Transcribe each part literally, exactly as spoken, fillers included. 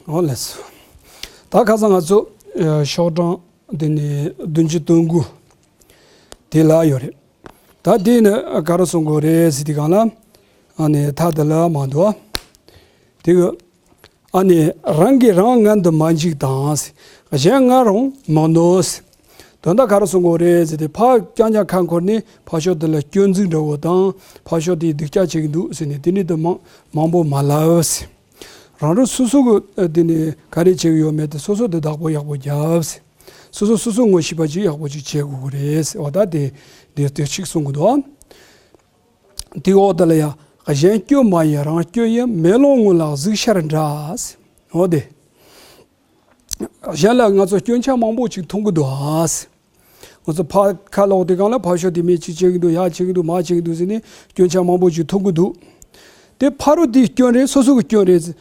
ཨོ་ལགས་སོ། ད་ཁ་སང་ང་ཚོ་ཨ་ཤོག་གྲངས་འདི་ནི་བདུན་ཅུ་དོན་དགུ་དེ་ལ་ཡོད་རེད། ད་དེ་ནི་ག་རེ་གསུང་དགོས་རེད་ཟེར་དུས་སྒང་ལ། ཨ་ནི་ཐ་དད་ལ་མ་འདུག་ཨ། དེ་གི་ཨ་ནི་རང་གིས་རང་ངན་དུ་མ་འཇིགས་དང་། གཞན་ངན་རུང་མི་གནོད། དོན་དག་ག་རེ་གསུང་དགོས་རེད་ཟེར་ཏེ། ཕར་རྐྱང་རྐྱང་ཁ་འཁོར་ནས་ཕར་ཕྱོགས་དེ་ལ་སྐྱོན་འཛུགས་འདྲ་བོ་དང་། ཕར་ཕྱོགས་དེས་སྡུག་ཅག་བྱེད་ཀྱི་འདུག་ཟེར་ནས་དེ་འདྲའི་དུ་མང་མང་པོ་མ་ལབ། རང་རང་སོ་སོ་གི་དེ་ནི་ག་རེ་བྱེད་ཀྱི་ཡོད་མེད་དེ་སོ་སོ་དེ་བདག་པོ་ཡག་པོ་རྒྱབ། སོ་སོ་སོ་སོ་ངོ་ཤེས་པ་ཅིག་ཡག་པོ་ཅིག་བྱེད་དགོས་ཀྱི་རེད། འོ་ད་དེ་དེ་དེ་ཅིག་གསུང་གི་འདུག་དེའི་འོག་དེ་ལ་ཡང་། གཞན་སྐྱོན་མ་ཡིན་རང་སྐྱོན་ཡིན། མེ་ལོང་སྔོན་ལ་གཟུགས་ཤར་འདྲ། འོ་དེ། གཞན་ལ་ང་ཚོ་སྐྱོན་ཆ་མང་པོ་ཅིག་མཐོང་གི་འདུག་ཨ། ང་ཚོ་ཕར་ཁ་ལོག་དེ་སྒང་ལ་ཕར་ཕྱོགས་དེ་མི་ཅིག་བྱེད་ཀྱི་འདུག་ཡ་བྱེད་ཀྱི་འདུག་མ་བྱེད་ཀྱི་འདུག་ཟེར་ནས་སྐྱོན་ཆ་མང་པོ་ཅིག་མཐོང་གི་འདུག་དེ་ཕ་རོལ་དེའི་སྐྱོན་རེད། སོ་སོ་གི་སྐྱོན་རེད།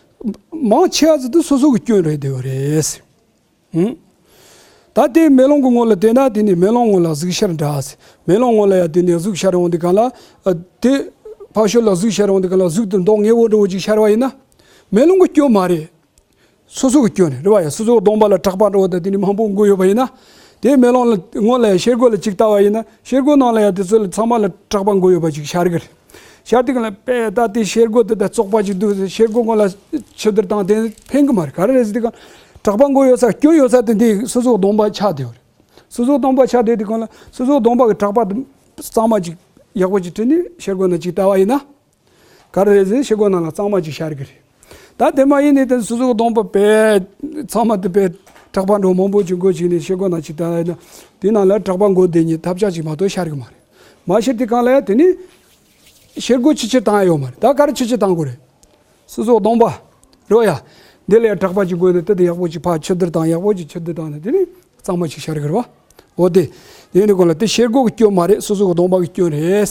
མང་ཆེ་བ་ཟིག་དེ་སོ་སོ་གི་སྐྱོན་རེད་བསྡད་ཡོད་རེད། ཧུམ། ད་དེ་མེ་ལོང་གི་སྔོན་ལ་བལྟས་ན་དེ་ནི་མེ་ལོང་སྔོན་ལ་གཟུགས་ཤར་འདྲ། མེ་ལོང་སྔོན་ལ་ཡ་དེ་ནི་གཟུགས་ཤར་འོང་དུས་སྒང་ལ། ཨ། དེ་ཕར་ཕྱོགས་ལ་གཟུགས་ཤར་འོང་དུས་སྒང་ལ་གཟུགས་དེ་མདོག་ངན་པོ་འདྲ་བོ་ཅིག་ཤར་བ་ཡིན་ན། མེ་ལོང་གི་སྐྱོན་མ་རེད། སོ་སོ་གི་སྐྱོན་རེད། རེད་བ་ཡ། སོ་སོ་གི་གདོང་པ་ལ་གྲགས་པ་འདྲ་བོ་དང་དེ་ནི་མང་པོ་འགོས་ཡོད་པ་ཡིན་ན། དེ་མེ་ལོང་ལ་སྔོན་ལ་ཡ་ཤེལ་སྒོ་ལ་ཅིག་ལྟ་བ་ཡིན་ན། ཤེལ་སྒོ་ནང་ལ་ཡ་དེ་ཚོ་ལ་ཚང་མ་ལ་གྲགས་པ་འགོས་ཡོད་པ་ཅིག་ཤར་གི་རེད། ཤར་དུས་སྒང་ལ་དཔེ་ད་དེ་ཤེལ་སྒོ་དེ་ད་བཙོག་པ་ཅིག་འདུག་ཟེར་ཤེལ་སྒོ་སྔོན་ལ་ཆུ་དུར་བཏང་དེ་ཕན་གི་མ་རེད། ག་རེ་རེད་ཟེར་དུས་སྒང་། གྲགས་པ་འགོས་ཡོད་ས་སྐྱོན་ཡོད་ས་དེ་འདི་སོ་སོ་གི་གདོང་པ་ཆགས་བསྡད་ཡོད་རེད། སོ་སོ་གདོང་པ་ཆགས་བསྡད་དུས་སྒང་ལ་སོ་སོ་གདོང་པ་གི་གྲགས་པ་དེ་གཙང་མ་ཅིག་ཡག་པོ་ཅིག་བྲིས་ནས་ཤེལ་སྒོ་ནང་ཅིག་ལྟ་བ་ཡིན་ན། ག་རེ་རེད་ཟེར་ཤེལ་སྒོ་ནང་ལ་གཙང་མ་ཅིག་ཤར་གི་རེད། ད་དེ་མ་ཡིན་ནས་དེ་སོ་སོ་གི་གདོང་པ་དཔེ་ཚང་མ་དེ་དཔེ་གྲགས་པ་འདྲ་མང་པོ་ཅིག་འགོས་བྱས་ནས་ཤེལ་སྒོ་ནང་ཅིག་ལྟ་བ་ཡིན་ན། དེ་ནང་ལ་གྲགས་པ་འགོས་བསྡད་ནས་ཐབས་ཆག་ཅིག་མ་གཏོགས་ཤར་གི་མ་རེད། མ་ཤར་དུས་སྒང་ལ་ཡ་དེ་ནི་ཤེལ་སྒོ་ཕྱི་ཕྱིར་བཏང་ཡ་ཡོད་མ་རེད། ད་ག་རེ་ཕྱི་ཕྱིར་བཏང་དགོས་རེད། སོ་སོ་གདོང་པ། རེད་བ་ཡ། འདི་ལ་ཡ་གྲགས་པ་ཅིག་འགོས་ནས་དེ་དེ་ཡག་པོ་ཅིག་ཕར་ཆུ་དུར་བཏང་། ཡག་པོ་ཅིག་ཆུ་དུར་བཏང་ནས་དེ་ནི་གཙང་མ་ཅིག་ཤར་གི་རེད་བ། འོ་དེ། དེ་ནི་གོང་ལ་དེ་ཤེལ་སྒོ་གི་སྐྱོན་མ་རེད། སོ་སོ་གི་གདོང་པ་གི་སྐྱོན་རེད།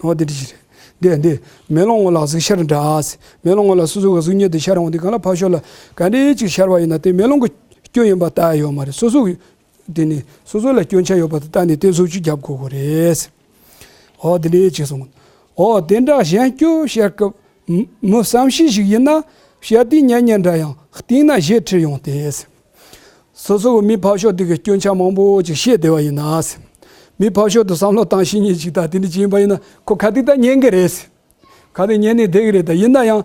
འོ་དེ་འདྲ་ཞིག་རེད། འདི་འདི་མེ་ལོང་སྔོན་ལ་གཟུགས་ཤར་འདྲ། མེ་ལོང་སྔོན་ལ་སོ་སོ་གི་གཟུགས་བརྙན་དེ་ཤར་འོང་དུས་སྒང་ལ་ཕར་ཕྱོགས་ལ་ག་འདྲ་ཅིག་ཤར་བ་ཡིན་ན་དེ་མེ་ལོང་གི་སྐྱོན་ཡིན་པ་ལྟ་ཡ་ཡོད་མ་རེད། སོ་སོ་གི་དེ་ནི་སོ་སོ་ལ་སྐྱོན་ཆ་ཡོད་པ་དེ་ལྟ་ནས་དེ་བཟོ་བཅོས་རྒྱབ་དགོས་དགོས་རེད། འོ་དེ་འདྲ་ཅིག་གསུངས། འོ་དེ་འདྲ་གཞན་སྐྱོན་བཤད་སྐབས་མི་བསམ་ཤེས་ཤིག་ཡིན་ན། བཤད་དུས་སྙན་སྙན་འདྲ་ཡང་བལྟས་ན་ཞེ་ཁྲེལ་ཡོང་སྟེ། སོ་སོ་གི་མི་ཕར་ཕྱོགས་དེ་གི་སྐྱོན་ཆ་མང་པོ་ཅིག་བཤད་བསྡད་པ་ཡིན་ན། མི་ཕར་ཕྱོགས་དེ་བསམ་བློ་བཏང་ཤེས་མཁན་ཅིག་དང་དེ་འདྲ་ཅིག་ཡིན་པ་ཡིན་ན་ཁོ་ག་དུས་ད་ཉན་གི་རེད། ག་དུས་ཉན་ནས་བསྡད་གི་རེད། ད་ཡིན་ན་ཡང་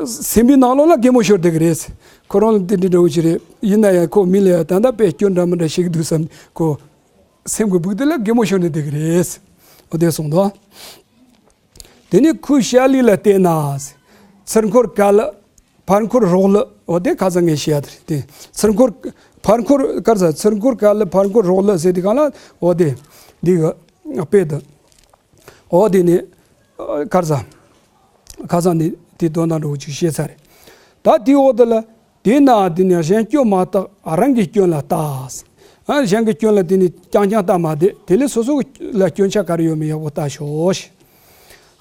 སེམས་པའི་ནང་ལོགས་ལ་གད་མོ་ཤོར་བསྡད་གི་རེད། ཁོ་རང་ལ་དེ་འདྲ་འདྲ་བོ་ཅིག་རེད། ཡིན་ན་ཡང་ཁོ་མི་ལ་ཡང་ད་ལྟ་དཔེ་སྐྱོན་འདྲ་མི་འདྲ་བཤད་གི་འདུག་བསམ་ཁོ་སེམས་ཀྱི་སྦུག་དེ་ལ་གད་མོ་ཤོར་ནས་བསྡད་གི་རེད། འོ་དེ་གསུངས་འདུག་དེ་ནས་ཁོའི་བཤད་ལུགས་ལ་བལྟས་ན། ཚུར་འཁོར་ག་ལ། ཕར་འཁོར་རོགས་ལ། འོ་དེ་ཁ་སང་ངས་བཤད་ཡ་དེ་རེད་དེ། ཚུར་འཁོར། ཕར་འཁོར་ག་རེ་ཟ། ཚུར་འཁོར་ག་ལ་ཕར་འཁོར་རོགས་ལ་ཟེར་དུས་སྒང་ལ། འོ་དེ། འདི་གི་དཔེ་དེ། འོ་དེ་ནི་ག་རེ་ཟ། ཁ་སང་ནི་དེ་དོན་དག་འདྲ་བོ་ཅིག་བཤད་ཚར་རེད། ད་དེའི་འོག་དེ་ལ། དེས་ན་དེ་ནི་གཞན་སྐྱོན་མ་བརྟགས་རང་གི་སྐྱོན་ལ་བལྟ། ཨ། གཞན་གྱི་སྐྱོན་ལ་དེ་ནི་རྐྱང་རྐྱང་བལྟ་མ་བསྡད། དེ་ལས་སོ་སོ་ལ་སྐྱོན་ཆ་ག་རེ་ཡོད་མེད་ཡག་པོ་བལྟ་ཤོག་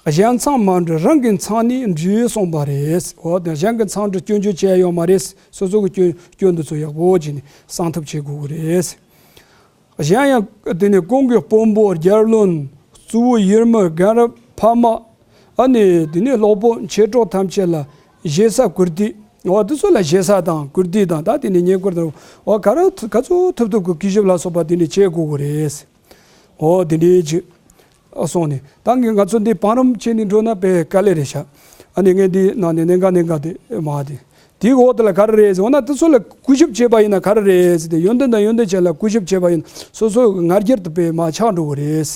གཞན་མཚང་མ་འབྲུ་རང་གི་མཚང་ནས་འབྲུ་གསུངས་པ་རེད། འོ་དེ་གཞན་གྱི་མཚང་འབྲུ་སྐྱོན་བརྗོད་བྱས་ཡོད་མ་རེད། སོ་སོ་གི་སྐྱོན་སྐྱོན་འདི་ཚོ་ཡག་པོ་བྱས་ནས་སེལ་ཐབས་བྱེད་དགོས་ཀྱི་རེད། གཞན་ཡང་དེ་ནི་གོང་གི་དཔོན་པོ་རྒྱལ་བློན་གཙོ་བོ་ཡུལ་མི་རྒན་རབས་ཕ་མ། ཨ་ནི་དེ་ནི་སློབ་དཔོན་མཆེད་གྲོགས་ཐམས་ཅད་ལ་ཞེ་ས་བཀུར་སྟི། འོ་དེ་ཚོ་ལ་ཞེ་ས་དང་བཀུར་སྟི་དང་། ད་དེ་ནི་བསྙེན་བཀུར་དང་། འོ་ག་རེ་ག་ཚོད་ཐུབ་ཐུབ་ཀྱི་གུས་ཞབས་ལ་སོགས་པ་དེ་ནི་བྱེད་དགོས་ཀྱི་རེད། འོ་དེ་འདྲའི་ཅིག་སོང་ནས་ད་ངས་ང་ཚོ་འདི་བང་རིམ་བྱས་ནས་འགྲོ་ན་དཔེ་དཀའ་ལས་རེད་ཤག་ཨ་ནི་ངས་འདི་ནང་ནས་གནད་འགག་གནད་འགག་དེ་མ་དེ། དེའི་འོག་དེ་ལ་ག་རེ་རེད་ཟེར་བ་ན། དེ་ཚོ་ལ་གུས་ཞབས་བྱས་པ་ཡིན་ན་ག་རེ་རེད་ཟེར་ཏེ། ཡོན་ཏན་དང་ཡོན་ཏན་ཅན་ལ་གུས་ཞབས་བྱས་པ་ཡིན་ན་སོ་སོ་ང་རྒྱལ་དུ་དཔེ་མར་ཆག་འགྲོ་གི་རེད།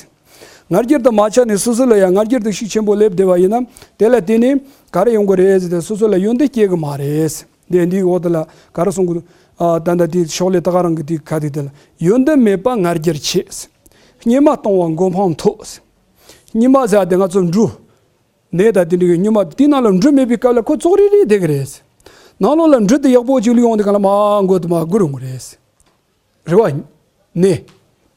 ང་རྒྱལ་དུ་མར་ཆག་ནས་སོ་སོ་ལ་ཡང་ང་རྒྱལ་དུ་ཤུགས་ཆེན་པོ་སླེབས་བསྡད་པ་ཡིན་ན། དེ་ལ་བརྟེན་ནས་ག་རེ་ཡོང་གི་རེད་ཟེར་ཏེ། སོ་སོ་ལ་ཡོན་ཏན་སྐྱེ་གི་མ་རེད། དེ་འདིའི་འོག་དེ་ལ་ག་རེ་གསུང་གི་འདུག་ཨ། ད་ལྟ་དེ་ཤོག་ལྷེ་ད་ག་རང་གི་དེ་ག་དེ་དེ་ལ། ཡོན་ཏན་མེད་པ་ང་རྒྱལ་ཆེ། སྙེ་མ་གཏོང་བ་མགོ་འཕང་མཐོ། སྙེ་མ་ཟེར་དེ་ང་ཚོ་འབྲུ། ནས་ད་དེ་འདྲ་གི་སྙེ་མ་དེ་ནང་ལ་འབྲུ་མེད་པའི་སྐབས་ལ་ཁོ་ཙོག་རིལ་རིལ་བསྡད་གི་རེད། ནང་ལོགས་ལ་འབྲུ་དེ་ཡག་པོ་ཅིག་ལ་ཡོང་དུས་སྒང་ལ་མར་མགོ་དེ་མར་སྒུར་ཡོང་གི་རེད། རེད་བ། ནས།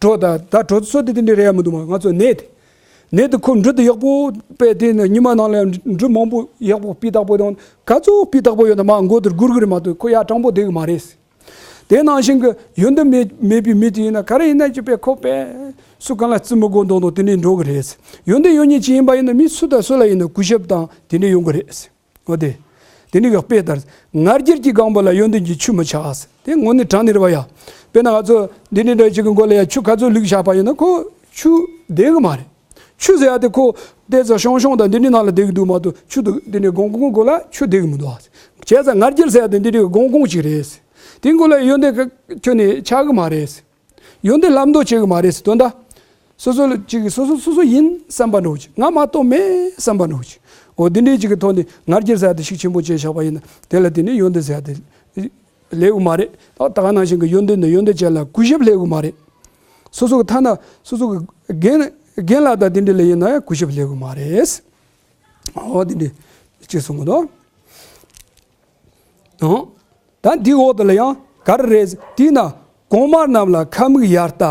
གྲོ་ད་ད་གྲོ་ཚོ་དེ་དེ་འདྲ་རེད་ཡ་མི་འདུག་མ། ང་ཚོ་ནས་དེ། ནས་དེ་ཁོ་འབྲུ་དེ་ཡག་པོ་དཔེ་དེ་ནི་སྙེ་མ་ནང་ལ་འབྲུ་མང་པོ་ཡག་པོ་སྤུས་དག་པོ་དང་ག་ཚོད་སྤུས་དག་པོ་ཡོད་ན་མར་མགོ་དེ་སྒུར་གི་རེད་མ་གཏོགས་ཁོ་ཡར་དྲང་པོ་བསྡད་གི་མ་རེད། དེ་ནང་བཞིན་གྱི་ཡོན་ཏན་མེད་མེད་པའི་མི་དེ་ཡིན་ན་ག་རེ་ཡིན་ན་ཅི་དཔེ་ཁོ་དཔེ་སུ་གང་ལ་བརྩི་མི་དགོས་མདོག་མདོག་དེ་འདྲའི་འགྲོ་གི་རེད། ཡོན་ཏན་ཡོད་མཁན་ཅིག་ཡིན་པ་ཡིན་ན་མི་སུ་དང་སུ་ལ་ཡིན་ན་གུས་ཞབས་དང་དེ་འདྲའི་ཡོང་གི་རེད། འོ་དེ། འདི་འདྲའི་གི་དཔེ་ལྟར། ང་རྒྱལ་གྱི་སྒང་པོ་ལ་ཡོན་ཏན་གྱི་ཆུ་མི་ཆགས། དེ་དངོས་གནས་དྲང་གནས་རེད་བ་ཡ། དཔེར་ན་ང་ཚོ་འདི་འདྲའི་འདྲ་ཅིག་གི་མགོ་ལ་ཡ་ཆུ་ག་ཚོད་བླུགས་བཞག་པ་ཡིན་ན་ཁོ་ཆུ་བདེ་གི་མ་རེད། ཆུ་ཟེར་ཡ་དེ་ཁོ་དེ་ཚོ་ཤོང་ཤོང་དང་འདི་འདྲའི་ནང་ལ་བསྡད་ཀྱི་འདུག་མ་གཏོགས་ཆུ་དེ་འདི་འདྲའི་གོང་གོང་གོང་ལ་ཆུ་བསྡད་ཀྱི་མི་འདུག་བྱས་ཙང་ང་རྒྱལ་ཟེར་ཡ་དེ་འདི་འདྲའི་གོང་གོང་ཅིག་རེད། དེ་མགོ་ལ་ཡོན་ཏན་ག་ཁྱོན་ནས་ཆགས་ཀྱི་མ་རེད། ཡོན་ཏན་ལམ་འདོད་བྱེད་ཀྱི་མ་རེད་ཟེར་དོན་དག་སོ་སོ་ལ་ཅིག་སོ་སོ་སོ་སོ་ཡིན་བསམ་པ་འདྲ་བོ་ཅིག་ང་མ་གཏོགས་མེད་བསམ་པ་འདྲ་བོ་ཅིག་འོ་འདི་འདྲའི་ཅིག་གི་ཐོག་ནས་ང་རྒྱལ་ཟེར་ཡ་དེ་ཤུགས་ཆེན་པོ་བྱས་བཞག་པ་ཡིན་ན་དེ་ལ་དེ་ནས་ཡོན་ཏན་ཟེར་ཡ་དེ་སླེབས་ཀྱི་མ་རེད། ད་ད་ག་ནང་བཞིན་གྱི་ཡོན་ཏན་དང་ཡོན་ཏན་ཅན་ལ་གུས་ཞབས་སླེབས་ཀྱི་མ་རེད། སོ་སོ་གི་ཐ་ན་སོ་སོ་གི་རྒན་རྒན་ལགས་དང་དེ་འདྲ་ལ་ཡིན་ན་ཡང་གུས་ཞབས་སླེབས་ཀྱི་མ་རེད། འོ་དེ་འདྲ་ཅིག་གསུང་གི་འདུག་ཨང་། ད་འདི་འོག་ཏུ་ལ་ཡང་ག་རེ་རེད། དེས་ན་གོང་མ་རྣམས་ལ་ཁ་མིག་ཡར་ལྟ།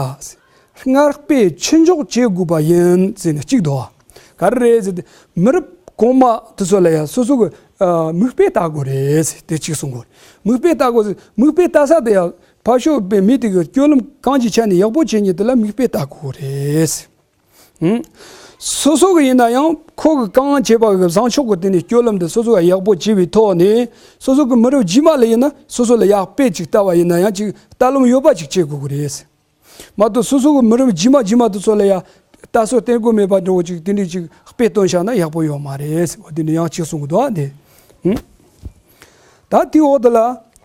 སྔར་དཔེ་ཕྱིར་འཇོག་བྱེད་དགོས་པ་ཡིན་ཟེར་ནས་གཅིག་འདུག་ག་རེ་རེད་ཟེར་ཏེ་མི་རབས་གོང་མ་དེ་ཚོ་ལ་ཡང་སོ་སོ་གི་ཨ་མིག་དཔེ་ལྟ་དགོས་རེད་ཟེར་དེ་གཅིག་གསུང་དགོས་རེད། མིག་དཔེ་ལྟ་དགོས་ཟེར་མིག་དཔེ་ལྟ་ས་དེ་ཡང་ཕར་ཕྱོགས་པའི་མི་དེ་གི་སྤྱོད་ལམ་གང་ཅིའི་ཆ་ནས་ཡག་པོ་བྱེད་མཁན་དེ་ལ་མིག་དཔེ་ལྟ་དགོས་རེད། ཧུམ། སོ་སོ་གི་ཡིན་ན་ཡང་ཁོ་གི་གང་བྱས་པ་གི་བཟང་ཕྱོགས་གི་དེ་ནས་སྤྱོད་ལམ་དེ་སོ་སོ་ག་ཡག་པོ་བྱས་པའི་ཐོག་ནས་སོ་སོ་གི་མི་རབས་རྗེས་མ་ལ་ཡིན་ན་སོ་སོ་ལ་ཡག་དཔེ་ཅིག་ལྟ་བ་ཡིན་ན་ཡང་ཅིག་ལྟ་ལམ་ཡོད་པ་ཅིག་བྱེད་དགོས་གི་རེད། མ་གཏོགས་སོ་སོ་གི་མི་རབས་རྗེས་མ་རྗེས་མ་དེ་ཚོ་ལ་ཡང་ལྟ་ཚུལ་བསྟན་དགོས་མེད་པ་འདྲ་བོ་ཅིག་དེ་འདྲས་ཅིག་དཔེ་སྟོན་བཞག་ན་ཡག་པོ་ཡོད་མ་རེད། འོ་དེ་འདྲས་ཡང་ཅིག་གསུང་གི་འདུག་ཨ་དེ། ཧུམ། ད་དེའི་འོག་དེ་ལ་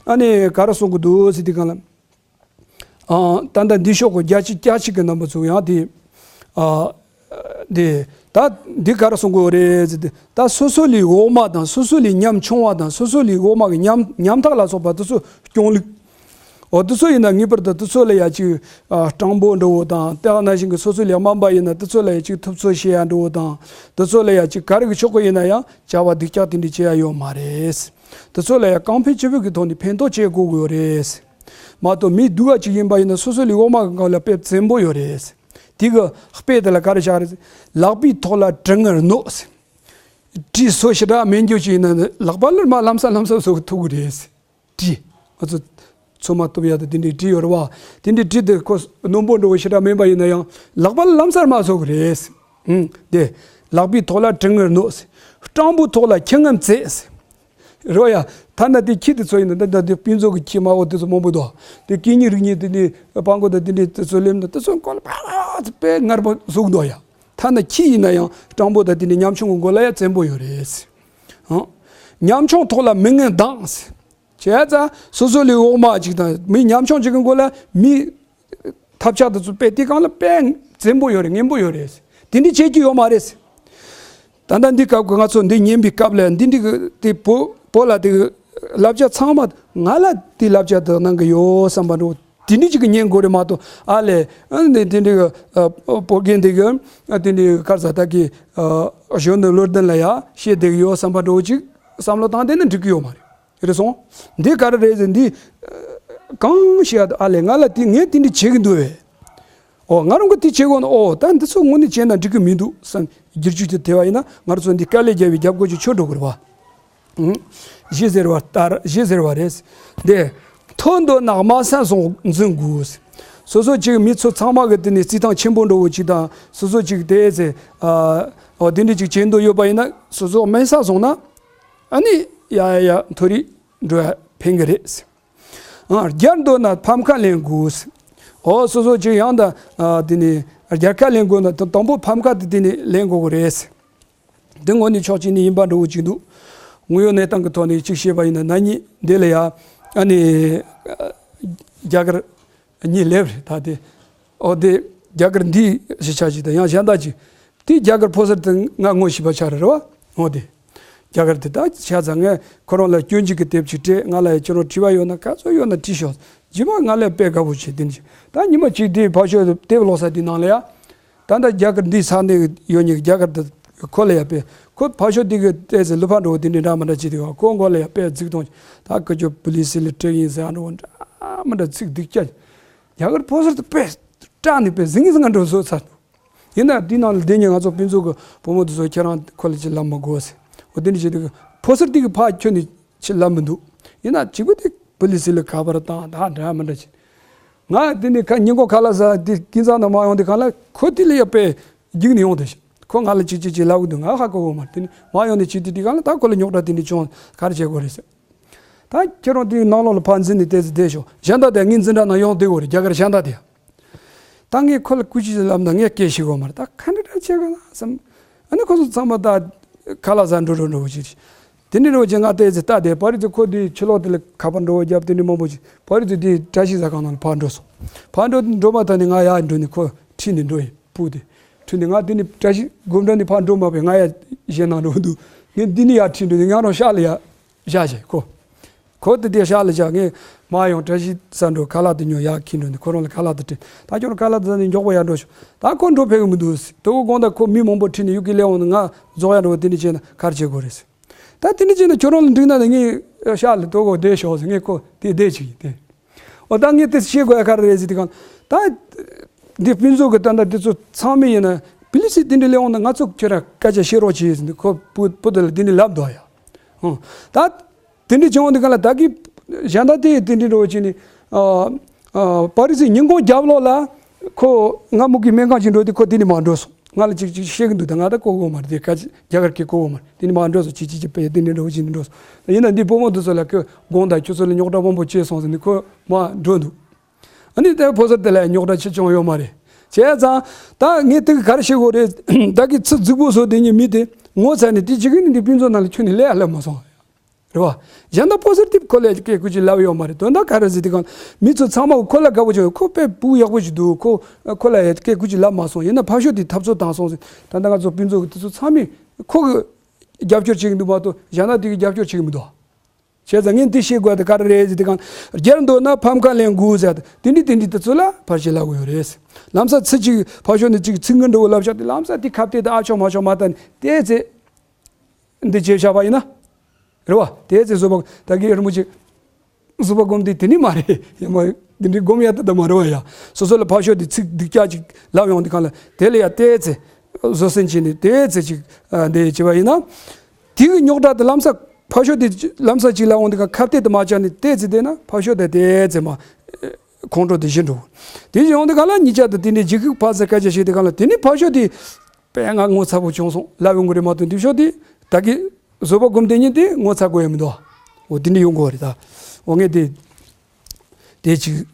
ཨ་ནི་ག་རེ་གསུང་གི་འདུག་ཟེར་དུས་སྒང་ལ། ཨ། ད་ལྟ་འདི་ཤོག་གི་རྒྱ་ཆེ་རྒྱ་ཆེ་གི་རྣམ་པ་ཚོ་ཡང་དེ། ཨ། དེ། ད་འདི་ག་རེ་གསུང་དགོས་རེད་ཟེར་ཏེ། ད་སོ་སོ་ལས་འོག་མ་དང་སོ་སོ་ལས་ཉམ་ཆུང་བ་དང་སོ་སོ་ལས་འོག་མ་གི་ཉམ་ཉམ་ཐག་ལ་སོགས་པ་དེ་ཚོ་སྐྱོང་ལུགས། འོ་དེ་ཚོ་ཡིན་ན་ངེས་པར་དུ་དེ་ཚོ་ལ་ཡ་ཅིག་ཨ། སྤྲང་པོ་འདྲ་བོ་དང་དེ་ནང་བཞིན་གི་སོ་སོ་ལས་དམན་པ་ཡིན་ན་དེ་ཚོ་ལ་ཡ་ཅིག་ཐུབ་ཚོད་བྱེད་ཡ་འདྲ་བོ་དང་དེ་ཚོ་ལ་ཡ་ཅིག་ག་རེ་གི་ཕྱོགས་གི་ཡིན་ན་ཡང་བྱ་བ་སྡུག་ཅག་དེ་འདྲ་བྱེད་ཡ་ཡོད་མ་རེད། དེ་ཚོ་ལ་ཡ་གང་ཕན་ཅི་ཕན་གི་ཐོག་ནས་ཕན་ཐོགས་བྱེད་དགོས་ཀྱི་ཡོད་རེད། མ་གཏོགས་མི་སྡུག་པ་ཅིག་ཡིན་པ་ཡིན་ན་སོ་སོ་ལས་འོག་མ་གི་སྒང་ལ་དཔེ་བཙན་པོ་ཡོད་རེད། དེ་གི་དཔེ་དེ་ལ་ག་རེ་བཞག་རེད། ལག་པའི་ཐོག་ལ་གྲི་ངར་གནོད། གྲི་སོ་ཞེ་དྲག་མེད་རྒྱུ་ཅིག་ཡིན་ན་ལག་པ་ལ་མར་ལམ་སང་ལམ་སང་བཟོ་གི་ཐུབ་གི་རེད། གྲི། ང་ཚོ་ཚོད་མ་ཐུབ་ཡ་དེ་དེ་འདྲའི་གྲི་ཡོད་རེད་བ། དེ་འདྲའི་གྲི་དེ་ཁོ་རྣོན་པོ་འདྲ་བོ་ཞེ་དྲག་མིན་པ་ཡིན་ན་ཡང་ལག་པ་ལ་ལམ་སང་མར་བཟོ་གི་རེད། ཧུམ། དེ། ལག་པའི་ཐོག་ལ་གྲི་ངར་གནོད། སྤྲང་པོའི་ཐོག་ལ་ཁྱི་ངན་བརྩེགས། རེད་ཡ། ཐ་ན་དེ་ཁྱི་དེ་ཚོ་ཡིན་ན་ད་ད་དེ་ཕུན་ཚོགས་ཀྱི་ཁྱི་མ་འོ་དེ་ཚོ་མང་པོ་འདུག་དེ་སྐད་གཉིས་རིགས་གཉིས་དེ་ནི་སྤང་གོ་ད་དེ་འདྲའི་དེ་ཚོ་སླེབས་ན་དེ་ཚོ་ཀོ་ལ་ཕ་ཚོ་དཔེ་ངར་པོ་བཟུང་འདུག་ཡ། ཐ་ན་ཁྱི་ཡིན་ན་ཡང་སྤྲང་པོ་ད་དེ་ནི་ཉམ་ཆུང་གི་མགོ་ལ་ཡ་བཙན་པོ་ཡོད་རེད། ཨང་། ཉམ་ཆུང་ཐོག་ལ་མི་ངན་སྡང་། བྱས་ཙང་སོ་སོ་ལས་འོག་མ་ཅིག་དང་མི་ཉམ་ཆུང་ཅིག་གི་མགོ་ལ་མི། ཐབས་ཆག་དེ་ཚོ་དཔེ་དེ་གང་ལ་དཔེ་བཙན་པོ་ཡོད་རེད་ངན་པོ་ཡོད་རེད། དེ་འདྲ་བྱེད་རྒྱུ་ཡོད་མ་རེད། ད་ལྟ་འདི་སྐབས་ཀྱི་ང་ཚོ་འདི་ཉན་པའི་སྐབས་ལ་འདི་འདྲ་གི་དེ་བོ་བོ་ལ་དེ་གི་བསླབ་བྱ་ཚང་མ་ང་ལ་དེ་བསླབ་བྱ་དེ་གནང་གི་ཡོད་བསམ་པ་འདྲ་བོ་དེ་འདྲ་ཅིག་གི་ཉན་དགོས་རེད་མ་གཏོགས་ཨ་ལས་ཨ་འདི་དེ་འདྲ་གི་ཨ་བོད་རྒན་དེ་གི་ཨ་དེ་འདྲ་གི་ག་རེ་ཟ་ད་གི་ཨ་གཞོན་ནུ་བློ་ལྡན་ལ་ཡ་བཤད་བསྡད་གི་ཡོད་བསམ་པ་འདྲ་བོ་ཅིག་བསམ་བློ་བཏང་བསྡད་ན་འགྲིག་གི་ཡོད་མ་རེད། རེད་སོང་། འདི་ག་རེ་རེད་ཟེར་འདི། གང་ཤེས་ཡ་ཨ་ལས་ང་ལ་དེ་ངས་དེ་འདྲ་བྱེད་གི་འདུག་བས། ཨོ་ང་རང་གི་དེ་བྱེད་དགོས་ན་ཨོ་ད་འདི་ཚོ་དངོས་གནས་བྱས་ན་འགྲིག་གི་མི་འདུག་བསམ་བསྒྱུར་བཅོས་དེ་ཐེབས་པ་ཡིན་ན་ང་རང་ཚོ་འདི་དཀའ་ལས་བརྒྱབ་པའི་རྒྱབ་སྐོར་གྱི་ཆོས་འགྲོ་དགོས་རེད་བ། ཞེས་ཟེར་བ་ལྟར་ཞེས་ཟེར་བ་རེད། འདི། མཐོ་འདོད་ན་དམའ་ས་སོང་འཛིན་དགོས། སོ་སོ་གཅིག་མི་ཚོ་ཚང་མ་གི་དེ་ནས་རྩིས་ཐང་ཆེན་པོ་འགྲོ་བོ་གཅིག་དང་སོ་སོ་གཅིག་དེ་ཟེར། ཨོ་དེ་འདྲ་གཅིག་བྱེད་འདོད་ཡོད་པ་ཡིན་ན་སོ་སོ་དམའ་ས་སོང་ན། ཨ་ནི་ཡ་ཡ་ཡ་མཐོ་རིས་འགྲོ་ཡ་ཕན་གི་རེད། ཨ་རྒྱལ་འདོད་ན་ཕམ་ཁ་ལེན་དགོས། ཨོ་སོ་སོ་ཅིག་ཡང་ད་ཨ་དེ་ནི་རྒྱལ་ཁ་ལེན་དགོས་ན་དང་དང་པོ་ཕམ་ཁ་དེ་དེ་ནི་ལེན་དགོས་གི་རེད། འདི་དངོས་གནས་ཕྱོགས་གཅིག་ནས་ཡིན་པ་འདྲ་བོ་ཅིག་འདུག་དངོས་ཡོད་གནས་སྟངས་ཀྱི་ཐོག་ནས་ཅིག་བཤད་པ་ཡིན་ན་ན་ནིང་འདི་ལ་ཡ་ཨ་ནི་རྒྱ་གར་གཉིས་སླེབས་རེད་ད་དེ། ཨོ་དེ་རྒྱ་གར་འདི་ཞིག་ཆ་ཞིག་དང་ཡང་གཞན་དག་ཅིག་དེ་རྒྱ་གར་ཕོ་གསར་དེ་ང་ངོ་ཤེས་པ་ཆགས་རེད་རེད་བ། ཨོ་དེ་རྒྱ་གར་དེ་ད་ཆ་ཚང་ངས་ཁོ་རང་ལ་སྐྱོན་འཇུག་གི་དེབ་ཅིག་སྤྲད། ང་ལ་ཡ་ཁྱོད་རང་དྲི་བ་ཡོད་ན་ག་ཚོད་ཡོད་ན་དྲིས་ཤོག་རྗེས་མ་ང་ལ་དཔེ་དགའ་བོ་བྱས་དེ་འདྲ་ཞིག་ད་ཉི་མ་གཅིག་དེ་ཕར་ཕྱོགས་དེབ་ཀློག་ས་དེ་ནང་ལ་ཡ། ད་ལྟ་རྒྱ་གར་འདི་ས་གནས་ཡོད་མཁན་རྒྱ་གར་དུ་ཁོ་ལ་ཡ་དཔེ་ཁོ་ཕར་ཕྱོགས་འདི་གི་ལྟས་ཚེ་ལུ་ཕ་འགྲོ་དེ་འདྲ་འདྲ་མི་འདྲ་བྱེད་དུས་ཁོ་མགོ་ལ་ཡ་དཔེ་ཚིག་གཏོང་། ད་ཁོ་ཚོ་པུ་ལི་སི་ལ་སྤྲད་ཡིན་ཟེར་འགྲོ་འདྲ་མི་འདྲ་ཚིག་སྡུག་ཅག་རྒྱ་གར་ཕོ་གསར་དུ་དཔེ་སྐྲག་ནས་དཔེ་ཟིང་ངེ་ཟིང་ངེ་འགྲོ་བཟོ་ཚར་འདུག་ཡིན་ན་འདི་ནང་ལ་བསྡད་མཁན་ང་ཚོ་ཕུན་ཚོགས་ཀྱི་བུ་མོ་དེ་ཚོ་ཁྱེད་རང་ཁོ་ལ་ཅི་ལབ་མི་དགོས་ཟེར། འོ་དེ་འདྲ་བྱེད་དུས་ཕོ་གསར་དེ་གི་ཕ་ཁྱོད་ནས་ཅི་ལབ་མི་འདུག་ཡིན་ན་གཅིག་པུ་དེ་པུ་ལི་སི་ལ་ཁ་པར་བཏང་ད་འདྲ་མི་འདྲ་བྱེད། ང་དེ་ནས་ཁ་ཉིན་གུང་ཁ་ལག་ཟ་དེ་ཀིན་ཚང་ནང་མ་ཡོང་དེ་གང་ལ་ཁོ་དེ་ལ་ཡ་དཔེ་རྒྱུགས་ནས་ཡོང་དེ་ཤི། ཁོ་ང་ལ་ཅིག་ཅིག་ཅིག་ལབ་གི་འདུག་ང་ཧ་གོ་གི་མ་རེད། དེ་ནི་མ་ཡོང་ནས་ཅིག་དེ་དེ་ག་ལ་ད་ཁོ་ལ་རྙོག་དྲ་དེ་འདྲ་བྱུང་ག་རེ་བྱེད་དགོས་རེད་ཟེར། ད་ཁྱེད་རང་དེའི་ནང་ལོགས་ལ་ཕར་འཛུལ་ནས་བལྟས་ཚེ་བསྡད་ཤོག་གཞན་དག་དེ་ངའི་འཛིན་གྲྭ་ནང་ཡོང་བསྡད་དགོས་རེད། རྒྱ་གར་གཞན་དག་དེ། ད་ངས་ཁོ་ལ་སྐུ་ཅི་ལབ་ན་ངས་སྐད་ཤེས་གོ་མ་རེད། ད་ག་འདྲ་འདྲ་བྱེད་ག་ན་བསམ། ཨ་ནི་ཁོ་ཚོ་ཚང་མ་ད་ཁ་ལག་ཟ་འགྲོ་འགྲོ་འགྲོ་གི་ཅིག་དེ་འདྲ་འགྲོ་ཅིག་ང་བལྟས་ཚེ་ད་དེ་པར་རིས་ཚོ་ཁོ་དེ་ཕྱི་ལོགས་དེ་ལ་ཁ་པར་འགྲོ་བ་རྒྱབ་དེ་འདྲ་མང་པོ་ཅིག་པར་རིས་ཚོ་དེ་བཀྲ་ཤིས་ཟ་ཁང་ནང་ལ་ཕར་འགྲོ་སོང་། ཕར་འགྲོ་འགྲོ་མ་ཐག་ནས་ང་ཡར་འགྲོ་ནས་ཁོ་ཁྲིད་ནས་འགྲོ་ཡིན་སྤུ་དེ། ཁྲིད་ནས་ང་དེ་ནས་བཀྲ་ཤིས་སྒོམ་གྲྭ་ནས་ཕར་འགྲོ་མ་པས་ང་ཡར་གཞན་ནང་འགྲོ་འདུག་ངས་འདི་ནས་ཡར་ཁྲིད་འགྲོ་ནས་ང་རང་ཤག་ལ་ཡར་བཞག་བྱས་ཁོ། ཁོ་དེ་དེ་ཤག་ལ་བཞག་ངས་མ་ཡོང་བཀྲ་ཤིས་ས་འགྲོ་ཁ་ལག་དེ་ཉོ་ཡར་ཁྱེར་འགྲོ་ནས་ཁོ་རང་ལ་ཁ་ལག་དེ་སྤྲད། ད་ཁྱོད་རང་ཁ་ལག་དེ་ཟ་ནས་མགྱོགས་པོ་ཡར་འགྲོ་ཤོག་ད་ཁོ་འགྲོ་ཕེབས་གི་མི་འདུག་ཟེར། དོ་གོ་དགོང་དག་ཁོ་མི་མང་པོ་ཁྲིད་ནས་གཡུག་གི་སླེབས་འོང་ན་ང་རྫོགས་ཡར་འགྲོ་དེ་འདྲ་བྱས་ན་ག་རེ་བྱེད་དགོས་རེད་ཟེར། ད་དེ་འདྲ་བྱས་ན་ཁྱོད་རང་ལ་འགྲིག་ན་ནི་ངས་ཤག་ལ་དོ་གོ་བསྡད་ཤོག་ཟེར། ངས་ཁོ་དེ་བསྡད་ཅིག་ཡིན་ཏེ། འོ་ད་ངས་དེ་བཤད་དགོས་ཡ་ག་རེ་རེད་ཟེར་དེ་གང་། ད་འདི་ཕུན་ཚོགས་ཀྱི་ད་ལྟ་དེ་ཚོ་ཚང་མ་ཡིན་ན་པི་ལི་སི་དེ་འདྲ་སླེབས་འོང་ན་ང་ཚོ་ཁྱོད་རང་སྐད་ཆ་བཤད་རོགས་བྱེད་ཟེར་ནས་ཁོ་བུ་བུ་དེ་ལ་དེ་འདྲ་ལབ་འདུག་ཡ། ཨོ། ད་དེ་འདྲ་བྱུང་འདི་གང་ལ་ད་གི་གཞན་དག་དེ་དེ་འདྲ་འགྲོ་བྱས་ནས་ཨ་ཨ་པ་རི་སི་ཉིན་གུང་རྒྱབ་ལོགས་ལ་ཁོ་ང་མུ་གི་སྨན་ཁང་ཅིག་འགྲོ་དུས་ཁོ་དེ་ནས་མར་འགྲོ་སོང་། ང་ལ་ཅིག་ཅིག་བཤད་གི་འདུག་ད་ང་ད་གོ་གོ་མ་རེད། དེ་ཁ་ཅིག་རྒྱ་གར་སྐད་གོ་གོ་མ་རེད། དེ་ནས་མར་འགྲོ་སོང་། ཅིག་ཅིག་ཅིག་པས་དེ་འདྲ་འགྲོ་བྱས་ནས་འགྲོ་སོང་། ཡིན་ན་འདི་བུ་མོ་དེ་ཚོ་ལ་ཁོས་དགོངས་དག་ཁྱོད་ཚོ་ལ་རྙོག་དྲ་མང་པོ་སྐྱེས་སོང་ཟེར་ནས་ཁོ་མར་འགྲོ་འདུག་ཨ་ནི་དེ་ཕོ་གསར་དེ་ལ་རྙོག་དྲ་ཅི་བྱུང་ཡོད་མ་རེད། བྱས་ཙང་ད་ངས་དེ་ག་ག་རེ་བཤད་དགོས་རེད། ད་གི་ཚིག་རྫིག་པོ་བཟོ་དེ་ཉིད་མི་དེ་ངོ་ཚ་ནས་དེ་ཅི་གི་ནི་འདི་ཕུན་ཚོགས་ནང་ལ་ཁྱོད་ནི་ལས་ཨ་ལབ་མ་སོང་། རེད་བ། གཞན་དག་ཕོ་གསར་དེ་ཁོ་ལ་སྐད་ཁུ་ཅིག་ལབ་ཡོད་མ་རེད། དོན་དག་ག་རེ་ཟེར་དེ་གང་མི་ཚོ་ཚང་མ་ཁོ་ལ་དགའ་པོ་བྱུང་། ཁོ་དཔེ་བུ་ཡག་པོ་ཞིག་འདུག་ཁོ་ཁོ་ལ་སྐད་ཁུ་ཅིག་ལབ་མ་སོང་། ཡིན་ན་ཕར་ཕྱོགས་དེ་འཐབ་རྩོད་བཏང་སོང་ཟེར། ད་ལྟ་ང་ཚོ་ཕུན་ཚོགས་ཀྱི་དེ་ཚོ་ཚང་མས་ཁོ་གི་རྒྱབ་སྐྱོར་བྱེད་ཀྱི་འདུག་མ་གཏོགས་གཞན་དག་དེ་གི་རྒྱབ་སྐྱོར་བྱེད་ཀྱི་མི་འདུག་བྱས་ཙང་ངས་འདི་ཤེས་དགོས་དེ་ག་རེ་རེད་ཟེར་དེ་གང་རྒྱལ་འདོད་ན་ཕམ་ཁ་ལེན་དགོས་ཟེར་དེ་འདྲི་དེ་འདྲི་དེ་ཚོ་ལ་ཕར་ཞིག་ལབ་དགོས་ཡོད་རེད། ལམ་སང་ཚིག་ཅིག་ཕར་ཕྱོགས་ནས་ཅིག་ཚིག་ངན་འདྲ་བོ་ལབ་ཤག་དེ་ལམ་སང་དེ་ཁ་གཏད་དེ་ཨ་ཆོག་མ་ཆོག་མ་ལྟ་ནས་དེ་ཚེ་འདི་བྱས་བཞག་པ་ཡིན་ན། རེད་བ། དེ་ཚེ་བཟོད་པ་ད་གི་རི་མོ་ཅིག་བཟོད་པ་སྒོམ་དེ་དེ་ནི་མ་རེད། ཡ་མ་འདི་འདྲི་སྒོམ་ཡ་ད་ད་མ་རེད་བ་ཡ། སོ་སོ་ལ་ཕར་ཕྱོགས་དེ་ཚིག་སྡུག་ཅག་ཅིག་ལབ་ཡོང་དེ་གང་ལ་དེ་ལ་ཡ་དེ་ཚེ་བཟོད་བསྲན་བྱས་ནས་དེ་ཚེ་ཅིག་འདི་བྱས་པ་ཡིན་ན། དེ་གི་རྙོག་དྲ་དེ་ལམ་སང་ཕར་ཕྱོགས་དེ་ལམ་སང་ཅིག་ལབ་འོང་དེ་ག་ཁ་གཏད་དུ་མ་བཅག་ནས་དེ་ཚེ་དེ་ན་ཕར་ཕྱོགས་དེ་དེ་ཚེ་མ་ཁོང་ཁྲོ་དེ་ཞི་འགྲོ། དེ་བཞིན་འོང་དེ་ག་ལ་གཉིས་ཆ་དེ་དེ་ནས་འཇིགས་སྐུལ་ཕར་ཚུར་སྐད་ཆ་བཤད་དེ་ག་ལ་དེ་ནི་ཕར་ཕྱོགས་དེ་དཔེ་ང་ངོ་ཚ་པོ་བྱུང་སོང་ལབ་ཡོང་གི་རེད་མ་གཏོགས་འདི་ཕྱོགས་དེ་ད་གི་བཟོད་པ་སྒོམ་དེ་ཉིད་དེ་ངོ་ཚ་དགོས་ཡ་མི་འདུག་འོ་དེ་འདྲ་ཡོང་གི་རེད་ད། འོ་ངས་དེ་དེ་ཅིག་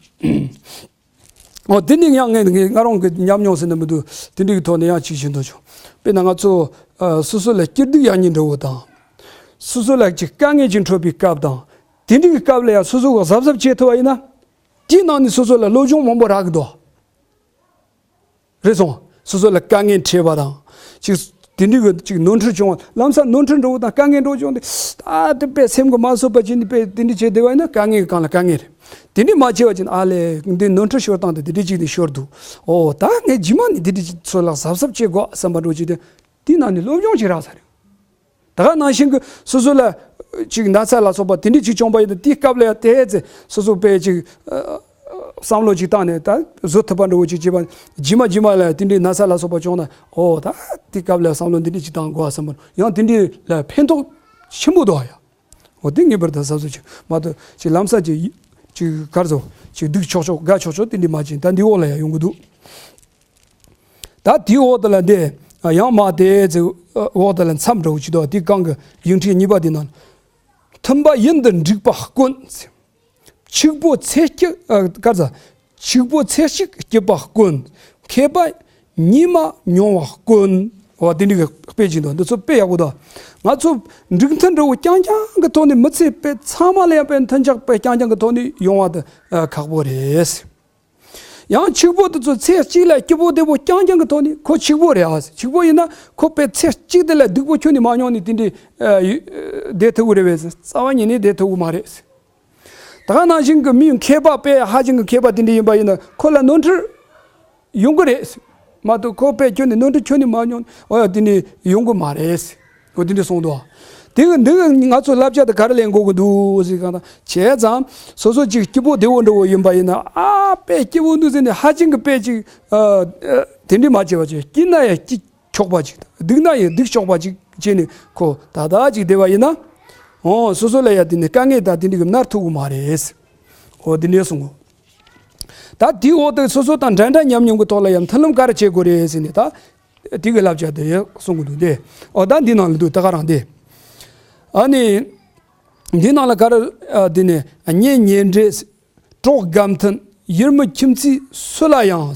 འོ་དེ་ནི་ཡང་ངས་ངས་ང་རང་གི་ཉམས་མྱོང་ཟེར་ན་མི་འདུག་དེ་འདྲ་གི་ཐོག་ནས་ཡང་ཅིག་བྱེད་འདོད་བྱུང་། དཔེར་ན་ང་ཚོ་ཨ་སོ་སོ་ལ་སྐྱིད་སྡུག་ཡག་ཉེས་འདྲ་བོ་དང་། སོ་སོ་ལ་ཅིག་དཀའ་ངལ་ཅིག་འཕྲད་པའི་སྐབས་དང་། དེ་འདྲ་གི་སྐབས་ལ་ཡང་སོ་སོ་ག་གཟབ་གཟབ་བྱེད་ཐུབ་པ་ཡིན་ན། དེའི་ནང་ནས་སོ་སོ་ལ་སློབ་སྦྱོང་མང་པོ་རག་གི་འདུག་རེད་སོང་། སོ་སོ་ལ་དཀའ་ངལ་འཕྲད་པ་དང་། ཅིག་དེ་འདྲ་གི་ཅིག་ནོར་འཁྲུལ་བྱུང་བ་ལམ་སང་ནོར་འཁྲུལ་འགྲོ་བ་དང་དཀའ་ངལ་འགྲོ་བྱུང་སྟེ། ད་དེ་དཔེ་སེམས་ཀྱི་མ་བཟོད་པ་བྱས་ནས་དཔེ་དེ་འདྲ་བྱས་བསྡད་པ་ཡིན་ན་དཀའ་ངལ་གྱི་སྒང་ལ་དཀའ་ངལ་རེད། དེ་འདྲ་མ་བྱས་པ་བྱས་ན་ཨ་ལས་འདི་ནོར་འཁྲུལ་ཤོར་སྟངས་དེ་དེ་འདྲ་ཅིག་ནས་ཤོར་འདུག་འོ་ད་ངས་རྗེས་མ་ནས་དེ་འདྲ་ཅིག་ཚོ་ལ་གཟབ་གཟབ་བྱེད་དགོས་བསམ་པ་འགྲོ་ཅིག་དེ་དེའི་ནང་ནས་སློབ་སྦྱོང་ཅིག་རག་ས་རེད། ད་ག་ནང་བཞིན་གྱི་སོ་སོ་ལ་ཅིག་ན་ཚ་ལ་སོགས་པ་དེ་འདྲ་ཅིག་བྱུང་པ་ཡིན་ན་དེའི་སྐབས་ལ་ཡང་དེ་ཚེ་སོ་སོ་དཔེ་ཅིག་ཨ་བསམ་བློ་ཅིག་བཏང་ནས་ད་བཟོད་ཐུབ་པ་འདྲ་བོ་ཅིག་བྱེད་པ། རྗེས་མ་རྗེས་མ་ལ་དེ་འདྲའི་ན་ཚ་ལ་སོགས་པ་བྱུང་ན་ཨོ་ད་དེའི་སྐབས་ལ་བསམ་བློ་འདི་འདྲ་ཅིག་བཏང་དགོས་བསམ་པ་ཡང་དེ་འདྲའི་ལ་ཕན་ཐོགས་ཆེན་པོ་འདུག་ཡ། འོ་དེ་ངེས་པར་དུ་གཟབ་གཟབ་ཅིག་མ་གཏོགས་ཅིག་ལམ་སང་ཅིག་ཅིག་གར་སོང་ཅིག་སྡུག་ཆོག་ཆོག་དགའ་ཆོག་ཆོག་དེ་འདྲའི་མ་བྱེད། ད་འདི་འོག་ལ་ཡང་ཡོང་གི་འདུག་ད་དེའི་འོག་དེ་ལ་འདི་ཡང་མ་དེ་ཚེ་འོག་དེ་ལ་མཚམས་འདྲ་བོ་ཅིག་འདུག་དེ་གང་གི་ཡིག་ཕྲེང་གཉིས་པ་དེ་ནང་མཐུན་པ་ཡུན་དུ་འགྲིག་པ་དཀོན། ཕྱུག་པོ་ཚེ་སྐྱིད་ཨ་ག་རེ་ཟ། ཕྱུག་པོ་ཚེ་གཅིག་སྐྱིད་པ་དཀོན། མཁས་པ་ཉི་མ་མྱོང་བ་དཀོན། འོ་དེ་འདྲའི་དཔེ་ཅིག་འདུག་འདི་ཚོ་དཔེ་ཡག་པོ་འདུག་ང་ཚོ་འགྲིག་མཐུན་འདྲ་བོ་རྐྱང་རྐྱང་གི་ཐོག་ནས་མི་ཚེ་དཔེ་ཚང་མ་ལ་ཡང་དཔེ་མཐུན་ཆགས་དཔེ་རྐྱང་རྐྱང་གི་ཐོག་ནས་ཡོང་བ་དེ་ཨ་ཁག་པོ་རེད། ཡང་ཕྱུག་པོ་དེ་ཚོ་ཚེ་གཅིག་ལ་སྐྱིད་པོ་བདེ་པོ་རྐྱང་རྐྱང་གི་ཐོག་ནས་ཁོ་ཕྱུག་པོ་རེད་ཨ། ཕྱུག་པོ་ཡིན་ན་ཁོ་དཔེ་ཚེ་གཅིག་དེ་ལ་སྡུག་པོ་ཁྱོན་ནས་མ་མྱོང་ནས་དེ་འདྲའི་ཨ་ཡུ་ཨ་བསྡད་ཐུབ་ཀྱི་རེད་པས། རྩ་བ་ཉིད་ནས་བསྡད་ཐུབ་ཀྱི་མ་རེད། ད་ག་ནང་བཞིན་གྱི་མི་མཁས་པ་དཔེ་ཧ་ཅང་གི་མཁས་པ་དེ་འདྲ་ཡིན་པ་ཡིན་ན་ཁོ་ལ་ནོར་འཁྲུལ་ཡོང་གི་རེད། མ་གཏོགས་ཁོ་དཔེ་ཁྱོན་ནས་ནོར་འཁྲུལ་ཁྱོན་ནས་མ་མྱོང་། འོ་ཡ་དེ་འདྲ་ཡོང་གི་མ་རེད། འོ་དེ་འདྲ་གསུངས་འདུག་དེ་གི་འདི་གི་ང་ཚོ་བསླབ་བྱ་དེ་ག་རེ་ལེན་དགོས་ཀྱི་འདུག་ཟེར་གང་ལྟར་བྱས་ཙང་སོ་སོ་ཅིག་སྐྱིད་པོ་བདེ་བོ་འདྲ་བོ་ཡིན་པ་ཡིན་ན་ཨ་དཔེ་སྐྱིད་པོ་འདུག་ཟེར་ནས་ཧ་ཅང་གི་དཔེ་ཅིག་ཨ་ཨ་དེ་འདྲ་མ་བྱས་པ་བྱས། སྐྱིད་ན་ཡང་སྐྱིད་ཆོག་པ་ཅིག་དང་། སྡུག་ན་ཡང་སྡུག་ཆོག་པ་ཅིག་བྱས་ནས་ཁོ་ད་ལྟ་ཅིག་བསྡད་པ་ཡིན་ན། འོ་སོ་སོ་ལ་ཡང་དེ་ནི་དཀའ་ངལ་དང་དེ་འདྲ་གི་མནར་ཐུབ་ཀྱི་མ་རེད། འོ་དེ་འདྲ་གསུངས་གོ། ད་དེའི་འོག་ཏུ་སོ་སོ་དང་འདྲ་འདྲ་མཉམ་མཉམ་གྱི་ཐོག་ལ་ཡང་མཐུན་ལམ་ག་རེ་བྱེད་དགོས་རེད་ཟེར་ནས་ད། དེ་གི་བསླབ་བྱ་དེ་གསུང་གི་འདུག་སྟེ། ཨོ་ད་འདི་ནང་ལ་འདུག་ད་ག་རང་དེ། ཨ་ནི། འདི་ནང་ལ་ག་རེ་ཨ་འདི་ནི་གཉེན་ཉེ་འབྲེལ། གྲོགས་དགའ་མཐུན། ཡུལ་མི་ཁྱིམ་མཚེས་སུ་ལ་ཡང་།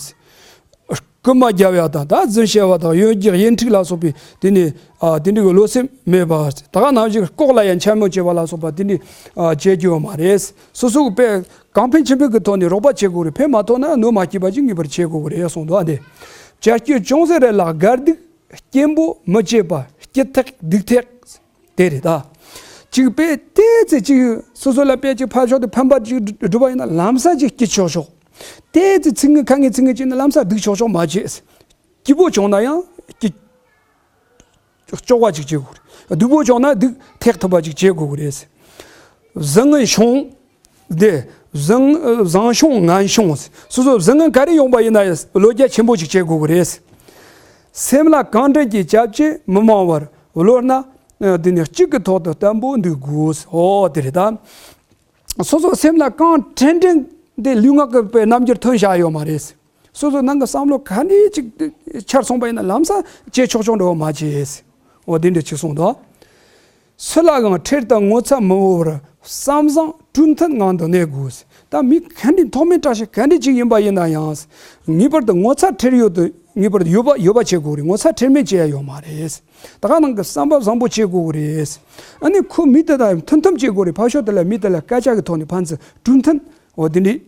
སྐུལ་མ་རྒྱབ་ཡ་དང་ད་རྫུན་བཤད་པ་དང་གཡོ་སྒྱུ་གཡེན་འཁྲིག་ལ་སོགས་པའི་དེ་ནི་ཨ་དེ་འདྲ་གི་བློ་སེམས་མེད་པ། ད་ག་ནང་བཞིན་ལྐོག་ལ་ཡང་འཕྱ་སྨོད་བྱེད་པ་ལ་སོགས་པ་དེ་འདྲ་ཨ་བྱེད་རྒྱུ་ཡོད་མ་རེད། སོ་སོ་གི་དཔེ་གང་ཕན་ཆད་ཕན་གི་ཐོག་ནས་རོགས་པ་བྱེད་དགོས་རེད། ཕན་མ་ཐོགས་ན་གནོད་མ་སྐྱེལ་བ་ཅིག་ངེས་པར་བྱེད་དགོས་རེད་གསུངས་འདུག་ཨ་འདི། བྱ་སྤྱོད་ཅུང་ཟད་རེ་ལ་དགའ་སྡུག་སྐྱེན་པོ་མི་བྱེད་པ་སྐྱིད་ཐག་སྡུག་ཐག་དེ་རེད་ད། ཅིག་དཔེ་ཏོག་ཙམ་ཅིག་སོ་སོ་ལ་དཔེ་ཅིག་ཕར་ཕྱོགས་དེ་ཕན་པ་ཅིག་སྒྲུབ་པ་ཡིན་ན་ལམ་སང་ཅིག་སྐྱིད་ཆོག་ཆོག་ཏོག་ཙམ་ཚིག་ངན་ཁ་ངན་ཚིག་ངན་ཅིག་ན་ལམ་སང་སྡུག་ཆོག་ཆོག་མ་བྱེད། སྐྱིད་པོ་བྱུང་ན་ཡང་སྐྱིད་ཆོག་པ་ཅིག་བྱེད་དགོས་རེད། སྡུག་པོ་བྱུང་ན་སྡུག་ཐེག་ཐུབ་པ་ཅིག་བྱེད་དགོས་ཀྱི་རེད། བཟང་ངན་བྱུང་། དེ་བཟང་བཟང་བྱུང་ངན་བྱུང་། སོ་སོ་བཟང་ངན་ག་རེ་ཡོང་པ་ཡིན་ན་ཡང་བློ་རྒྱ་ཆེན་པོ་ཅིག་བྱེད་དགོས་ཀྱི་རེད། སེམས་ལ་གང་དྲན་གྱི་སྐྱབས་ཀྱིས་མི་མང་བར། བློ་སྣ་འདི་ནི་གཅིག་གི་ཐོག་ཏུ་བརྟན་པོ་འདུག་དགོས། ཨོ་དེ་རེད་ད། སོ་སོ་སེམས་ལ་གང་དྲན་དྲན་དེ་ལུས་ངག་གི་པའི་རྣམ་འགྱུར་ཐོན་བཞག་ཡོད་མ་རེད། སོ་སོ་ནང་གི་བསམ་བློ་ག་འདྲ་ཅིག་འཆར་སོང་པ་ཡིན་ན་ལམ་སང་བྱེད་ཆོག་ཆོག་འགྲོ་བ་མ་བྱེད། འོ་དེ་འདྲ་ཅིག་གསུངས་འདུག་སུ་ལའང་ཁྲེལ་དང་ངོ་ཚ་མི་བོར་བསམ་བཟང་གྲོས་མཐུན་ངང་དུ་གནས་དགོས། ད་མི་ག་འདྲ་ཐོག་མའི་བཀྲ་ཤིས་ག་འདྲ་ཅིག་ཡིན་པ་ཡིན་ན་ཡང་ངེས་པར་དུ་ངོ་ཚ་ཁྲེལ་ཡོད་དུ་ངེས་པར་དུ་ཡོད་པ་ཡོད་པ་བྱེད་དགོས་རེད། ངོ་ཚ་ཁྲེལ་མེད་བྱེད་ཡ་ཡོད་མ་རེད། ད་ག་ནང་གི་བསམ་པ་བཟང་པོ་བྱེད་དགོས་རེད། ཨ་ནི་ཁོ་མི་དེ་དང་མཐུན་མཐུན་བྱེད་དགོས་རེད། ཕར་ཕྱོགས་དེ་ལ་མི་དེ་ལ་སྐད་ཆ་གི་ཐོག་ནས་ཕན་ཚུན་གྲོས་མཐུན་འོ་དེ་འདྲ།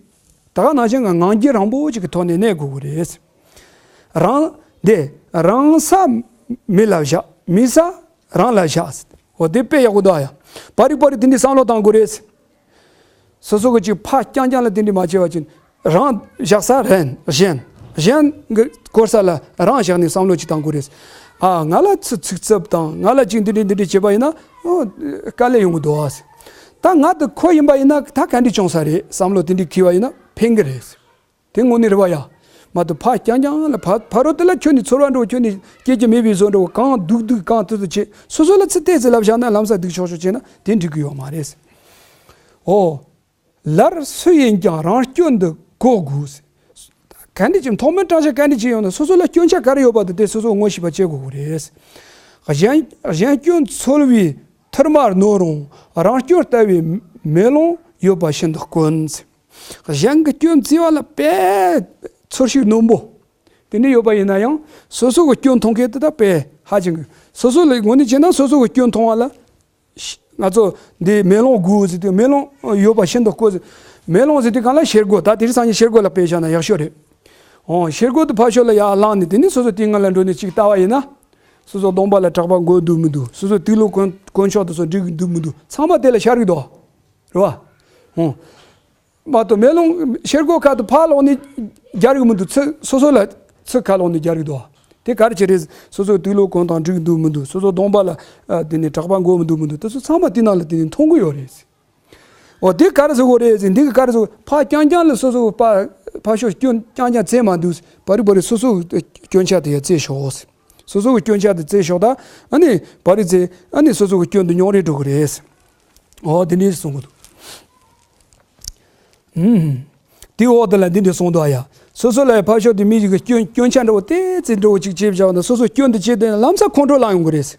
ད་ག་ནང་བཞིན་ང་ངང་རྒྱུད་རིང་པོ་ཅིག་གི་ཐོག་ནས་གནས་དགོས་ཀྱི་རེད། རང་། དེ། རང་ས་མི་ལ་བཞག་མི་ས་རང་ལ་བཞག་འོ་དེ་དཔེ་ཡག་པོ་འདུག་ཨ་ཡ། པར་རིས་པར་རིས་དེ་འདྲའི་བསམ་བློ་བཏང་དགོས་རེད། སོ་སོ་གི་ཅིག་ཕ་རྐྱང་རྐྱང་ལ་དེ་འདྲའི་མ་བྱས་པ་ཅིག་རང་བཞག་ས་རན་གཞན། གཞན་གྱི་སྐོར་ས་ལ་རང་བཞག་ནས་བསམ་བློ་ཅིག་བཏང་དགོས་རེད། ཨ་ང་ལ་ཚིག་ཚིག་རྩུབ་དང་ང་ལ་ཅིག་འདི་འདྲའི་འདི་འདྲའི་བྱས་པ་ཡིན་ན་ཨོ་དཀའ་ལས་ཡོང་གི་འདུག་ཨ། ད་ང་དང་ཁོ་ཡིན་པ་ཡིན་ན་ད་ག་འདྲ་བྱུང་ས་རེད་བསམ་བློ་དེ་འདྲ་འཁྱེར་བ་ཡིན་ན་ཕན་གི་རེད། དེ་དངོས་གནས་རེད་བ་ཡ། མ་གཏོགས་ཕ་རྐྱང་རྐྱང་ལ་ཕ་ཕ་རོལ་དེ་ལ་ཁྱོད་ནི་ཚོར་བ་འགྲོ་ཁྱོད་ནི་སྐྱེ་རྒྱུ་མེད་པའི་བཟོ་འགྲོ་གང་སྡུག་སྡུག་གང་ཐུབ་ཐུབ་བྱེད་སོ་སོ་ལ་ཚིག་ཏོག་ཙམ་ལབ་བཞག་ན་ལམ་སང་སྡུག་ཆོག་ཆོག་བྱེད་ན་དེ་འགྲིག་གི་ཡོད་མ་རེད། ཨོ། ལར་སུ་ཡིན་ཀྱང་རང་སྐྱོན་འདི་གོ་དགོས། ག་འདྲ་ཅིག་ཐོག་མའི་བཀྲ་ཤིས་ག་འདྲ་ཅིག་ཡོང་ན་སོ་སོ་ལ་སྐྱོན་ཆ་ག་རེ་ཡོད་པ་དེ་དེ་སོ་སོ་ངོ་ཤེས་པ་བྱེད་དགོས་ཀྱི་རེད། གཞན་གཞན་སྐྱོན་འཚོལ་བའི་ཐུར་མ་རྣོ་རུང་རང་སྐྱོན་ལྟ་བུའི་མེ་ལོང་ཡོད་པ་ཤིན་ཏུ་དཀོན། གཞན་གྱི་སྐྱོན་བཙལ་བ་ལ་དཔེ་ཚོར་ཤུགས་རྣོན་པོ་དེ་འདྲ་ཡོད་པ་ཡིན་ན་ཡང་སོ་སོ་གི་སྐྱོན་མཐོང་མཁན་དེ་དག་དཔེ་ཧ་ཅང་གི་སོ་སོ་ལ་ངོས་ནས་བྱས་ན་སོ་སོ་གི་སྐྱོན་མཐོང་བ་ལ། ང་ཚོ་འདི་མེ་ལོང་དགོས་ཟེར་དུས་མེ་ལོང་ཡོད་པ་ཤིན་ཏུ་དཀོན་ཟེར། མེ་ལོང་ཟེར་དུས་གང་ལ་ཤེལ་སྒོ་ད་དེ་རིང་སང་ཉིན་ཤེལ་སྒོ་ལ་དཔེ་བཞག་ན་ཡག་ཤོས་རེད། འོ་ཤེལ་སྒོ་དེ་ཕར་ཕྱོགས་ལ་ཡར་བླངས་ནས་དེ་ནས་སོ་སོ་དེའི་སྔོན་ལ་འགྲོ་ནས་ཅིག་ལྟ་བ་ཡིན་ན། སོ་སོ་གདོང་པ་ལ་གྲགས་པ་འགོ་འདུག་མི་འདུག་སོ་སོ་དུག་ལོག་གོན་གོན་ཆོག་དེ་ཚོ་འགྲིག་འདུག་མི་འདུག་ཚང་མ་དེ་ལ་ཤར་གི་འདུག་རེད་བ། འོ། མ་གཏོགས་མེ་ལོང་ཤེལ་སྒོ་ཁ་དུ་ཕར་ལོག་ནས་རྒྱག་གི་མི་འདུག་ཚུར་སོ་སོ་ལ་ཚུར་ཁ་ལོག་ནས་རྒྱག་གི་འདུག་དེ་ག་རེ་བྱས་རེད། སོ་སོའི་དུག་ལོག་གོན་སྟངས་འགྲིག་འདུག་མི་འདུག་སོ་སོ་གདོང་པ་ལ་ཨ་དེ་ནས་གྲགས་པ་འགོ་མི་འདུག་མི་འདུག་དེ་ཚོ་ཚང་མ་དེ་ནང་ལ་དེ་ནས་མཐོང་གི་ཡོད་རེད། འོ་དེ་ག་རེ་ཟེར་དགོས་རེད་ཟེར་འདི་གི་ག་རེ་ཟེར་དགོས་ཕ་རྐྱང་རྐྱང་ལ་སོ་སོ་ཕ་ཕ་ཤོ་སྐྱོན་རྐྱང་རྐྱང་བཙལ་མ་འདུག་པ་རི་པ་རི་སོ་སོ་སྐྱོན་ཆ་དེ་ཡ་བཙལ་ཤོག་སོ་སོ་གི་སྐྱོན་ཆ་དེ་བཙལ་ཤོག་ད་ཨ་ནི་པ་རི་བཙལ་ཨ་ནི་སོ་སོ་གི་སྐྱོན་དེ་ཉུང་རེ་འགྲོ་གི་རེད། འོ་དེ་འདྲས་གསུང་གི་འདུག་ཨུམ། དེའི་འོག་དེ་ལ་འདི་འདྲས་གསུངས་འདུག་ཨ་ཡ། སོ་སོ་ལ་ཡ་ཕ་ཤོ་དེ་མི་ཞིག་གི་སྐྱོན་སྐྱོན་ཆ་འདྲ་བོ་ཏོག་ཙམ་འདྲ་བོ་ཅིག་བྱས་བཞག་ན་སོ་སོ་སྐྱོན་དེ་བྱས་དེ་ལམ་སང་ཁོང་ཁྲོ་ལངས་ཡོང་གི་རེད།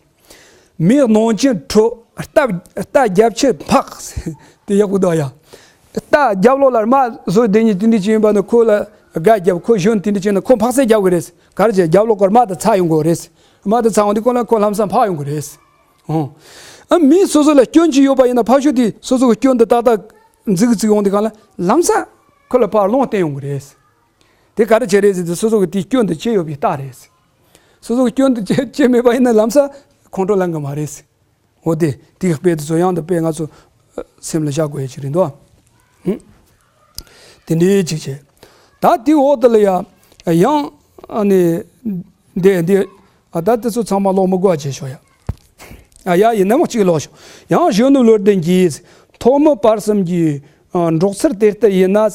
མིག་ནང་གཅིན་འཕྲོ། རྟ་རྟ་རྒྱབ་ཕྱི་འཕགས། དེ་ཡག་པོ་འདུག་ཡ། རྟ་རྒྱབ་ལོགས་ལ་རྨ་བཟོས་བསྡད་མཁན་དེ་འདྲ་ཅིག་ཡིན་པ་ནི་ཁོ་ལ་སྒ་རྒྱབ་ཁོ་ཞོན་དེ་འདྲ་ཅིག་ན་ཁོ་འཕགས་སེ་རྒྱབ་གི་རེད། ག་རེ་བྱས་རྒྱབ་ལོགས་ཀར་རྨ་དེ་ཚ་ཡོང་གི་རེད། རྨ་དེ་ཚ་འོང་དུས་ཁོ་ལ་ཁོ་ལམ་སང་འཕགས་ཡོང་གི་རེད། ཨོ། ཨ་མི་སོ་སོ་ལ་སྐྱོན་ཅིག་ཡོད་པ་ཡིན་ན་ཕ་ཤོ་དེ་སོ་སོ་གི་སྐྱོན་དེ་ཏག་ཏག་འཛུགས་འཛུགས་ཡོང་དུས་གང་ལ་ལམ་སང་ཁོ་ལ་ཕར་ལོང་བསྟན་ཡོང་གི་རེད། དེ་ག་རེ་བྱས་རེད་ཟེར་དུས་སོ་སོ་གི་དེའི་སྐྱོན་དེ་ཅི་ཡོད་པའི་རྟགས་རེད། སོ་སོ་གི་སྐྱོན་དེ་ཅི་ཅི་མེད་པ་ཡིན་ན་ལམ་སང་ཁོང་ཁྲོ་ལངས་གི་མ་རེད། འོ་དེ་དེ་གི་དཔེ་དེ་ཚོ་ཡང་དུ་དཔེ་ང་ཚོ་སེམས་ལ་བཞག་དགོས་ཡ་ཅིག་རེད་འདུག་ཧུམ། དེ་འདྲའི་ཅིག་བྱས། ད་དེའི་འོག་དེ་ལ་ཡ་ཡང་ཨ་ནི་འདི་འདི་ཨ་ད་དེ་ཚོ་ཚང་མ་ཀློག་མི་དགོས་པ་བྱས་ཤོག་ཡ། ཨ་ཡ་ཡིན་ན་མ་གཅིག་ཀློག་ཤོག་ཡང་གཞོན་ནུ་བློ་ལྡན་གྱིས་ཐོག་མའི་བར་གསུམ་གྱི་འགྲོགས་ཚུལ་དེ་ལྟར་ཡིན་ན།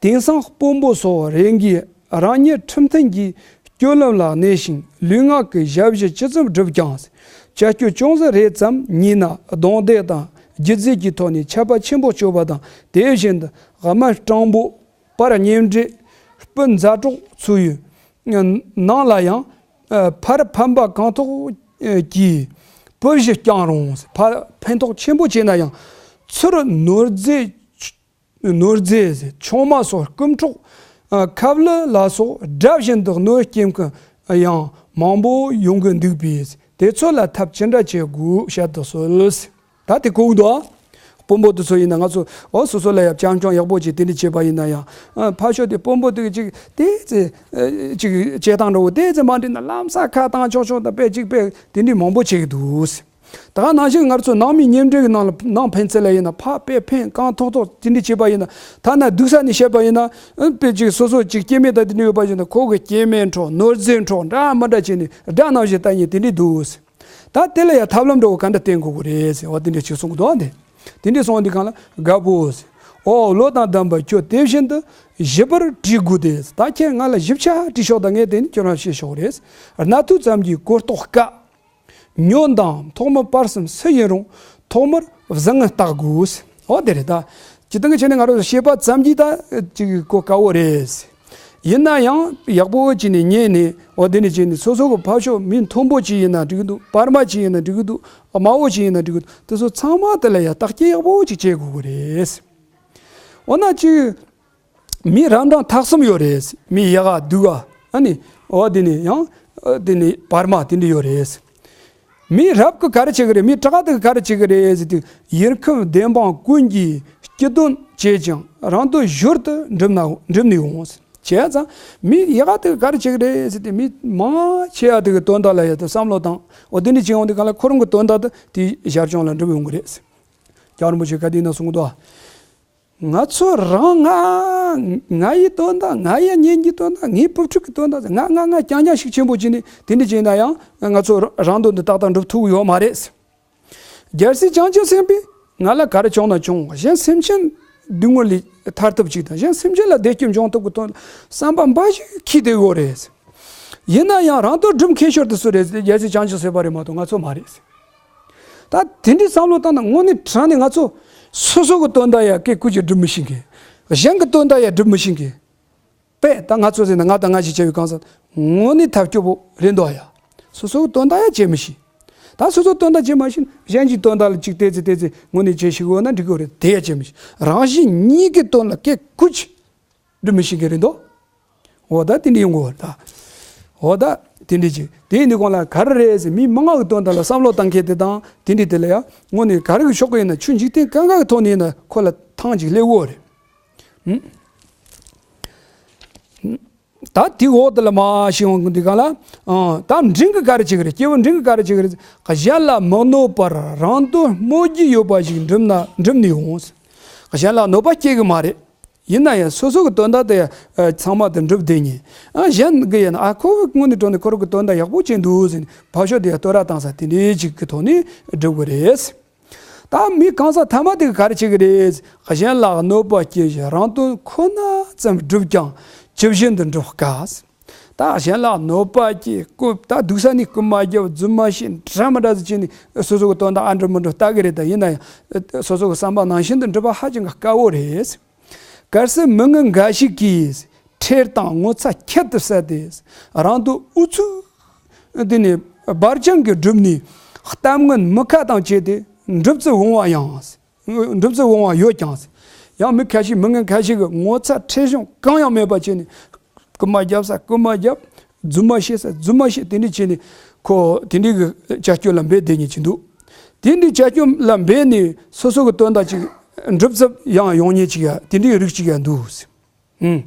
དེང་སང་དཔོན་པོ་སོགས་རེ་འགའི་རང་ཉིད་ཁྲིམས་མཐུན་གྱི་སྤྱོད་ལམ་ལ་གནས་ཤིང་ལུས་ངག་གི་ཞབས་ཞུ་ཇི་ཙམ་བསྒྲུབས་ཀྱང་། བྱ་སྤྱོད་ཅུང་ཟད་རེ་ཙམ་ཉེས་ན་རྡུང་རྡེག་དང་སྒྱུ་རྩལ་གྱི་ཐོག་ནས་ཆད་པ་ཆེན་པོ་གཅོད་པ་དང་དེ་བཞིན་དུ་དམར་སྤྲང་པོ་པར་གཉེན་འབྲེལ་སྤུན་མཛའ་གྲོགས་ཚོ་ཡི་ནང་ལ་ཡང་ ཨ། ཕར་ཕན་པ་གང་ཐོགས་ཀྱིས། བུ་བཞི་བསྐྱངས་རུང་། ཕ། ཕན་ཐོགས་ཆེན་པོ་བྱས་ན་ཡང་། ཚུར་ནོར་རྫས། ནོར་རྫས་ཆུང་མ་སོགས་རྐུ་འཕྲོག་ཨ། ཁབ་ལི་ལ་སོགས་དགྲ་བཞིན་དུ་གནོད་སྐྱེལ་མཁན་ཡང་མང་པོ་ཡོང་གི་འདུག་པས། དེ་ཚོ་ལ་ཐབས་ཅི་འདྲ་བྱེད་དགོས་བཤད་དུ་གསོལ། ད་དེ་གོ་གི་འདུག་ཨ། དཔོན་པོ་དེ་ཚོ་ཡིན་ན། ང་ཚོ། འོ། སོ་སོ་ལ་ཡང་བྱམས་སྐྱོང་ཡག་པོ་ཅིག་དེ་འདྲ་བྱས་པ་ཡིན་ན་ཡང་། ཨ། ཕར་ཕྱོགས་དེ་དཔོན་པོ་དེ་གི་ཅིག་དེ་ཙི། ཨ། ཅིག་བྱེད་སྟངས་འདྲ་བོ་དེ་ཙི་མ་འགྲིག་ན་ལམ་སང་ཁ་བཏང་ཆོག་ཆོག་དང་དཔེ་ཅིག་དཔེ་དེ་འདྲ་མང་པོ་བྱེད་ཀྱི་འདུག། ད་ག་ནང་བཞིན་ང་ཚོ་ནང་མི་གཉེན་འབྲེལ་གྱི་ནང་ལ། ནང་ཕན་ཚུན་ལ་ཡིན་ན། ཕར་དཔེ་ཕན་གང་ཐོགས་ཐོགས་དེ་འདྲ་བྱས་པ་ཡིན་ན། ཐ་ན་སྡུག་ས་ནས་བཤད་པ་ཡིན་ན། ཨ། དཔེ་ཅིག་སོ་སོ་ཅིག་སྐྱེ་དམན་དང་དེ་འདྲ་ཡོད་པ་ཡིན་ན། ཁོ་གི་སྐྱེ་དམན་འཕྲོག། ནོར་རྫས་འཕྲོག། འདྲ་མི་འདྲ་བྱས་ནས་དགྲ་ནང་བཞིན་ལྟ་མཁན་དེ་འདྲ་འདུག། ད་དེ་ལ་ཡང་ཐབས་ལམ་འདྲ་བོ་ག་འདྲ་བསྟེན་དགོས་ཀྱི་རེད་ཟེར་བ་དེ་འདྲ་ཅིག་གསུང་གི་འདུག་ཨ། དེ། དེ་འདྲ་གསུང་བ་འདི་གང་ལ། རྒད་པོ་ཟེར། ཨོ། བློ་དང་ལྡན་པ་ཁྱོད་དེ་བཞིན་དུ་ཞིབ་པར་དྲིས་དགོས་ཏེ། ད་ཁྱེད་ང་ལ་ཞིབ་ཆ་དྲིས་ཤོག་དང་། ངས་དེ་ནི་ཁྱོད་རང་བཤད་ཤོག་རེད། རྣ་ཐོས་ཙམ་གྱིས་གོ་རྟོགས་དཀའ། ཉོན་དང་ཐོག་མར་བར་གསུམ་སུ་ཡིན་རུང་། ཐོག་མར་བཟང་ངན་བརྟག་དགོས། ཨོ། དེ་རེད། ད་སྤྱིར་བཏང་གི་ཆ་ནས་ང་རང་ཚོ་བཤད་པ་ཙམ་གྱིས་ད་ཅིག་གོ་དཀའ་བོ་རེད། ཡིན་ན་ཡང་ཡག་པོ་བྱས་ནས་ཉན་ནས། འོ། དེ་ནས་བྱས་ནས་སོ་སོ་གི་ཕར་ཕྱོགས་མི་མཐོན་པོ་ཅིག་ཡིན་ན་འགྲིག་གི་འདུག། བར་མ་ཅིག་ཡིན་ན་འགྲིག་གི་འདུག། དམའ་བོ་ཅིག་ཡིན་ན་འགྲིག་གི་འདུག། དེ་ཚོ་ཚང་མ་དེ་ལ་ཡང་བརྟག་དཔྱད་ཡག་པོ་ཅིག་བྱེད་དགོས་ཀྱི་རེད། འོ་ན་ཅིག་མི་རབ་འབྲིང་ཐ་གསུམ་ཡོད་རེད། མི་ཡག་ག་སྡུག་ག། ཨ་ནི། འོ། དེ་ནས་ཡང་། ཨ། དེ་ནས་བར་མ་དེ་འདྲ་ཡོད་རེད། མི་རབ་ཀྱིས་ག་རེ་བྱེད་ཀྱི་རེད། མི་དྲག་དེ་གིས་ག་རེ་བྱེད་ཀྱི་རེད་ཟེར་དུས། ཡུལ་ཁམས་བདེན་དཔང་ཀུན་གྱིས་སྤྱི་དོན་བྱེད་ཅིང་། རང་དོན་ཞོར་དུ་འགྲུབ་ན། འགྲུབ་ནས་འོང་། བྱས་ཙང་མི་ཡག་ག་དེ་གིས་ག་རེ་བྱེད་ཀྱི་རེད་ཟེར་དུས། མི་མང་ཆེ་བ་དེ་གི་དོན་དག་ལ་ཡ་དེ་བསམ་བློ་བཏང་། འོ། དེ་འདྲ་བྱེད་ཡོང་དུས་གང་ལ་ཁོ་རང་གི་དོན་དག་དེ་དེའི་ཞར་བྱུང་ལ་འགྲུབ་ཡོང་གི་རེད། སྐྱབས་མགོན་རིན་པོ་ཆེ་ག་དུས་ཡིན་ན་གསུང་གི་འདུག། ང་ཚོ་རང་། ང་། ང་ཡི་དོན་དག། ང་ཡི་གཉེན་གྱི་དོན་དག། ངའི་བུ་ཕྲུག་གི་དོན་དག། ང་། ང་། ང་རྐྱང་རྐྱང་ཞིག་ཆེན་པོ་བྱས་ནས་དེ་འདྲ་བྱས་ན་ཡང་། ང་ཚོ་རང་དོན་དུ་ཏག་ཏག་འགྲུབ་ཐུབ་ཡོད་མ་རེད། རྒྱལ་སྲས་བྱང་ཆུབ་སེམས་དཔས་ང་ལ་ག་རེ་བྱུང་ན་བྱུང་། གཞན་སེམས་ཅན་སྡུག་བསྔལ་ལས་ཐར་ཐབས་ཅིག་དང་། གཞན་སེམས་ཅན་ལ་བདེ་སྐྱིད་འབྱུང་ཐབས་ཀྱི་དོན་ལ་བསམ་པ་འབའ་ཞིག་འཁྱེར་བསྡད་ཡོད་རེད། ཡིན་ན་ཡང་རང་དོན་སྒྲུབ་མཁན་ཤོར་དུ་སུ་རེད། རྒྱལ་སྲས་བྱང་ཆུབ་སེམས་དཔའ་རེད་མ་གཏོགས་ང་ཚོ་མ་རེད། ད་དེ་འདྲའི་བསམ་བློ་བཏང་ན། དངོས་གནས་དྲང་ནས་ང་ཚོ་སོ་སོ་གི་དོན་དག་ཡ་སྐད་ཀུ་ཅིག་སྒྲུབ་མི་ཤེས་མཁན། གཞན་གྱི་དོན་དག་ཡ་སྒྲུབ་མི་ཤེས་མཁན། དཔེ་ད་ང་ཚོ་ཟེར་ན། ང་དང་ང་ཞིག་བྱ་བའི་གང་ཟག་དངོས་གནས་ཐབས་སྐྱོ་པོ་རེད་འདུག་ཡ། སོ་སོ་གི་དོན་དག་ཡ་བྱེད་མི་ཤེས། ད་སོ་སོ་དོན་དག་བྱེད་མ་ཤེས་ན་གཞན་གྱི་དོན་དག་ལ་ཅིག་བལྟས་ཚེ་བལྟས་ཚེ་དངོས་གནས་བྱེད་ཤེས་དགོས་ན་འགྲིག་གི་རེད། དེ་ཡ་བྱེད་མི་ཤེས། རང་གཞན་གཉིས་ཀྱི་དོན་ལ་སྐད་ཀུ་ཅིག་སྒྲུབ་མི་ཤེས་མཁན་རེད་འདུག། འོ། ད་དེ་འདྲ་ཡོང་གི་ཡོད་རེད་ད། འོ། ད་དེ་འདྲ་ཅིག། དེ་ཡིན་དུས་གང་ལ་ག་རེ་རེད་ཟེར། མི་མང་བ་གི་དོན་དག་ལ་བསམ་བློ་བཏང་མཁན་དེ་དང་། དེ་འདྲ་དེ་ལ་ཡང་དངོས་གནས་ག་རེ་གི་ཕྱོགས་གི་ཡིན་ན། ཆོས་འཇིག་རྟེན་གང་ག་གི་ཐོག་ནས་ཡིན་ན་ཁོ་ལ་ཐང་ཅིག་སླེབས་ཡོད་རེད། ཨུམ། ད་དེའི་འོག་དེ་ལ་མར་ཞིག་འོང་དུས་གང་ལ། ཨང་། ད་འབྲིང་གིས་ག་རེ་བྱེད་ཀྱི་རེད། སྐྱེས་བུ་འབྲིང་གིས་ག་རེ་བྱེད་ཀྱི་རེད། གཞན་ལ་མི་གནོད་པར་རང་དོན་སྨོས་རྒྱུ་ཡོད་པ་ཞིག་འགྲུབ་ན། འགྲུབ་ནས་འོང་། གཞན་ལ་གནོད་པ་སྐྱེལ་གི་མ་རེད། ཡིན་ན་ཡང་སོ་སོ་གི་དོན་དག་དེ་ཡང་ཚང་མ་དེ་འགྲུབ་བསྡད་མཁན། ཨ། གཞན་གི་ཡིན་ན། ཨ། ཁོ་གི་དངོས་གནས་དྲང་གནས་ཁོ་རང་གི་དོན་དག་ཡག་པོ་བྱས་འདུག་ཟེར་ནས་ཕར་ཕྱོགས་དེ་ཡང་བསྟོད་ར་བཏང་ས་དེ་འདྲའི་ཅིག་གི་ཐོག་ནས་འགྲུབ་གི་རེད། ད་མི་གང་ཟག་ཐ་མ་དེ་གིས་ག་རེ་བྱེད་ཀྱི་རེད། གཞན་ལ་གནོད་པ་སྐྱེལ་ཞིང་རང་དོན་ཁོ་ན་ཙམ་བསྒྲུབས་ཀྱང་ཇི་བཞིན་དུ་འགྲུབ་དཀའ། ད་གཞན་ལ་གནོད་པ་སྐྱེལ། རྐུ། ད་སྡུག་ས་ནས་རྐུ་མ་རྒྱབ། རྫུན་མ་བཤད། འདྲ་མི་འདྲ་ཟིག་བྱས་ནས་སོ་སོ་གི་དོན་དག་ཨ་འགྲུབ་མི་འགྲུབ་ལྟ་གི་རེད། ད་ཡིན་ན་ཡང་སོ་སོ་གི་བསམ་པ་ནང་བཞིན་དུ་འགྲུབ་པ་ཧ་ཅང་གི་དཀའ་བོ་རེད། གལ་སྲིད་མི་ངན་འགའ་ཞིག་གིས་ཁྲེལ་དང་ངོ་ཚ་ཁྱད་དུ་བསད་དེ། རང་དོན་ཨུ་ཚུགས་དེ་ནས་སྦར་རྐྱང་གིས་བསྒྲུབས་ནས། གཏམ་ངན་མི་ཁ་དང་བཅས་ཏེ་འགྲུབ་ཚུལ་འོང་བ་ཡང་། འགྲུབ་ཚུལ་འོང་བ་ཡོད་ཀྱང་། ཡང་མི་ཁ་ཤས། མི་ངན་ཁ་ཤས་ཀྱིས་ངོ་ཚ་ཁྲེལ་གཞུང་གང་ཡང་མེད་པ་བྱས་ནས་རྐུ་མ་རྒྱབ་ས་རྐུ་མ་རྒྱབ། རྫུན་མ་བཤད་ས་རྫུན་མ་བཤད། དེ་འདྲ་བྱས་ནས་ཁོ་དེ་འདྲའི་གི་བྱ་སྤྱོད་ལ་འབད་བསྡད་མཁན་ཅིག་འདུག། དེ་འདྲའི་བྱ་སྤྱོད་ལ་འབད་ནས་སོ་སོ་གི་དོན་དག་ཅིག་འགྲུབ་ཚུལ་ཡང་ཡོང་མཁན་ཅིག་ཡ། དེ་འདྲའི་རིགས་ཅིག་ཡ་འདུག། ཨུམ།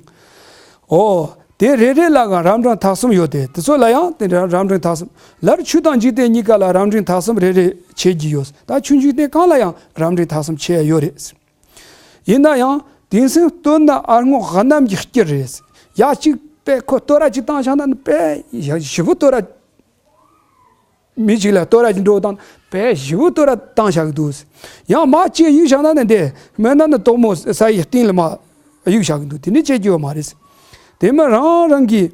འོ། དེ་རེ་རེ་ལའང་རབ་འབྲིང་ཐ་གསུམ་ཡོད་དེ། དེ་ཚོ་ལ་ཡང་དེ་འདྲ་རབ་འབྲིང་ཐ་གསུམ། ལར་ཆོས་དང་འཇིག་རྟེན་གཉིས་ཀ་ལ་རབ་འབྲིང་ཐ་གསུམ་རེ་རེ་ཕྱེ་རྒྱུ་ཡོད། ད་ཆོས་འཇིག་རྟེན་གང་ལ་ཡང་རབ་འབྲིང་ཐ་གསུམ་ཕྱེ་ཡ་ཡོད་རེད། ཡིན་ན་ཡང་དེང་སང་བསྟོད་ན་ཨ་སྔོན་གནམ་གྱི་སྐྱིད་རེད། ཡ་གཅིག་དཔེ་ཁོ་བསྟོད་ར་གཅིག་བཏང་བཞག་ན་ནི་དཔེ་ཡ་ཞེ་པོ་བསྟོད་ར། མི་གཅིག་ལ་བསྟོད་ར་གཅིག་འགྲོ་བཏང་དཔེ་ཞེ་པོ་བསྟོད་ར་བཏང་བཞག་གི་འདུག། ཡང་མར་གཅིག་གཡུག་བཞག་ན་ནི་འདི་མེད་ན་ནི་དོག་མོ་ས་ཡི་སྟེང་ལ་མར་གཡུག་བཞག་གི་འདུག། དེ་ནི་བྱེད་རྒྱུ་ཡོད་མ་རེད། དེ་མིན་རང་རང་གི།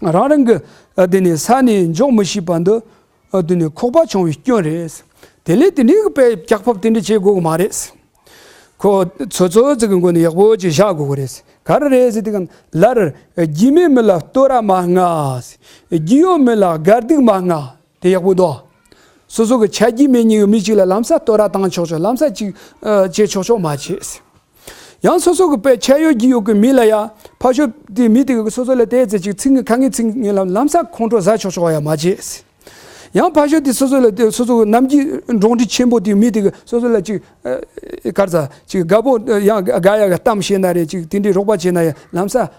རང་རང་གི། ཨ། དེ་ནས་ས་ནས་འཇོག་མི་ཤེས་པ་འདི། ཨ། དེ་ནས་ཁོག་པ་ཆུང་བའི་སྐྱོན་རེད། དེ་ལས་དེ་ནས་དཔེ་བཀྱག་ཕབ་དེ་འདྲ་བྱེད་དགོས་ཀྱི་མ་རེད། ཁོ་ཚོད་ཚོད་ཅིག་གི་སྒོ་ནས་ཡག་པོ་ཅིག་བཞག་དགོས་ཀྱི་རེད། ག་རེ་རེད་ཟེར་དུས་གང་ལ། རྒྱུས་མེད་མི་ལ་བསྟོད་ར་མ་སྔ། རྒྱུས་ཡོད་མི་ལ་དགའ་སྡུག་མ་སྔ། དེ་ཡག་པོ་འདུག་སོ་སོ་གི་ཆ་རྒྱུས་མེད་མཁན་གྱི་མི་གཅིག་ལ་ལམ་སང་བསྟོད་ར་བཏང་ཆོག་ཆོག་ལམ་སང་ཅིག་ཨ་བྱེད་ཆོག་ཆོག་མ་བྱེད། ཡང་སོ་སོ་གི་དཔེ་ཆ་ཡོད་རྒྱུས་ཡོད་ཀྱི་མི་ལ་ཡ་ཕར་ཕྱོགས་དེ་མི་དེ་གི་སོ་སོ་ལ་དེ་ཙེ་ཅིག་ཚིག་ངན་ཁ་ངན་ཚིག་ངན་ལ་ལམ་སང་ཁོང་ཁྲོ་ཟ་ཆོག་ཆོག་ཡ་མ་བྱེད། ཡང་ཕར་ཕྱོགས་དེ་སོ་སོ་ལ་དེ་སོ་སོ་གི་ནམ་རྒྱུན་འགྲོགས་འདྲིས་ཆེན་པོ་དེ་མི་དེ་གི་སོ་སོ་ལ་ཅིག་ཨ་གར་ཟ་ཅིག་དགའ་པོ་ཡང་དགའ་ཡ་གི་གཏམ་བཤད་ན་རེད། ཅིག་དེ་འདྲའི་རོགས་པ་བྱེད་ན་ཡ་ལམ་སང་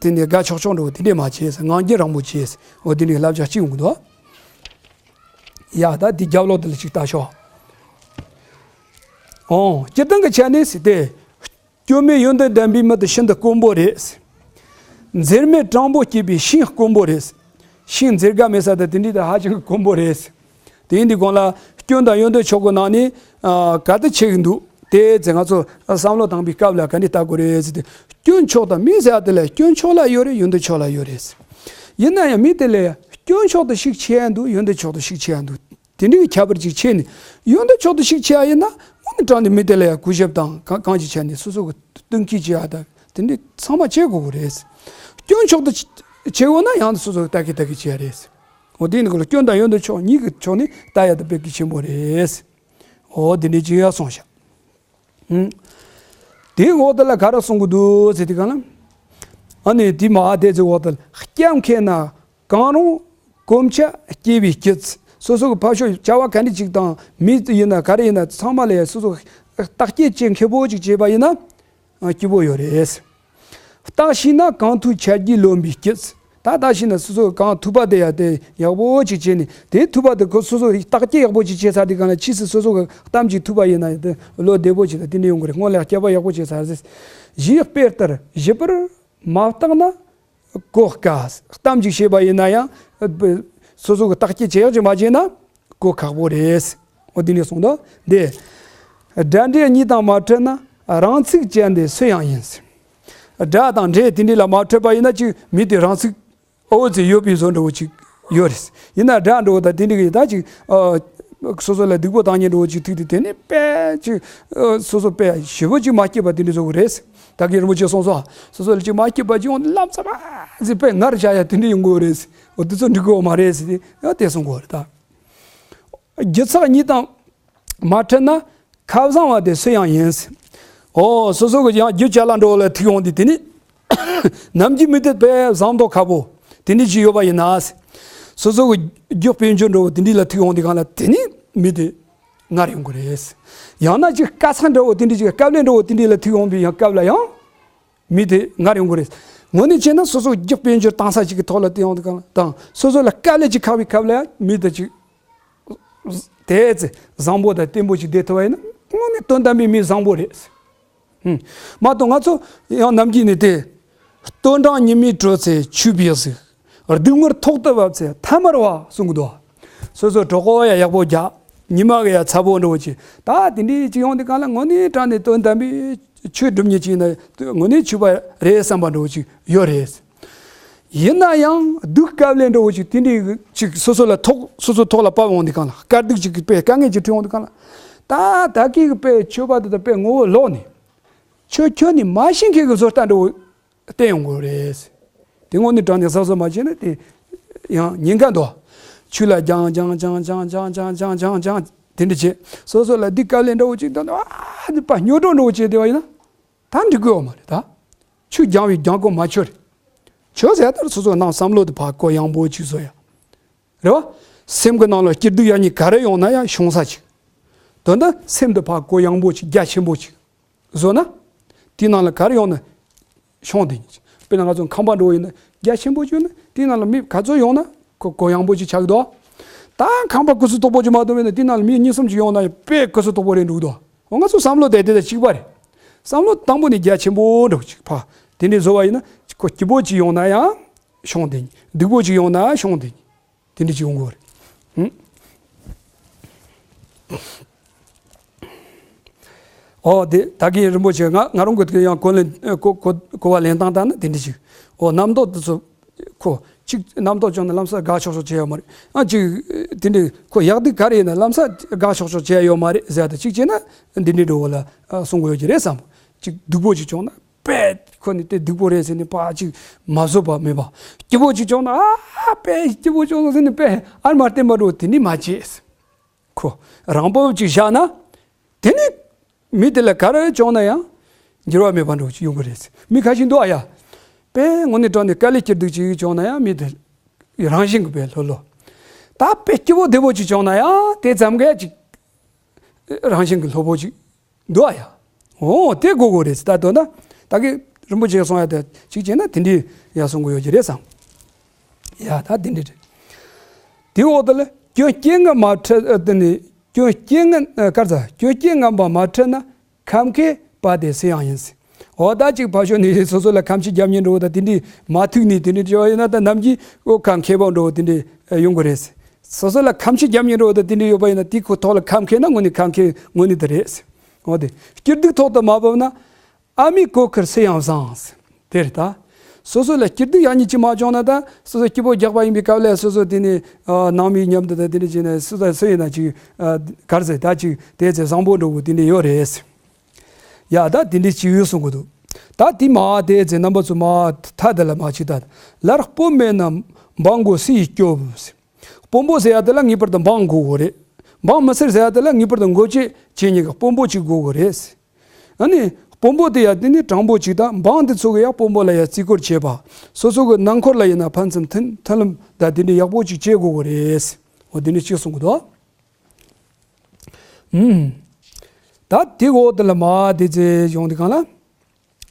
དེ་ནས་དགའ་ཆོག་ཆོག་འགྲོ་དེ་འདྲས་མ་བྱེད། ངང་རྒྱུད་རིང་པོ་བྱེད། འོ་དེ་འདྲའི་བསླབ་བྱ་གཅིག་ཡོང་གི་འདུག་ཡ་ད་འདི་རྒྱབ་ལོགས་དེ་ལ་ཅིག་ལྟ་ཤོག་ཨོ། སྤྱིར་བཏང་གི་ཆ་ནས་ཟེར་ཏེ། སྐྱོན་མེད་ཡོན་ཏན་ལྡན་པའི་མི་དེ་ཤིན་ཏུ་དཀོན་པོ་རེད། འཛེར་མེད་དྲང་པོ་སྐྱེས་པའི་ཤིང་དཀོན་པོ་རེད། ཤིང་འཛེར་དགའ་མེད་ས་དེ་དེ་འདྲའི་དེ་ཧ་ཅང་གི་དཀོན་པོ་རེད། དེ་ཡིན་དུས་གོང་ལ་སྐྱོན་དང་ཡོན་ཏན་ཕྱོགས་ཀྱི་ནང་ནས་ཨ་ག་དེ་ཆེ་གི་འདུག་དེ་ཚེ་ང་ཚོ་བསམ་བློ་བཏང་པའི་སྐབས་ལ་ག་འདྲ་ལྟ་དགོས་རེད་ཟེར་ཏེ། སྐྱོན་ཕྱོགས་དང་མི་ཟེར་བ་དེ་ལ་སྐྱོན་ཕྱོགས་ལ་ཡོད་རེད། ཡོན་ཏན་ཕྱོགས་ལ་ཡོད་རེད། ཡིན་ན་ཡང་མི་དེ་ལ་སྐྱོན་ཕྱོགས་དེ་ཤུགས་ཆེ་ཡ་འདུག་ཡོན་ཏན་ཕྱོགས་དེ་ཤུགས་ཆེ་ཡ་འདུག་དེ་འདྲའི་ཁྱད་པར་ཅིག་ཕྱེ་ནས་ཡོན་ཏན་ཕྱོགས་དེ་ཤུགས་ཆེ་ཡ་ཡིན་ན་དངོས་གནས་དྲང་གནས་མི་དེ་ལ་ཡང་གུས་ཞབས་དང་གང་གང་ཅིག་བྱས་ནས་སོ་སོ་གི་བསྟུན་མཁས་བྱེད་ཡ་དང་དེ་འདྲའི་ཚང་མ་བྱེད་དགོས་ཀྱི་རེད། སྐྱོན་ཕྱོགས་དེ་བྱེད་འོ་ན་ཡང་སོ་སོ་གི་ལྟ་གི་ལྟ་གི་བྱེད་ཡ་རེད། འོ་དེ་ནི་གོ་ལ་སྐྱོན་དང་ཡོན་ཏན་ཕྱོགས་གཉིས་ཀྱི་ཕྱོགས་ནས་ལྟ་ཡ་དེ་དཔེ་གལ་ཆེན་པོ་རེད། འོ་དེ་འདྲའི་ཅིག་ཡ་སོང་ཤག་ཧུམ། དེའི་འོག་དེ་ལ་ག་རེ་གསུང་གི་འདུག་ཟེར་དུས་གང་ལ། ཨ་ནི་དེ་མ་དེ་ཚོའི་འོག་དེ་ལ་སྐྱབས་མཁས་ན། གང་རུང་གོམས་ཆ་སྐྱེ་བའི་སྐྱིད། སོ་སོ་གི་ཕར་ཕྱོགས་བྱ་བ་ག་འདྲ་ཅིག་དང་མི་ཡིན་ན་ག་རེ་ཡིན་ན་ཚང་མ་ལ་སོ་སོ་བརྟག་དཔྱད་བྱེད་མཁས་པོ་ཅིག་བྱས་པ་ཡིན་ན་སྐྱིད་པོ་ཡོད་རེད། བརྟག་ཤེས་ན་གང་ཐུབ་ཆ་རྒྱུས་ལོན་པའི་སྐྱིད། ད་བརྟག་ཤེས་ན་སོ་སོ་གང་ཐུབ་པ་དེ་ཡ་དེ་ཡག་པོ་ཅིག་བྱས་ནས་དེ་ཐུབ་པ་དེ་ཁོ་སོ་སོ་བརྟག་དཔྱད་ཡག་པོ་ཅིག་བྱས་ཚར་དུས་གང་ལ་ཕྱིས་སུ་སོ་སོ་གི་གཏམ་ཅིག་ཐུབ་པ་ཡིན་ན་དེ་བློ་བདེ་པོ་ཅིག་དང་དེ་འདྲ་ཡོང་གི་རེད། སྔོན་ལ་སྐྱེ་བ་ཡག་པོ་བྱས་ཚར་ཟེར། གཞི་དཔེ་ལྟར་བཞི་པར་མ་བརྟགས་ན། གོ་དཀའ། གཏམ་ཅིག་བཤད་པ་ཡིན་ན་ཡང་སོ་སོ་གི་བརྟག་དཔྱད་བྱེད་ཡག་ཅིག་མ་བྱས་ན་གོ་ཁག་པོ་རེད། འོ་འདི་ནས་གསུངས་འདུག་འདི། དགྲ་འདྲེ་གཉིས་དང་མ་འཕྲད་ན་རང་ཚུགས་ཅན་དེ་སུ་ཡང་ཡིན། དགྲ་དང་འདྲེ་དེ་འདྲ་ལ་མ་འཕྲད་པ་ཡིན་ན་ཅིག་མི་དེ་རང་ཚུགས་ཨོ་ཙི་ཡོད་པའི་བཟོ་འདྲ་བོ་ཅིག་ཡོད་རེད། ཡིན་ན་དགྲ་འདྲ་བོ་དང་དེ་འདྲ་གི་ད་ཅིག་ཨ། སོ་སོ་ལ་སྡིག་པོ་བཏང་མཁན་འདྲ་བོ་ཅིག་ཐུག་དུས་དེ་ནི་དཔེ་ཅིག་ཨ། སོ་སོ་དཔེ་ཞེ་པོ་ཅིག་མ་སྐྱིད་པ་དེ་འདྲ་བཟོ་གི་རེད། ད་གིན་རིན་པོ་ཆེ་གསུངས་སོ། སོ་སོ་ལ་ཅིག་མ་སྐྱིད་པ་ཅིག་ཡོང་དུས་ལམ་སང་ཨ་ཙི་དཔེ་ངར་བྱ་ཡ་དེ་འདྲ་ཡོང་གི་ཡོད་རེད། འོ་དེ་ཚོ་འགྲིག་གི་ཡོད་མ་རེད་ཟེར་ཏེ་ཡང་དེ་གསུང་གི་ཡོད་རེད་ད། རྒྱུ་ཚེགས་གཉིས་དང་མ་འཕྲད་ན་ཁ་བཟང་བ་དེ་སུ་ཡང་ཡིན། ཨོ་སོ་སོ་གི་ཡང་རྒྱུ་ཅ་ལག་འདྲ་བོ་ལ་ཐུག་ཡོང་དུས་དེ་ནི་ནམ་རྒྱུན་མི་དེ་དཔེ་བཟང་མདོག་ཁ་པོ་དེ་འདྲ་ཅིག་ཡོད་པ་ཡིན་ན། སོ་སོ་གི་རྒྱུ་དཔལ་འབྱོར་འདྲ་བོ་དེ་འདྲ་ལ་ཐུག་ཡོང་དུས་གང་ལ་དེ་ནི་མི་དེ་ངར་ཡོང་གི་རེད། ཡང་ན་ཅིག་དཀའ་ཚེགས་འདྲ་བོ་དེ་འདྲ་ཅིག་དཀའ་ལས་འདྲ་བོ་དེ་འདྲ་ལ་ཐུག་ཡོང་པའི་ཡང་སྐབས་ལ་ཡང་མི་དེ་ངར་ཡོང་གི་རེད། དངོས་གནས་བྱས་ན་སོ་སོ་རྒྱུ་དཔལ་འབྱོར་བཏང་ས་ཅིག་གི་ཐོག་ལ་བལྟས་ཡོང་དུས་གང་ལ་དང་སོ་སོ་ལ་དཀའ་ལས་ཅིག་ཁག་པའི་སྐབས་ལ་ཡང་མི་དེ་ཅིག་དེ་ཚེ་བཟང་པོ་དང་བརྟན་པོ་ཅིག་བསྡད་ཐུབ་པ་ཡིན་ན་དངོས་གནས་དོན་དམ་པའི་མི་བཟང་པོ་རེད། ཧུམ། མ་གཏོགས་ང་ཚོ་ཡང་ནམ་རྒྱུན་ནས་དེ། སྟོན་གྲངས་ཉི་མའི་དྲོད་ཚེ་ཆུ་བེའུ་གཟིགས། སྡུག་བསྔལ་ཐོག་ཏུ་བབས་ཚེ་ཐ་མལ་བ་གསུང་གི་འདུག་སོ་སོ་གྲོད་ཁོག་ཡ་ཡག་པོ་རྒྱག་ཉི་མ་གི་ཡ་ཚ་པོ་འདྲ་བོ་ཅིག་ད་དེ་འདྲའི་ཅིག་ཡོང་དུས་གང་ལ་དངོས་གནས་དྲང་ནས་དོན་དམ་པའི་ཆོས་སྒྲུབ་མཁན་ཅིག་ཡིན་ན་དངོས་གནས་ཆོས་པ་རེད་བསམ་པ་འདྲ་བོ་ཅིག་ཡོད་རེད། ཡིན་ན་ཡང་སྡུག་དཀའ་ལས་འདྲ་བོ་ཅིག་དེ་འདྲའི་ཅིག་སོ་སོ་ལ་ཐོག་སོ་སོ་ཐོག་ལ་བབས་ཡོང་དུས་གང་ལ་དཀའ་སྡུག་ཅིག་གི་དཔེ་དཀའ་ངལ་ཅིག་འཕྲད་ཡོང་དུས་གང་ལ། ད་ད་གིན་གི་དཔེ་ཆོས་པ་དེ་དང་དཔེ་ངོ་བོ་ལོག་ནས། ཆོས་ཁྱོན་ནས་མ་ཤེས་མཁན་གྱི་བཟོ་ལྟ་འདྲ་བོ་བསྟན་ཡོང་དགོས་རེད། དེ་དངོས་གནས་དྲང་གནས་གཟབ་གཟབ་མ་བྱས་ན་དེ་ཡང་ཉེན་ཁ་འདུག་ཆོས་ལ་སྦྱང་སྦྱང་སྦྱང་སྦྱང་སྦྱང་སྦྱང་སྦྱང་སྦྱང་སྦྱང་དེ་འདྲ་བྱས་སོ་སོ་ལ་སྡིག་དཀའ་ལས་འདྲ་བོ་ཅིག་འདུག་ཨ་ནི་པ་སྨྱོ་སྒྲོ་འདྲ་བོ་བྱས་བསྡད་པ་ཡིན་ན་ད་འགྲིག་གི་ཡོད་མ་རེད་ད། ཆོས་སྦྱང་བའི་སྦྱང་གོ་མ་ཆོད་རེད། ཆོས་ཟེར་ལྟར་སོ་སོ་ནང་བསམ་བློ་དེ་ཕར་གོ་ཡངས་པོ་ཅིག་བཟོ་ཡ། རེད་བ། སེམས་ཀྱི་ནང་ལ་སྐྱིད་སྡུག་ཡག་ཉེས་ག་རེ་ཡོང་ན་ཡང་ཤོང་ས་ཅིག་དོན་དུ་སེམས་དེ་ཕར་གོ་ཡངས་པོ་ཅིག་རྒྱ་ཆེན་པོ་ཅིག་བཟོ་ན། དེའི་ནང་ལ་ག་རེ་ཡོང་ན་ཤོང་དེ་ཉིད་ཅིག་དཔེར་ན་ང་ཚོ་ཁང་པ་འགྲོ་བ་ཡིན་ན་རྒྱ་ཆེན་པོ་ཅིག་ཡོད་ན་དེའི་ནང་ལ་མི་ག་ཚོད་ཡོང་ན་གོ་གོ་ཡངས་པོ་ཅིག་ཆགས་འདུག་ད་ཁང་པ་གུ་སུ་དོག་པོ་ཅིག་མ་གཏོགས་མེད་ན་དེའི་ནང་ལ་མི་གཉིས་གསུམ་ཅིག་ཡོང་ན་ཡང་དཔེ་གུ་སུ་དོག་པོ་རེད་འདུག་དོ། འོ་ང་ཚོ་བསམ་བློ་དེ་དེ་དང་གཅིག་པ་རེད། བསམ་བློ་དང་པོ་ནས་རྒྱ་ཆེན་པོ་འདྲ་བོ་ཅིག་ཕ། དེ་འདྲའི་བཟོ་བ་ཡིན་ན་ཁོ་སྐྱིད་པོ་ཅིག་ཡོང་ན་ཡང་ཤོང་དེ་ཉིད་སྡུག་པོ་ཅིག་ཡོང་ན་ཤོང་དེ་ཉིད། དེ་འདྲ་ཅིག་ཡོང་གི་རེད། ཧུམ། ཨོ་དེ་ད་གིན་རིན་པོ་ཆེ་ང་ང་རང་གི་དེ་ཡང་གོ་ལེན་གོ་གོ་གོ་བ་ལེན་སྟངས་ལྟར་ན་དེ་འདྲ་ཅིག་ཨོ་རྣམ་རྟོག་དེ་ཚོ་ཁོ་གཅིག་རྣམ་རྟོག་བྱུང་ན་ལམ་སང་དགའ་ཆོག་ཆོག་བྱས་ཡོད་མ་རེད། ཨ་གཅིག་དེ་འདྲ་ཁོ་ཡག་སྡུག་ག་རེ་ཡིན་ན་ལམ་སང་དགའ་ཆོག་ཆོག་བྱས་ཡོད་མ་རེད་ཟེར་ཡ་དེ་གཅིག་བྱས་ན་འདི་འདྲའི་འགྲོ་བ་ལ་གསུང་གི་ཡོད་ཀྱི་རེད་བསམ། གཅིག་སྡུག་པོ་ཅིག་བྱུང་ན་དཔེ་ ཁོ་ནི་དེ་སྡུག་པོ་རེད་ཟེར་ནས་ཕར་ཅིག་མ་བཟོད་པ་མེད་པ། སྐྱིད་པོ་ཅིག་བྱུང་ན་ཨ་དཔེ་སྐྱིད་པོ་བྱུང་སོང་ཟེར་ནས་དཔེ་ཨར་མ་བསྟན་པ་འགྲོ་དེ་འདྲ་མ་བྱེད། ཁོ་རང་བབ་ཅིག་བཞག་ན། དེ་ནི་མི་དེ་ལ་ག་རེ་བྱུང་ན་ཡང་འགྱུར་བ་མེད་པ་འགྲོ་ཅིག་ཡོང་གི་རེད། མི་ཁ་ཤས་འདུག་ཨ་ཡ། དཔེ་དངོས་གནས་དྲང་ནས་དཀའ་ལས་སྐྱིད་སྡུག་ཅིག་བྱུང་ན་ཡང་མི་དེ་རང་བཞིན་གྱི་དཔེ་ལྷོད་ལྷོད། ད་དཔེ་སྐྱིད་པོ་བདེ་པོ་ཅིག་བྱུང་ན་ཡང་དེ་ཙམ་གས་ཅིག་རང་བཞིན་གྱི་ལྷོད་པོ་ཅིག་འདུག་ཨ་ཡ། འོ་དེ་དགོས་དགོས་རེད། ད་དོན་ད་ད་གི་རིན་པོ་ཆེ་གསུང་ཡ་དེ་ཅིག་བྱས་ན་དེ་འདྲའི་ཡ་གསུང་གི་ཡོད་ཀྱི་རེད་བསམ། ཡ་ད་དེ་འདྲ་རེད། དེའི་འོག་ཏུ་ལ་སྐྱོན་སྐྱེ་ངན་མ་འཕྲད་ཨ། དེ་ནི་སྐྱོན་སྐྱེ་ངན་ཨ། ག་རེ་ཟ། སྐྱོན་སྐྱེ་ངན་པ་མ་འཕྲད་ན་ཁམས་མཁས་པ་དེ་སུ་ཡང་ཡིན་ཟེར། འོ་ད་ཅིག་ཕར་ཕྱོགས་ནས་སོ་སོ་ལ་ཁ་མཆུ་རྒྱབ་མཁན་འདྲ་བོ་དང་དེ་འདྲའི་མ་ཐུག་ནས་དེ་འདྲའི་བྱས་པ་ཡིན་ན་ད་ནམ་རྒྱུན་ཨོ་ཁམས་མཁས་པ་འདྲ་བོ་དེ་འདྲའི་ཡོང་གི་རེད་ཟེར། སོ་སོ་ལ་ཁ་མཆུ་རྒྱབ་མཁན་འདྲ་བོ་དང་དེ་འདྲའི་ཡོད་པ་ཡིན་ན་དེ་ཁོ་ཐོག་ལ་ཁམས་མཁས་ན་དངོས་གནས་ཁམས་མཁས་དངོས་གནས་དེ་རེད་ཟེར། འོ་དེ་སྐྱིད་སྡུག་ཐོག་ཏུ་མ་བབས་ན། ཨ་མའི་གོ་ཁར་སུ་ཡང་བཟང་། དེ་རེད་ད། སོ་སོ་ལ་སྐྱིད་སྡུག་ཡག་ཉེས་ཅིག་མ་བྱུང་ན་ད་སོ་སོ་སྐྱིད་པོ་རྒྱག་པ་ཡིན་པའི་སྐབས་ལ་སོ་སོ་དེ་ནས་ཨ། ནང་མི་མཉམ་དུ་ད་དེ་འདྲ་བྱས་ན་སུ་ད་སུ་ཡིན་ན་ཅིག་ཨ། ག་རེ་ཟེར་ད་ཅིག་དེ་ཚེ་བཟང་པོ་འགྲོ་དགོས་དེ་འདྲ་ཡོད་རེད། ཡ་ད་དེ་འདྲ་ཅིག་ཡོད་གསུང་གི་འདུག་ད་དེ་མ་དེ་ཚེ་རྣམ་པ་ཚོ་མ་ཐ་དེ་ལ་མ་ཅིག་ད་ལར་སྤོབས་མེད་ན་འབངས་མགོ་སུ་ཡིས་སྐྱོབ། དཔོན་པོ་ཟེར་ཡ་དེ་ལ་ངེས་པར་དུ་འབངས་དགོས་དགོས་རེད། འབངས་མི་སེར་ཟེར་ཡ་དེ་ལ་ངེས་པར་དུ་མགོ་བཅད་བྱེད་མཁན་གྱི་དཔོན་པོ་ཅིག་དགོས་དགོས་རེད། ཨ་ནི་དཔོན་པོ་དེ་ཡ་དེ་ནི་དྲང་པོ་ཅིག་དང་འབངས་དེ་ཚོ་གི་ཡ་དཔོན་པོ་ལ་ཡ་བརྩི་བཀུར་བྱེད་པ། སོ་སོ་གི་ནང་འཁོར་ལ་ཡིན་ན་ཕན་ཚུན་མཐུན་མཐུན་ལམ་དང་དེ་འདྲའི་ཡག་པོ་ཅིག་བྱེད་དགོས་དགོས་རེད། འོ་དེ་འདྲ་ཅིག་གསུང་གི་འདུག་ཨུམ། ད་དེ་འོག་དེ་ལ་མ་དེ་ཚེ་ཡོང་དེ་གང་ལ།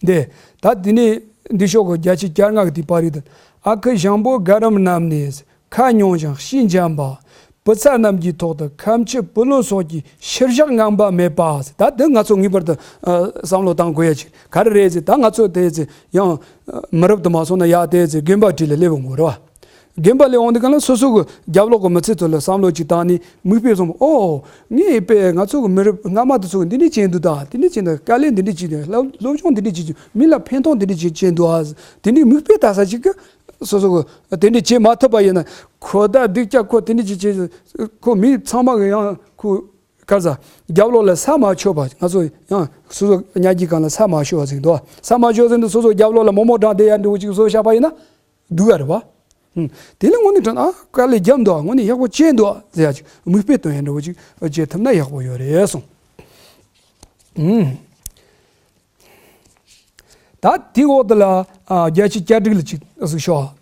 འདི། ད་འདི་ནི་འདི་ཤོག་གི་བརྒྱ་ཆ་བརྒྱ་ལྔ་གི་དེ་པར་རིས་དང་། ཨ་ཁུ་ཞང་པོ་དགའ་རབ་རྣམས་ནི། ཁ་ཉུང་ཞིང་ཤེས་འཇམ་པ། བུ་ཚ་རྣམས་ཀྱི་ཐོག་ཏུ་ཁ་མཆུ་བུ་ལོན་སོགས་ཀྱི་ཕྱིར་བཞག་ངན་པ་མེད་པ། ད་འདི་ང་ཚོ་ངེས་པར་དུ་ཨ། བསམ་བློ་བཏང་དགོས་ཡ་ཅིག་ག་རེ་རེད་ཟེར། ད་ང་ཚོ་དེ་ཚེ་ཡང་ཨ། མི་རབས་དུ་མ་སོང་ན་ཡ་དེ་ཚེ་དགོན་པ་བྲིས་ལ་སླེབས་འོང་དགོས་རེད་བ། དགོན་པ་ལས་འོང་དུས་གང་ལ་སོ་སོ་གི་རྒྱབ་ལོགས་ཀྱི་མི་ཚེ་ཚོ་ལ་བསམ་བློ་ཅིག་བཏང་ནས་མིག་དཔེ་བཟུང་། ཨོ། ངས་དཔེ་ང་ཚོ་གི་མི་རབས་སྔ་མ་དེ་ཚོ་གི་འདི་འདྲས་བྱས་འདུག་ད། དེ་འདྲས་བྱས་འདུག་དཀའ་ལས་འདི་འདྲས་བྱས་འདུག་སློབ་སློབ་སྦྱོང་འདི་འདྲས་བྱས་འདུག་མི་ལ་ཕན་ཐོགས་འདི་འདྲས་བྱས་བྱས་འདུག་ཨ། དེ་འདྲས་མིག་དཔེ་ལྟ་ས་ཅིག་གི་སོ་སོ་གི་དེ་འདྲས་བྱས་མ་ཐུབ་པ་ཡིན་ན་ཁོ་ད་སྡུག་ཅག་ཁོ་དེ་འདྲས་བྱས་བྱས་ཁོ་མི་ཚང་མ་གི་ཡང་ཁོ་ག་ས་རྒྱབ་ལོགས་ལ་ས་མ་ཆོད་པ། ང་ཚོ་ཡང་སོ་སོ་ཉལ་གྱི་གང་ལ་ས་མ་ཆོད་པ་ཟིག་འདུག་ས་མ་ཆོད་ཟིན་དུ་སོ་སོ་རྒྱབ་ལོགས་ལ་མོག་མོག་དྲངས་བསྡད་ཡ་འདྲ་བོ་ཅིག་བཟོ་བཞག་པ་ཡིན་ན། སྡུག་ག་རེད་བ། ཧུམ། དེ་ལ་དངོས་གནས་དྲང་ཨ་དཀའ་ལས་བརྒྱབ་འདུག་དངོས་གནས་ཡག་པོ་བྱས་འདུག་ཟེར་ཡ་ཅིག་མིག་དཔེ་སྟོན་ཡ་འདྲ་བོ་ཅིག་བྱེད་ཐུབ་ན་ཡག་པོ་ཡོད་རེད་གསུངས། ཧུམ། ད་དེའི་འོག་དེ་ལ་ཨ། བརྒྱ་ཆ་གྱ་དྲུག་ལ་གཅིག་གཟིགས་ཤོག་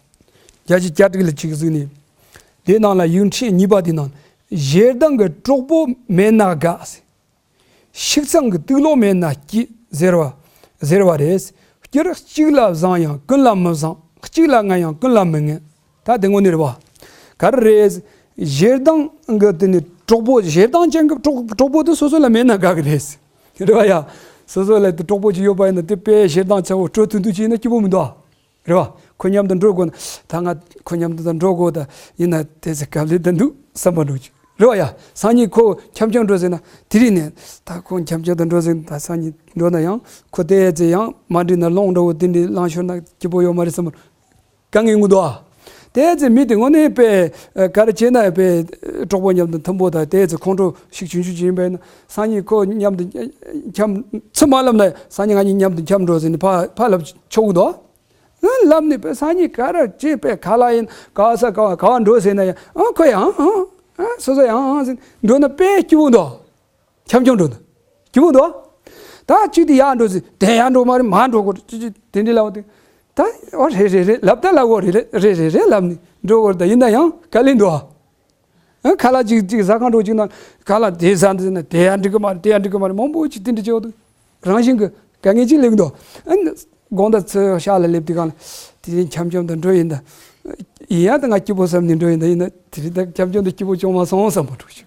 བརྒྱ་ཆ་གྱ་དྲུག་ལ་གཅིག་གཟིགས་ནས། དེའི་ནང་ལ་ཡིག་ཕྲེང་གཉིས་པ་དེའི་ནང་། ཞེ་སྡང་གི་གྲོགས་པོ་མེད་ན་དགའ། ཤིག་ཚང་གི་དུག་ལོག་མེད་ན་སྐྱིད་ཟེར་བ་ཟེར་བ་རེད། སྤྱིར་གཅིག་ལ་བཟང་ཡང་ཀུན་ལ་མི་བཟང་། གཅིག་ལ་ངན་ཡང་ཀུན་ལ་མི་ངན། ད་དེ་དངོས་གནས་རེད་བ། ག་རེ་རེད། ཞེ་སྡང་གི་དེ་ནི་གྲོགས་པོ་ཞེ་སྡང་ཅན་གྱི་གྲོགས་གྲོགས་པོ་དེ་སོ་སོ་ལ་མེད་ན་དགའ་གི་རེད། རེད་བ་ཡ། སོ་སོ་ལ་དེ་གྲོགས་པོ་ཅིག་ཡོད་པ་ཡིན་ན་དེ་དཔེ་ཞེ་སྡང་ཆེ་བོ་སྤྲོ་ཐུང་ཐུང་ཅིག་ཡིན་ན་སྐྱིད་པོ་མི་འདུག་ཨ། རེད་བ། ཁོ་མཉམ་དུ་འགྲོ་དགོས་ན་ད་ང་ཁོ་མཉམ་དུ་ད་འགྲོ་དགོས་ད་ཡིན་ན་དེ་ཚེ་ག་ལེ་ད་འདུག་བསམ་པ་འགྲོ་ཅིག་རེད་བ་ཡ། སང་ཉིན་ཁོ་འཆམ་འཆམ་འགྲོ་ཟེར་ན་དེ་རིང་ནས་ད་ཁོ་འཆམ་འཆམ་དུ་འགྲོ་ཟེར་ན་ད་སང་ཉིན་འགྲོ་ན་ཡང་ཁོ་དེ་ཚེ་ཡང་མ་འགྲིག་ན་སློང་འགྲོ་བོ་དེ་འདྲའི་ལངས་ཤོར་ན་སྐྱིད་པོ་ཡོད་མ་རེད་བསམ་པ་དཀའ་ངལ་ངུ་འདུག་ཨ། དེ་ཚེ་མི་དེ་དངོས་གནས་དཔེ་ག་རེ་བྱས་ན་དཔེ་གྲོགས་པོ་མཉམ་དུ་མཐུན་པོ་ད་དེ་ཚེ་ཁོང་ཁྲོ་ཤིག་བྱུང་བྱུང་བྱུང་ཡིན་པས་ན་སང་ཉིན་ཁོ་མཉམ་དུ་འཆམ་ཚུར་མ་ལབ་ན་སང་ཉིན་ང་གཉིས་མཉམ་དུ་འཆམ་འགྲོ་ཟེར་ནས་ཕ་ཕ་ལབ་ཆོག་གི་འདུག་ཨ། ལབ་ནས་པའི་སང་ཉིན་ག་ར་ཅེས་པའི་ག་ལ་ཡིན་ག་ས་ག་བ་ག་བ་འགྲོ་ཟེར་ན་ཡང་ཨ་ཁོ་ཡང་ཨ་ཨ་སོ་སོ་ཡང་ཨ་ཟེར་འགྲོ་ན་དཔེ་སྐྱིད་པོ་འདུག་འཆམ་འཆམ་འགྲོ་ན་སྐྱིད་པོ་འདུག་ད་གཅིག་དེ་ཡར་འགྲོ་ཟེར་དེ་ཡར་འགྲོ་མ་རེད་མར་འགྲོ་དགོས་ཅི་ཅི་དེ་འདྲ་ལབ་དེ་ད་ཨོ་རེད་རེད་རེད་ལབ་ད་ལབ་གོ་རེད་རེད་རེད་རེད་ལབ་ནས་འགྲོ་དགོས་རེད། ད་ཡིན་ན་ཡང་དཀའ་ལས་འདུག་ཨ། ཁ་ལག་ཅིག་ཅིག་ཟ་ཁང་འགྲོ་ཅིག་ན་ཁ་ལག་དེ་ཟ་འདི་ཟ་ན་དེ་ཡང་འགྲིག་གི་མ་རེད་དེ་ཡང་འགྲིག་གི་མ་རེད་མང་པོ་ཅིག་དེ་འདྲ་བྱེད་འོ་དུ་རང་བཞིན་གི་དཀའ་ངལ་ཅིག་སླེབས་འདུག་ཨ་ནི་དགོང་དག་ཚོད་ཤག་ལ་སླེབས་དུས་གང་ལ་དེ་རིང་འཆམ་འཆམ་དུ་འགྲོ་ཡིན་ད་ཡིན་ཡང་ད་ང་སྐྱིད་པོ་བསམ་ནས་འགྲོ་ཡིན་ད་དེ་རིང་ད་འཆམ་འཆམ་དུ་སྐྱིད་པོ་བྱུང་མ་སོང་བསམ་པ་འགྲོ་ཞིག་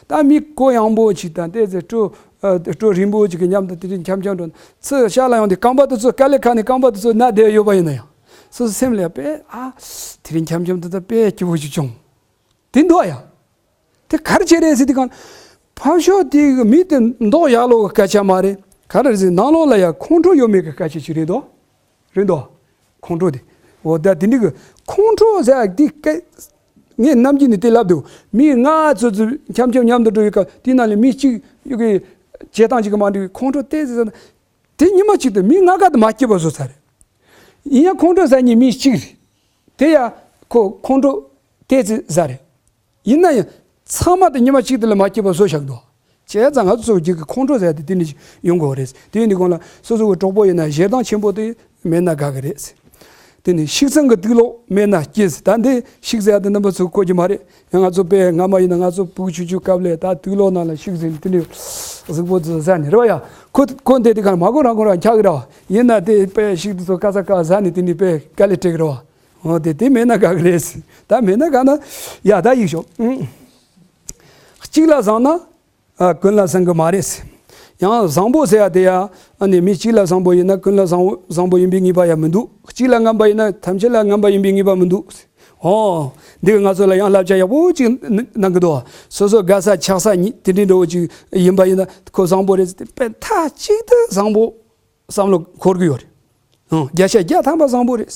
ད་མི་གོ་ཡངས་པོ་ཅིག་དང་དེ་ཚེ་སྤྲོ་སྤྲོ་རིང་པོ་ཅིག་གི་མཉམ་དུ་དེ་རིང་འཆམ་འཆམ་འགྲོ་ཚོད་ཤག་ལ་ཡོང་དུས་རྐང་པ་དེ་ཚོ་དཀའ་ལས་ཁག་ནས་རྐང་པ་དེ་ཚོ་ན་བསྡད་ཡོད་པ་ཡིན་ན་ཡང་སོ་སོ་སེམས་ལ་དཔེ་ཨ་དེ་རིང་འཆམ་འཆམ་དུ་ད་དཔེ་སྐྱིད་པོ་ཅིག་བྱུང་། དེ་འདུག་ཡ། དེ་ག་རེ་བྱས་རེད་ཟེར་དུས་གང་། ཕར་ཕྱོགས་དེ་གི་མི་དེ་མདོག་ཡག་ལོག་གི་སྐད་ཆ་མ་རེད། ག་རེ་ཟེར་ནང་ལོགས་ལ་ཡ་ཁོང་ཁྲོ་ཡོད་མེད་གི་སྐད་ཆ་ཞིག་རེད་དོ། རེད་དོ། ཁོང་ཁྲོ་དེ། འོ་ད་དེ་འདྲ་གི་ཁོང་ཁྲོ་ཟེར་ཡ་དེ་སྐད། ངས་ནམ་རྒྱུན་ནས་དེ་ལབ་འདུག་མི་ལྔ་ཙམ་ཙམ་འཆམ་འཆམ་མཉམ་དུ་འགྲོ་ཡི་སྐབས་དེ་ནང་ལ་མི་གཅིག་ཡོད་གི་བྱེད་སྟངས་གཅིག་གི་མ་འགྲིག་གི་ཁོང་ཁྲོ་དེ་ཟེར་ན། དེ་ཉི་མ་གཅིག་ཏུ་མི་ལྔ་ཀ་དུ་མ་སྐྱིད་པ་བཟོ་ཚར་རེད། ཡིན་ཡང་ཁོང་ཁྲོ་ཟ་མཁན་མི་གཅིག་རེད། དེ་ཡང་ཁོ་ཁོང་ཁྲོ་ཏོག་ཙམ་ཟ་རེད། ཡིན་ན་ཡང་ཚང་མ་དེ་ཉི་མ་གཅིག་དེ་ལ་མ་སྐྱིད་པ་བཟོས་བཞག་འདུག་བྱས་ཙང་ང་ཚོ་ཚོ་རྒྱུད་ཀྱི་ཁོང་ཁྲོ་ཟེར་ཡ་དེ་དེ་ནས་ཡོང་དགོས་པ་རེད། དེ་ཡིན་དུས་གོང་ལ་སོ་སོ་གི་གྲོགས་པོ་ཡིན་ན་ཞེ་སྡང་ཆེན་པོ་དེ་མེད་ན་དགའ་གི་རེད། དེ་ནས་ཤིག་ཚང་གི་དུག་ལོག་མེད་ན་སྐྱིད། ད་འདི་ཤིག་ཟེར་ཡ་དེ་རྣམ་པ་ཚོས་གོ་གི་མ་རེད། ཡང་ང་ཚོ་དཔེ་སྔ་མ་ཡིན་ན་ང་ཚོ་ཕྲུ་གུ་ཆུང་ཆུང་སྐབས་ལ་ད་དུག་ལོག་ནང་ལ་ཤིག་ཟེར་ནས་དེ་འདྲའི་གཟུགས་པོ་ཚོ་ཟ་ནས་རེད་བ་ཡ། ཁོ་ཁོ་འདི་དེ་ག་མ་གོ་རང་གོ་རང་འཁྱག་གི་རེད་བ། ཡིན་ན་དེ་དཔེ་ཤིག་དེ་ཚོ་ཀ་ས་ཀ་ཟ་ནས་དེ་འདྲའི་དཔེ་དཀའ་ལས་སྤྲད་གི་རེད་བ། འོ་དེ་དེ་མེད་ན་དགའ་གི་རེད། ད་མེད་ན་དགའ་ན་ཡ་ད་ཡིག་ཤོག་གཅིག་ལ་བཟང་ན། ཨ། ཀུན་ལ་བཟང་གི་མ་རེད། ཡང་བཟང་པོ་ཟེར་ཡ་དེ་ཡ། ཨ་ནི་མི་གཅིག་ལ་བཟང་པོ་ཡིན་ན་ཀུན་ལ་བཟང་བོ་བཟང་པོ་ཡིན་པའི་ངེས་པ་ཡང་མི་འདུག་གཅིག་ལ་ངན་པ་ཡིན་ན་ཐམས་ཅད་ལ་ངན་པ་ཡིན་པའི་ངེས་པ་མི་འདུག་འོ། འདི་གི་ང་ཚོ་ལ་ཡང་བསླབ་བྱ་ཡག་པོ་ཅིག་གནང་གི་འདུག་སོ་སོ་དགའ་ས་ཆགས་ས་ཉིད་དེ་འདྲའི་འདྲ་བོ་ཅིག་ཡིན་པ་ཡིན་ན་ཁོ་བཟང་པོ་རེད་ཟེར་ཏེ་དཔེ་མཐའ་གཅིག་ཏུ་བཟང་པོ་བསམ་བློ་འཁོར་གི་ཡོད་རེད། ཨང་། བརྒྱ་ཆ་བརྒྱ་ཐམ་པ་བཟང་པོ་རེད།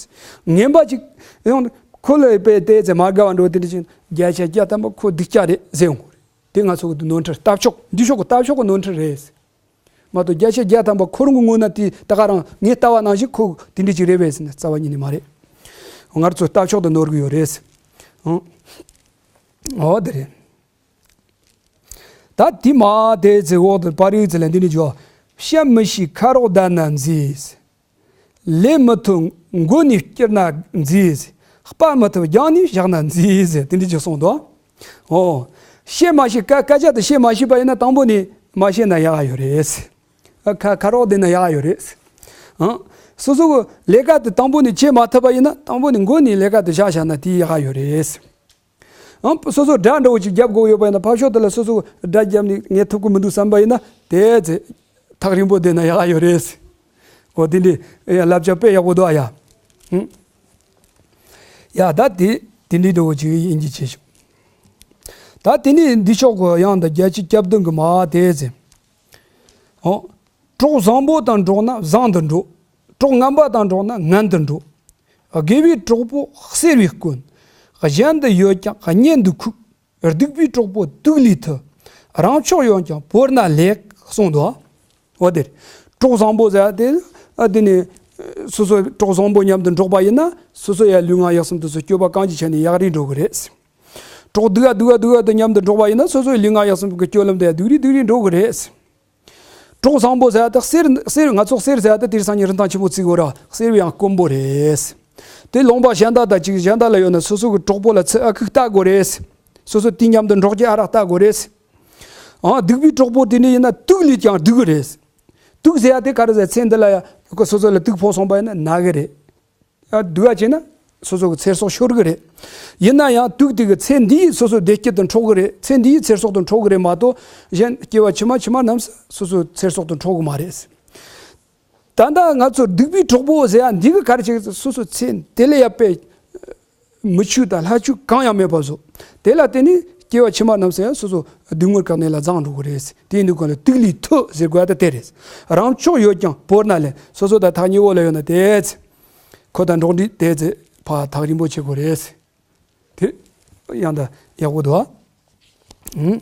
ངན་པ་ཅིག་ཡང་ཁོ་ལ་དཔེ་བལྟས་ཚེ་མ་དགའ་བ་འགྲོ་དེ་འདྲ་ཅིག་བརྒྱ་ཆ་བརྒྱ་ཐམ་པ་ཁོ་སྡུག་ཅག་རེད་ཟེར་ཡོང་གི་རེད། དེ་ང་ཚོ་གི་ནོར་འཁྲུལ་ལྟ་ཕྱོགས་འདི་ཕྱོགས་ཀྱི་ལྟ་ཕྱོགས་ཀྱི་ནོར་འཁྲུལ་རེད། མ་གཏོགས་བརྒྱ་ཆ་བརྒྱ་ཐམ་པ་ཁོ་རང་གི་ངོས་ན་དེ་ད་ག་རང་ངས་ལྟ་བ་ནང་བཞིན་ཁོ་དེ་འདྲ་ཅིག་རེད་པས་ཟེར་ན་རྩ་བ་ཉིད་ནས་མ་རེད། ང་ཚོ་ལྟ་ཕྱོགས་དེ་ནོར་གི་ཡོད་རེད། ཨང་། འོ་དེ་རེད། ད་དེ་མ་དེ་ཚེ་འོག་ཏུ་པར་རིས་ཚེ་ལ་འདི་ནི་འཇོག་བཤད་མི་ཤེས་ཁ་རོག་བརྡ་ན་མཛེས། ལས་མི་ཐུབ་མགོ་ནས་བསྐྱུར་ན་མཛེས། སྤར་མི་ཐུབ་རྒྱང་ནས་བཞག་ན་མཛེས་ཟེར་དེ་འདྲ་ཅིག་གསུངས་འདུག་འོ། བཤད་མ་ཤེས་སྐད་སྐད་ཆ་དེ་བཤད་མ་ཤེས་པ་ཡིན་ན་དང་པོ་ནས་མ་བཤད་ན་ཡག་ཡོད་རེད། ཨ། ཁ་ཁ་རོག་བསྡད་ན་ཡག་ཡོད་རེད། ཨང་། སོ་སོ་གི་ལས་ཀ་དེ་དང་པོ་ནས་བྱེད་མ་ཐུབ་པ་ཡིན་ན་དང་པོ་ནས་མགོ་ནས་ལས་ཀ་དེ་བཞག་བཞག་ན་དེ་ཡག་ཡོད་རེད། ཨང་། སོ་སོ་དགྲ་འདྲ་བོ་ཅིག་རྒྱབ་དགོས་ཡོད་པ་ཡིན་ན་ཕར་ཕྱོགས་དེ་ལ་སོ་སོ་དགྲ་རྒྱབ་ནས་ངས་ཐུབ་ཀྱི་མི་འདུག་བསམ་པ་ཡིན་ན་དེ་ཚེ་ཐག་རིང་པོ་བསྡད་ན་ཡག་ཡོད་རེད། འོ་དེ་འདྲའི་ཡ་བསླབ་བྱ་དཔེ་ཡག་པོ་འདུག་ཨ་ཡ། ཨང་། ཡ་ད་དེ་དེ་འདྲའི་འདྲ་བོ་ཅིག་ཡིན་གྱི་བྱེད་ཤོག་ད་དེ་ནས་འདི་ཕྱོགས་ཀྱི་ཡང་ད་བརྒྱད་ཅུ་གྱ་བདུན་གྱི་མ་དེ་ཚེ། འོ། གྲོགས་བཟང་པོ་དང་འགྲོགས་ན་བཟང་དུ་འགྲོ། གྲོགས་ངན་པ་དང་འགྲོགས་ན་ངན་དུ་འགྲོ། དགེ་བའི་གྲོགས་པོ་གསེར་བས་དཀོན། གཞན་དུ་ཡོད་ཀྱང་གཉེན་དུ་ཁུག་སྡིག་པའི་གྲོགས་པོ་དུག་ལས་ཐུ། རང་ཕྱོགས་ཡོད་ཀྱང་བོར་ན་ལེགས་གསུངས་འདུག་འོ་དེ་རེད། གྲོགས་བཟང་པོ་ཟེར་དེ་ཨ་དེ་ནི་སོ་སོའི་གྲོགས་བཟང་པོ་མཉམ་དུ་འགྲོགས་པ་ཡིན་ན་སོ་སོ་ཡ་ལུས་ངག་ཡིད་གསུམ་དུ་སོ་སྐྱོ་བ་གང་ཅི་བྱས་ནས་ཡག་རིགས་འགྲོ་གི་རེད། གྲོགས་སྡུག་ག་སྡུག་ག་སྡུག་ག་དང་མཉམ་དུ་འགྲོགས་པ་ཡིན་ན་སོ་སོའི་ལུས་ངག་ཡིད་གསུམ་གྱི་སྐྱོ་ལམ་དེ་སྡུག་རིགས་སྡུག་རིགས་འགྲོ་གི་རེད། གྲོགས་བཟང་པོ་ཟེར་ཡ་དེ་གསེར་གསེར་ང་ཚོ་གསེར་ཟེར་ཡ་དེ་དེང་སང་ཉིན་རིན་ཐང་ཆེན་པོ་བརྩི་དགོས་ར་གསེར་བས་ཡང་དཀོན་པོ་རེད། དེ་ལུང་པ་གཞན་དག་དང་གཅིག་གཞན་དག་ལ་ཡོད་ན་སོ་སོ་གི་གྲོགས་པོ་ལ་ཚེ་ཨ་ཁུག་ལྟ་དགོས་རེད། སོ་སོ་དེ་མཉམ་དུ་འགྲོགས་རྒྱུ་ཨ་རག་ལྟ་དགོས་རེད། ཨང་། སྡིག་པའི་གྲོགས་པོ་དེ་འདྲ་ཡིན་ན་དུག་ལས་ཀྱང་སྡུག་གི་རེད། དུག་ཟེར་ཡ་དེ་ག་རེ་ཟེར་ཚེ་འདི་ལ་ཡ་ཁོ་སོ་སོ་ལ་དུག་ཕོག་སོང་པ་ཡིན་ན་ན་གི་རེད། ཨ། སྡུག་ག་བྱས་ན་སོ་སོ་གི་ཚེ་སྲོག་ཤོར་གི་རེད། ཡིན་ན་ཡང་དུག་དེ་གི་ཚེ་འདིའི་སོ་སོ་བདེ་སྐྱིད་དུ་འཕྲོག་གི་རེད། ཚེ་འདིའི་ཚེ་སྲོག་ཏུ་འཕྲོག་གི་རེད་མ་གཏོགས་གཞན་སྐྱེ་བ་ཕྱི་མ་ཕྱི་མ་རྣམས་སུ་སོ་སོའི་ཚེ་སྲོག་ཏུ་འཕྲོག་གི་མ་རེད། ད་ལྟ་ང་ཚོ་སྡིག་པའི་གྲོགས་པོ་ཟེར་ཡ་འདི་གི་ག་རེ་བྱེད་ཀྱི་སོ་སོ་ཚེ་དེ་ལས་ཡ་དཔེ་མི་ཆོས་དང་ལྷ་ཆོས་གང་ཡང་མེད་པ་བཟོ། དེ་ལ་བརྟེན་ནས་སྐྱེ་བ་ཕྱི་མ་རྣམས་སུ་ཡང་སོ་སོ་སྡུག་བསྔལ་གང་ནས་ལ་བརྫངས་འགྲོ་གི་རེད། དེ་ཡིན་དུས་གང་ལ་དུག་ལས་ཐུ་ཟེར་དགོས་ཡ་ད་དེ་རེད། རང་ཕྱོགས་ཡོད་ཀྱང་བོར་ན་ལེགས། སོ་སོ་དང་ཐག་ཉེ་བོ་ལ་ཡོད་ན་དེ་ཚེ་ཁོ་དང་འགྲོགས་འདྲིས་དེ་ཚེ་ཕར་ཐག་རིང་པོ་བྱེད་དགོས་རེད། དེ་ཡང་ད་ཡག་པོ་འདུག་ཨ།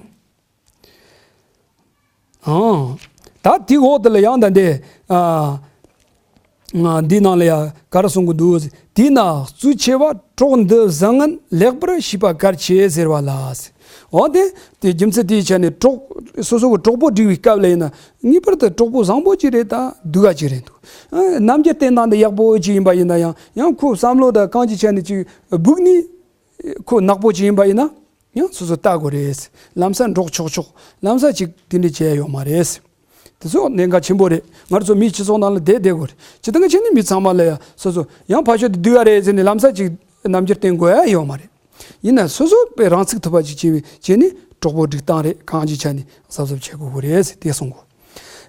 ཨང་། ད་དེའི་འོག་དེ་ལ་ཡང་ད་འདི། ཨ། ང་འདི་ནང་ལ་ཡང་ག་རེ་གསུང་གི་འདུག་དེས་ན་གཙོ་ཆེ་བ་གྲོགས་འདི་བཟང་ངན་ལེགས་པར་ཤེས་པ་གལ་ཆེ་ཟེར་བ་ལ། འོ་དེ་དེ་རྒྱུ་མཚན་དེའི་ཆ་ནས་གྲོགས་སོ་སོ་གི་གྲོགས་པོ་བསྒྲིགས་པའི་སྐབས་ལ་ཡིན་ན་ངེས་པར་དུ་གྲོགས་པོ་བཟང་པོ་ཅིག་རེད་དང་སྡུག་ག་ཅིག་རེད་འདུག་ཨ། རྣམ་འགྱུར་བསྟན་སྟངས་འདི་ཡག་པོ་ཅིག་ཡིན་པ་ཡིན་ན་ཡང་ཡང་ཁོ་བསམ་བློ་དང་གང་ཅིའི་ཆ་ནས་ཅིག་སྦུག་ནས་ཁོ་ནག་པོ་ཅིག་ཡིན་པ་ཡིན་ན། ཡང་སོ་སོ་ལྟ་དགོས་རེད། ལམ་སང་འགྲོགས་ཆོག་ཆོག་ལམ་སང་ཅིག་དེ་འདྲ་བྱས་ཡོད་མ་རེད། དེ་ཚོ་གནད་འགག་ཆེན་པོ་རེད། ང་ཚོ་མིའི་སྤྱི་ཚོགས་ནང་ལ་བསྡད་བསྡད་དགོས་རེད། སྤྱིར་བཏང་གི་ཆ་ནས་མི་ཚང་མ་ལ་ཡང་སོ་སོ་ཡང་ཕར་ཕྱོགས་དེ་སྡུག་ག་རེད་ཟེར་ནས་ལམ་སང་ཅིག་རྣམ་འགྱུར་བསྟན་དགོས་ཡ་ཡོད་མ་རེད། ཡིན་ན་སོ་སོ་དཔེ་རང་ཚུགས་ཐུབ་པ་ཅིག་བྱས་པའི་བྱས་ནས་གྲོགས་པོ་སྒྲིག་སྟངས་རེད། གང་ཅིའི་ཆ་ནས་གཟབ་གཟབ་བྱེད་དགོས་ཀྱི་རེད་ཟེར་དེ་གསུང་གོ།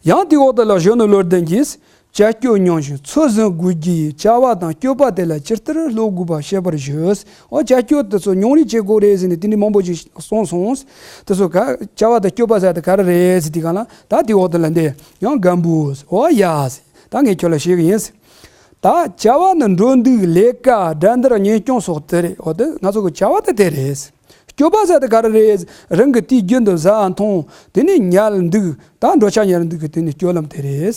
ཡང་དེའི་འོག་ཏུ་ལ་གཞོན་ནུ་བློ་ལྡན་གྱིས། བྱ་སྤྱོད་ཉུང་ཞིང་ཚོད་ཟིན་དགོས་ཀྱི་བྱ་བ་དང་སྤྱོད་པ་དེ་ལ་ཇི་ལྟར་སློབ་དགོས་པ་བཤད་པར་ཞུས། འོ་བྱ་སྤྱོད་དེ་ཚོ་ཉུང་རུ་བྱེད་དགོས་རེད་ཟེར་ནས་དེ་འདྲའི་མང་པོ་ཞིག་གསུངས་སོང་། དེ་ཚོ་ག་བྱ་བ་དང་སྤྱོད་པ་ཟེར་དེ་ག་རེ་རེད་ཟེར་དེ་ག་ལ་ད་དེའི་འོག་ཏུ་ལ་འདི་ཡང་སྒམ་པོས། འོ་ཡ་ཟེར། ད་ངས་ཁྱོད་ལ་བཤད་གི་ཡིན་ཟེར། ད་བྱ་བ་ནི་འགྲོ་འདུག་ལས་ཀ་འགྲན་བསྡུར་གཉེན་སྐྱོང་སོགས་དེ་རེད། འོ་དེ་ང་ཚོ་གི་བྱ་བ་དེ་དེ་རེད། སྤྱོད་པ་ཟེར་དེ་ག་རེ་རེད། རང་གི་དུས་རྒྱུན་དུ་བཟའ་འཐུང་དེ་ནས་ཉལ་འདུག་ད་འགྲོ་འཆག་ཉལ་འདུག་གི་དེ་ནས་སྤྱོད་ལམ་དེ་རེད།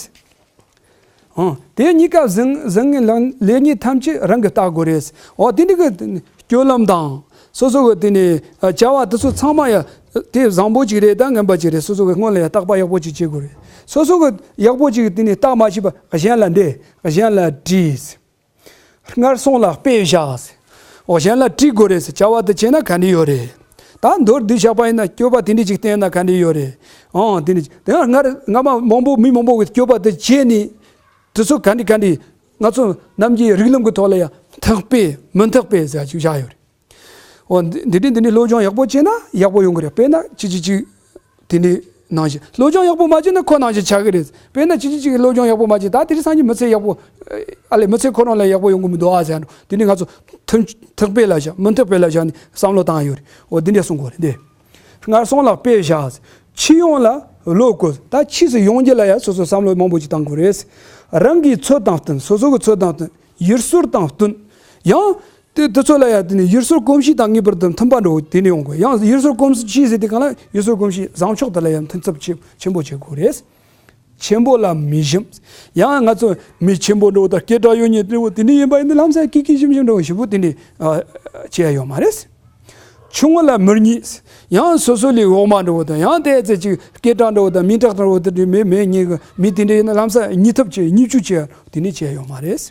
ཨང་། དེ་གཉིས་ཀ་བཟང་བཟང་ངན་ལ་ལེགས་ཉེས་ཐམས་ཅད་རང་གིས་བརྟག་དགོས་རེད། འོ་དེ་འདྲ་གི་སྤྱོད་ལམ་དང་། སོ་སོ་གི་དེ་ནས་བྱ་བ་དེ་ཚོ་ཚང་མ་ཡ་དེ་བཟང་པོ་ཅིག་རེད་ད་ངན་པ་ཅིག་རེད། སོ་སོ་གི་སྔོན་ལ་ཡ་བརྟག་པ་ཡག་པོ་ཅིག་བྱེད་དགོས་རེད། སོ་སོ་གི་ཡག་པོ་ཅིག་དེ་ནས་བརྟག་མ་ཤེས་པ་གཞན་ལ་འདྲི། གཞན་ལ་དྲིས། སྔར་སོང་ལ་དཔེ་བཞག། འོ་གཞན་ལ་དྲི་དགོས་རེད་ཟེར། བྱ་བ་དེ་བྱས་ན་ག་འདྲ་ཡོད་རེད། ད་མདོར་བསྡུས་བཞག་པ་ཡིན་ན་སྤྱོད་པ་དེ་འདྲ་ཅིག་བསྟེན་ན་ག་འདྲ་ཡོད་རེད། ཨང་། དེ་འདྲ་ཅིག་དེ་ཡང་སྔར་སྔ་མ་མང་པོ་མི་མང་པོ་གི་སྤྱོད་པ་དེ་བྱས་ནས་དེ་ཚོ་ག་འདྲ་ག་འདྲ་ང་ཚོ་ནམ་རྒྱུན་རིགས་ལམ་གྱི་ཐོག་ལ་ཡང་འཐད་པས་མི་འཐད་པས་ཟེར་ཅིག་བཞག་ཡོད་རེད། འོ་འདི་འདི་འདི་འདི་འདི་སློབ་སྦྱོང་ཡག་པོ་བྱས་ན་ཡག་པོ་ཡོང་གི་རེད། དཔེར་ན་ཅི་ཅི་ཅི་དེ་འདྲའི་ནང་བཞིན། སློབ་སྦྱོང་ཡག་པོ་མ་བྱས་ན་ཁོ་ནང་བཞིན་ཆགས་ཀྱི་རེད། དཔེར་ན་ཅི་ཅི་ཅི་སློབ་སྦྱོང་ཡག་པོ་མ་བྱས། ད་དེ་རིང་སང་ཉིན་མི་ཚེ་ཡག་པོ་ཨ་ལས་མི་ཚེ་ཁོ་རང་ལ་ཡག་པོ་ཡོང་གི་མི་འདུག་ཨ་ཟེར་འགྲོ། དེ་ནི་ང་ཚོ་ཐུན་ཐག་པས་ལ་བཞག་མི་ཐག་པས་ལ་བཞག་ནས་བསམ་བློ་བཏང་ཡོད་རེད། འོ་འདི་འདྲ་གསུང་དགོས་རེད་འདི། སྔར་སོང་ལ་དཔེ་བཞག། ཕྱི་ཡོང་ལ་བློ་བཀོལ། ད་ཕྱིས་སུ་ཡོང་རྒྱུ་ལ་ཡང་སོ་སོ་བསམ་བློ་མང་པོ་ཅིག་བཏང་དགོས་རེད། རང་གི་ཚོད་དང་བསྟུན། སོ་སོ་གི་ཚོད་དང་བསྟུན། ཡུལ་སྲོལ་དང་བསྟུན། ཡང་དེ་དེ་ཚོ་ལ་ཡང་དེ་ནི་ཡུལ་སྲོལ་གོམས་གཤིས་དང་ངེས་པར་དུ་མཐུན་པ་འགྲོ་དེ་ནས་ཡོང་དགོས། ཡང་ཡུལ་སྲོལ་གོམས་གཤིས་ཟེར་དུས་སྒང་ལ་ཡུལ་སྲོལ་གོམས་གཤིས་བཟང་ཕྱོགས་དེ་ལ་ཡང་མཐུན་ཚབས་ཆེ་ཆེན་པོ་བྱེད་དགོས་རེད། ཆེན་པོ་ལ་མི་ཞིམ། ཡང་ང་ཚོ་མི་ཆེན་པོ་འགྲོ་དང་སྐད་གྲགས་ཡོད་མཁན་འདྲ་བོ་དེ་འདྲ་ཡིན་པ་ཡིན་ན་ལམ་སང་ཀི་ཀི་ཞིམ་ཞིམ་འདྲ་བོ་ཞེ་པོ་དེ་འདྲ་ཨ་བྱས་ཡོད་མ་རེད། ཆུང་ངུ་ལ་མི་སྙིང་། ཡང་སོ་སོ་ལས་འོག་མ་འདྲ་བོ་དང་ཡང་དེ་ཚེ་ཅིག་སྐད་གྲགས་འདྲ་བོ་དང་མིང་གྲགས་འདྲ་བོ་དེ་འདྲ་མེད་མེད་ཉེ་གི་མི་དེ་འདྲ་ཡིན་ན་ལམ་སང་སྙིང་ཐུབ་བྱེད་སྙིང་བཅུ་བྱེད་དེ་འདྲ་བྱས་ཡོད་མ་རེད།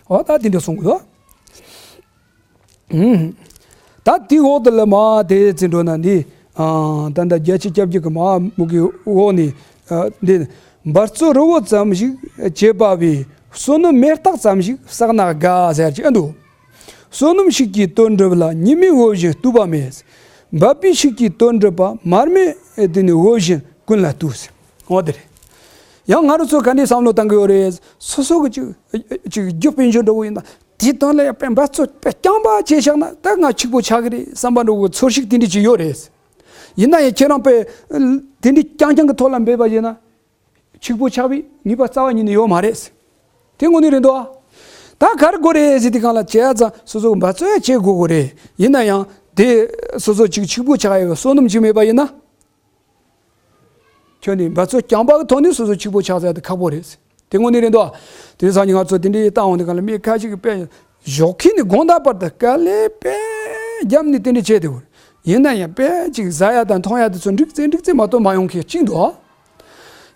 འོ་ད་དེ་འདྲ་གསུང་གི་འདུག་ཨུམ། ད་དེའི་འོག་ཏུ་ལ་མ་དེ་ཚེ་འགྲོ་ན་འདི། ཨ་ད་ལྟ་བརྒྱད་ཅུ་གྱ་བརྒྱད་ཀྱི་མ་མུ་གེའི་འོག་ནས། ཨ་འདི། འབད་རྩོལ་རི་བོ་ཙམ་ཞིག་བྱེད་པ་བས། བསོད་ནམས་མེ་སྟག་ཙམ་ཞིག་བསགས་ན་དགའ་ཟེར་གྱི་ཨ་འདུག་བསོད་ནམས་ཤིག་གིས་དོན་འགྲུབ་ལ། ཉི་མའི་འོད་བཞིན་བསྟུད་པ་མེད། འབད་པའི་ཤིག་གིས་དོན་འགྲུབ་པ། མར་མེ་དེ་ནི་འོད་བཞིན་ཀུན་ལ་བསྟུད། འོ་དེ་རེད། ཡང་ང་རང་ཚོ་ག་འདྲའི་བསམ་བློ་བཏང་གི་ཡོད་རེད། སོ་སོ་གི་ཅིག་ཅིག་རྒྱུ་དཔལ་འབྱོར་འདྲ་བོ་ཡིན་ན་དེའི་དོན་ལ་ཡང་དཔེ་འབད་རྩོལ་དཔེ་རྐྱང་པ་བྱས་བཞག་ན་ད་ང་ཕྱུག་པོ་ཆགས་ཀྱི་རེད་བསམ་པ་འདྲ་བོ་ཚོར་ཤིག་དེ་འདྲ་ཅིག་ཡོད་རེད། ཡིན་ན་ཡང་ཁྱེད་རང་དཔེ་དེ་འདྲའི་རྐྱང་རྐྱང་གི་ཐོག་ལ་འབད་པ་ཡིན་ན་ཕྱུག་པོ་ཆགས་པའི་ངེས་པ་རྩ་བ་ཉིད་ནས་ཡོད་མ་རེད། དེ་དངོས་གནས་རེད་འདུག་ད་ག་རེ་དགོས་རེད་ཟེར་དུས་སྒང་ལ་བྱས་ཙང་སོ་སོ་གི་འབད་རྩོལ་ཡང་བྱེད་དགོས་དགོས་རེད། ཡིན་ན་ཡང་དེ་སོ་སོ་ཅིག་ཕྱུག་པོ་ཆགས་ཡག་གི་བསོད་ནམས་ཅིག་མེད་པ་ཡིན་ན། ཁྱོད་ནི་འབད་རྩོལ་རྐྱང་པ་གི་ཐོག་ནས་སོ་སོ་ཕྱུག་པོ་ཆགས་ཟེར་དེ་ཁག་པོ་རེད། དེ་དངོས་གནས་རེད་འདུག་དེ་སང་ཉིན་ང་ཚོ་དེ་འདྲའི་བཏང་འོང་དུས་སྒང་ལ་མི་ཁ་ཅིག་གིས་དཔེ་ཞོགས་ཀས་ནས་དགོང་དག་བར་དུ་དཀའ་ལས་དཔེ་བརྒྱབ་ནས་དེ་འདྲ་བྱས་དེ་བོར། ཡིན་ན་ཡང་དཔེ་ཅིག་ཟ་ཡ་དང་འཐུང་ཡ་དེ་ཚོ་འགྲིག་ཙེ་འགྲིག་ཙེ་མ་གཏོགས་མ་ཡོང་མཁན་གཅིག་འདུག་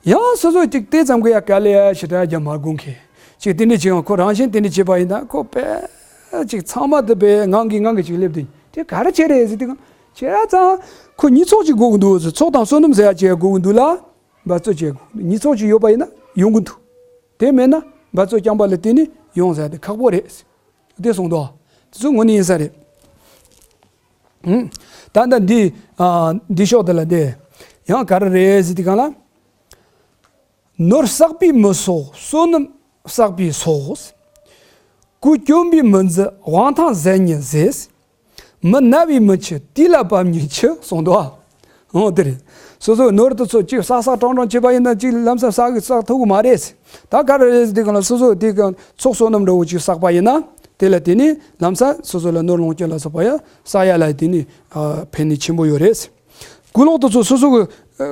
ཡང་སོ་སོ་ཅིག་དེ་ཙམ་གྱི་ཡ་དཀའ་ལས་ཞེ་དྲག་རྒྱབ་མ་དགོས་མཁན་ཅིག་དེ་འདྲ་བྱེད་ཡང་ཁོ་རང་བཞིན་དེ་འདྲ་བྱེད་པ་ཡིན་ན་ཁོ་དཔེ་ཅིག་ཚང་མ་དེ་དཔེ་ངང་གིས་ངང་གིས་ཅིག་སླེབས་དེ་དེ་ག་རེ་བྱས་རེད་ཟེར་དུས་སྒང་བྱས་ཙང་ཁོ་གཉིས་ཚོགས་ཅིག་དགོས་ཀྱི་འདུག་ཟེར། ཚོགས་དང་བསོད་ནམས་ཟེར་ཡ་ཅིག་དགོས་ཀྱི་འདུག་ལ། འབད་རྩོལ་བྱེད་དགོས། གཉིས་ཚོགས་ཅིག་ཡོད་པ་ཡིན་ན་ཡོང་གི་འདུག་དེ་མེད་ན་འབད་རྩོལ་རྐྱང་པ་ལ་བརྟེན་ནས་ཡོང་ཟེར་དེ་ཁག་པོ་རེད། དེ་གསུངས་འདུག་དེ་ཚོ་དངོས་གནས་ཡིན་ས་རེད། ཧུམ། ད་ལྟ་འདི་ཨ་འདི་ཕྱོགས་དེ་ལ་དེ་ཡང་ག་རེ་རེད་ཟེར་དུས་སྒང་ལ། ནོར་བསགས་པས་མི་སོག་བསོད་ནམས་བསགས་པས་སོག་སྐུ་གྱོན་པས་མི་འཛི་དབང་ཐང་ཟད་ཉིན་ཟད། མི་ན་བས་མི་འཆི་དུས་ལ་བབ་ཉིན་འཆི་གསུངས་འདུག་ཨ། འོ་དེ་རེད། སོ་སོའི་ནོར་དེ་ཚོ་གཅིག་བསགས་བསགས་གྲངས་གྲངས་བྱས་པ་ཡིན་ན་གཅིག་ལམ་སང་བསགས་གི་བསགས་ཐུབ་གི་མ་རེད། ད་ག་རེ་རེད་ཟེར་དུས་སྒང་ལ་སོ་སོ་དེ་ག་ཚོགས་བསོད་ནམས་འདྲ་བོ་གཅིག་བསགས་པ་ཡིན་ན་དེ་ལ་དེ་ནི་ལམ་སང་སོ་སོ་ལ་ནོར་ལོངས་སྤྱོད་ལ་སོགས་པ་ཡང་བསགས་ཡ་ལ་དེ་ནི་ཨ་ཕན་ནུས་ཆེན་པོ་ཡོད་རེད། ཀུན་སློང་དེ་ཚོ་སོ་སོ་གི་ཨ་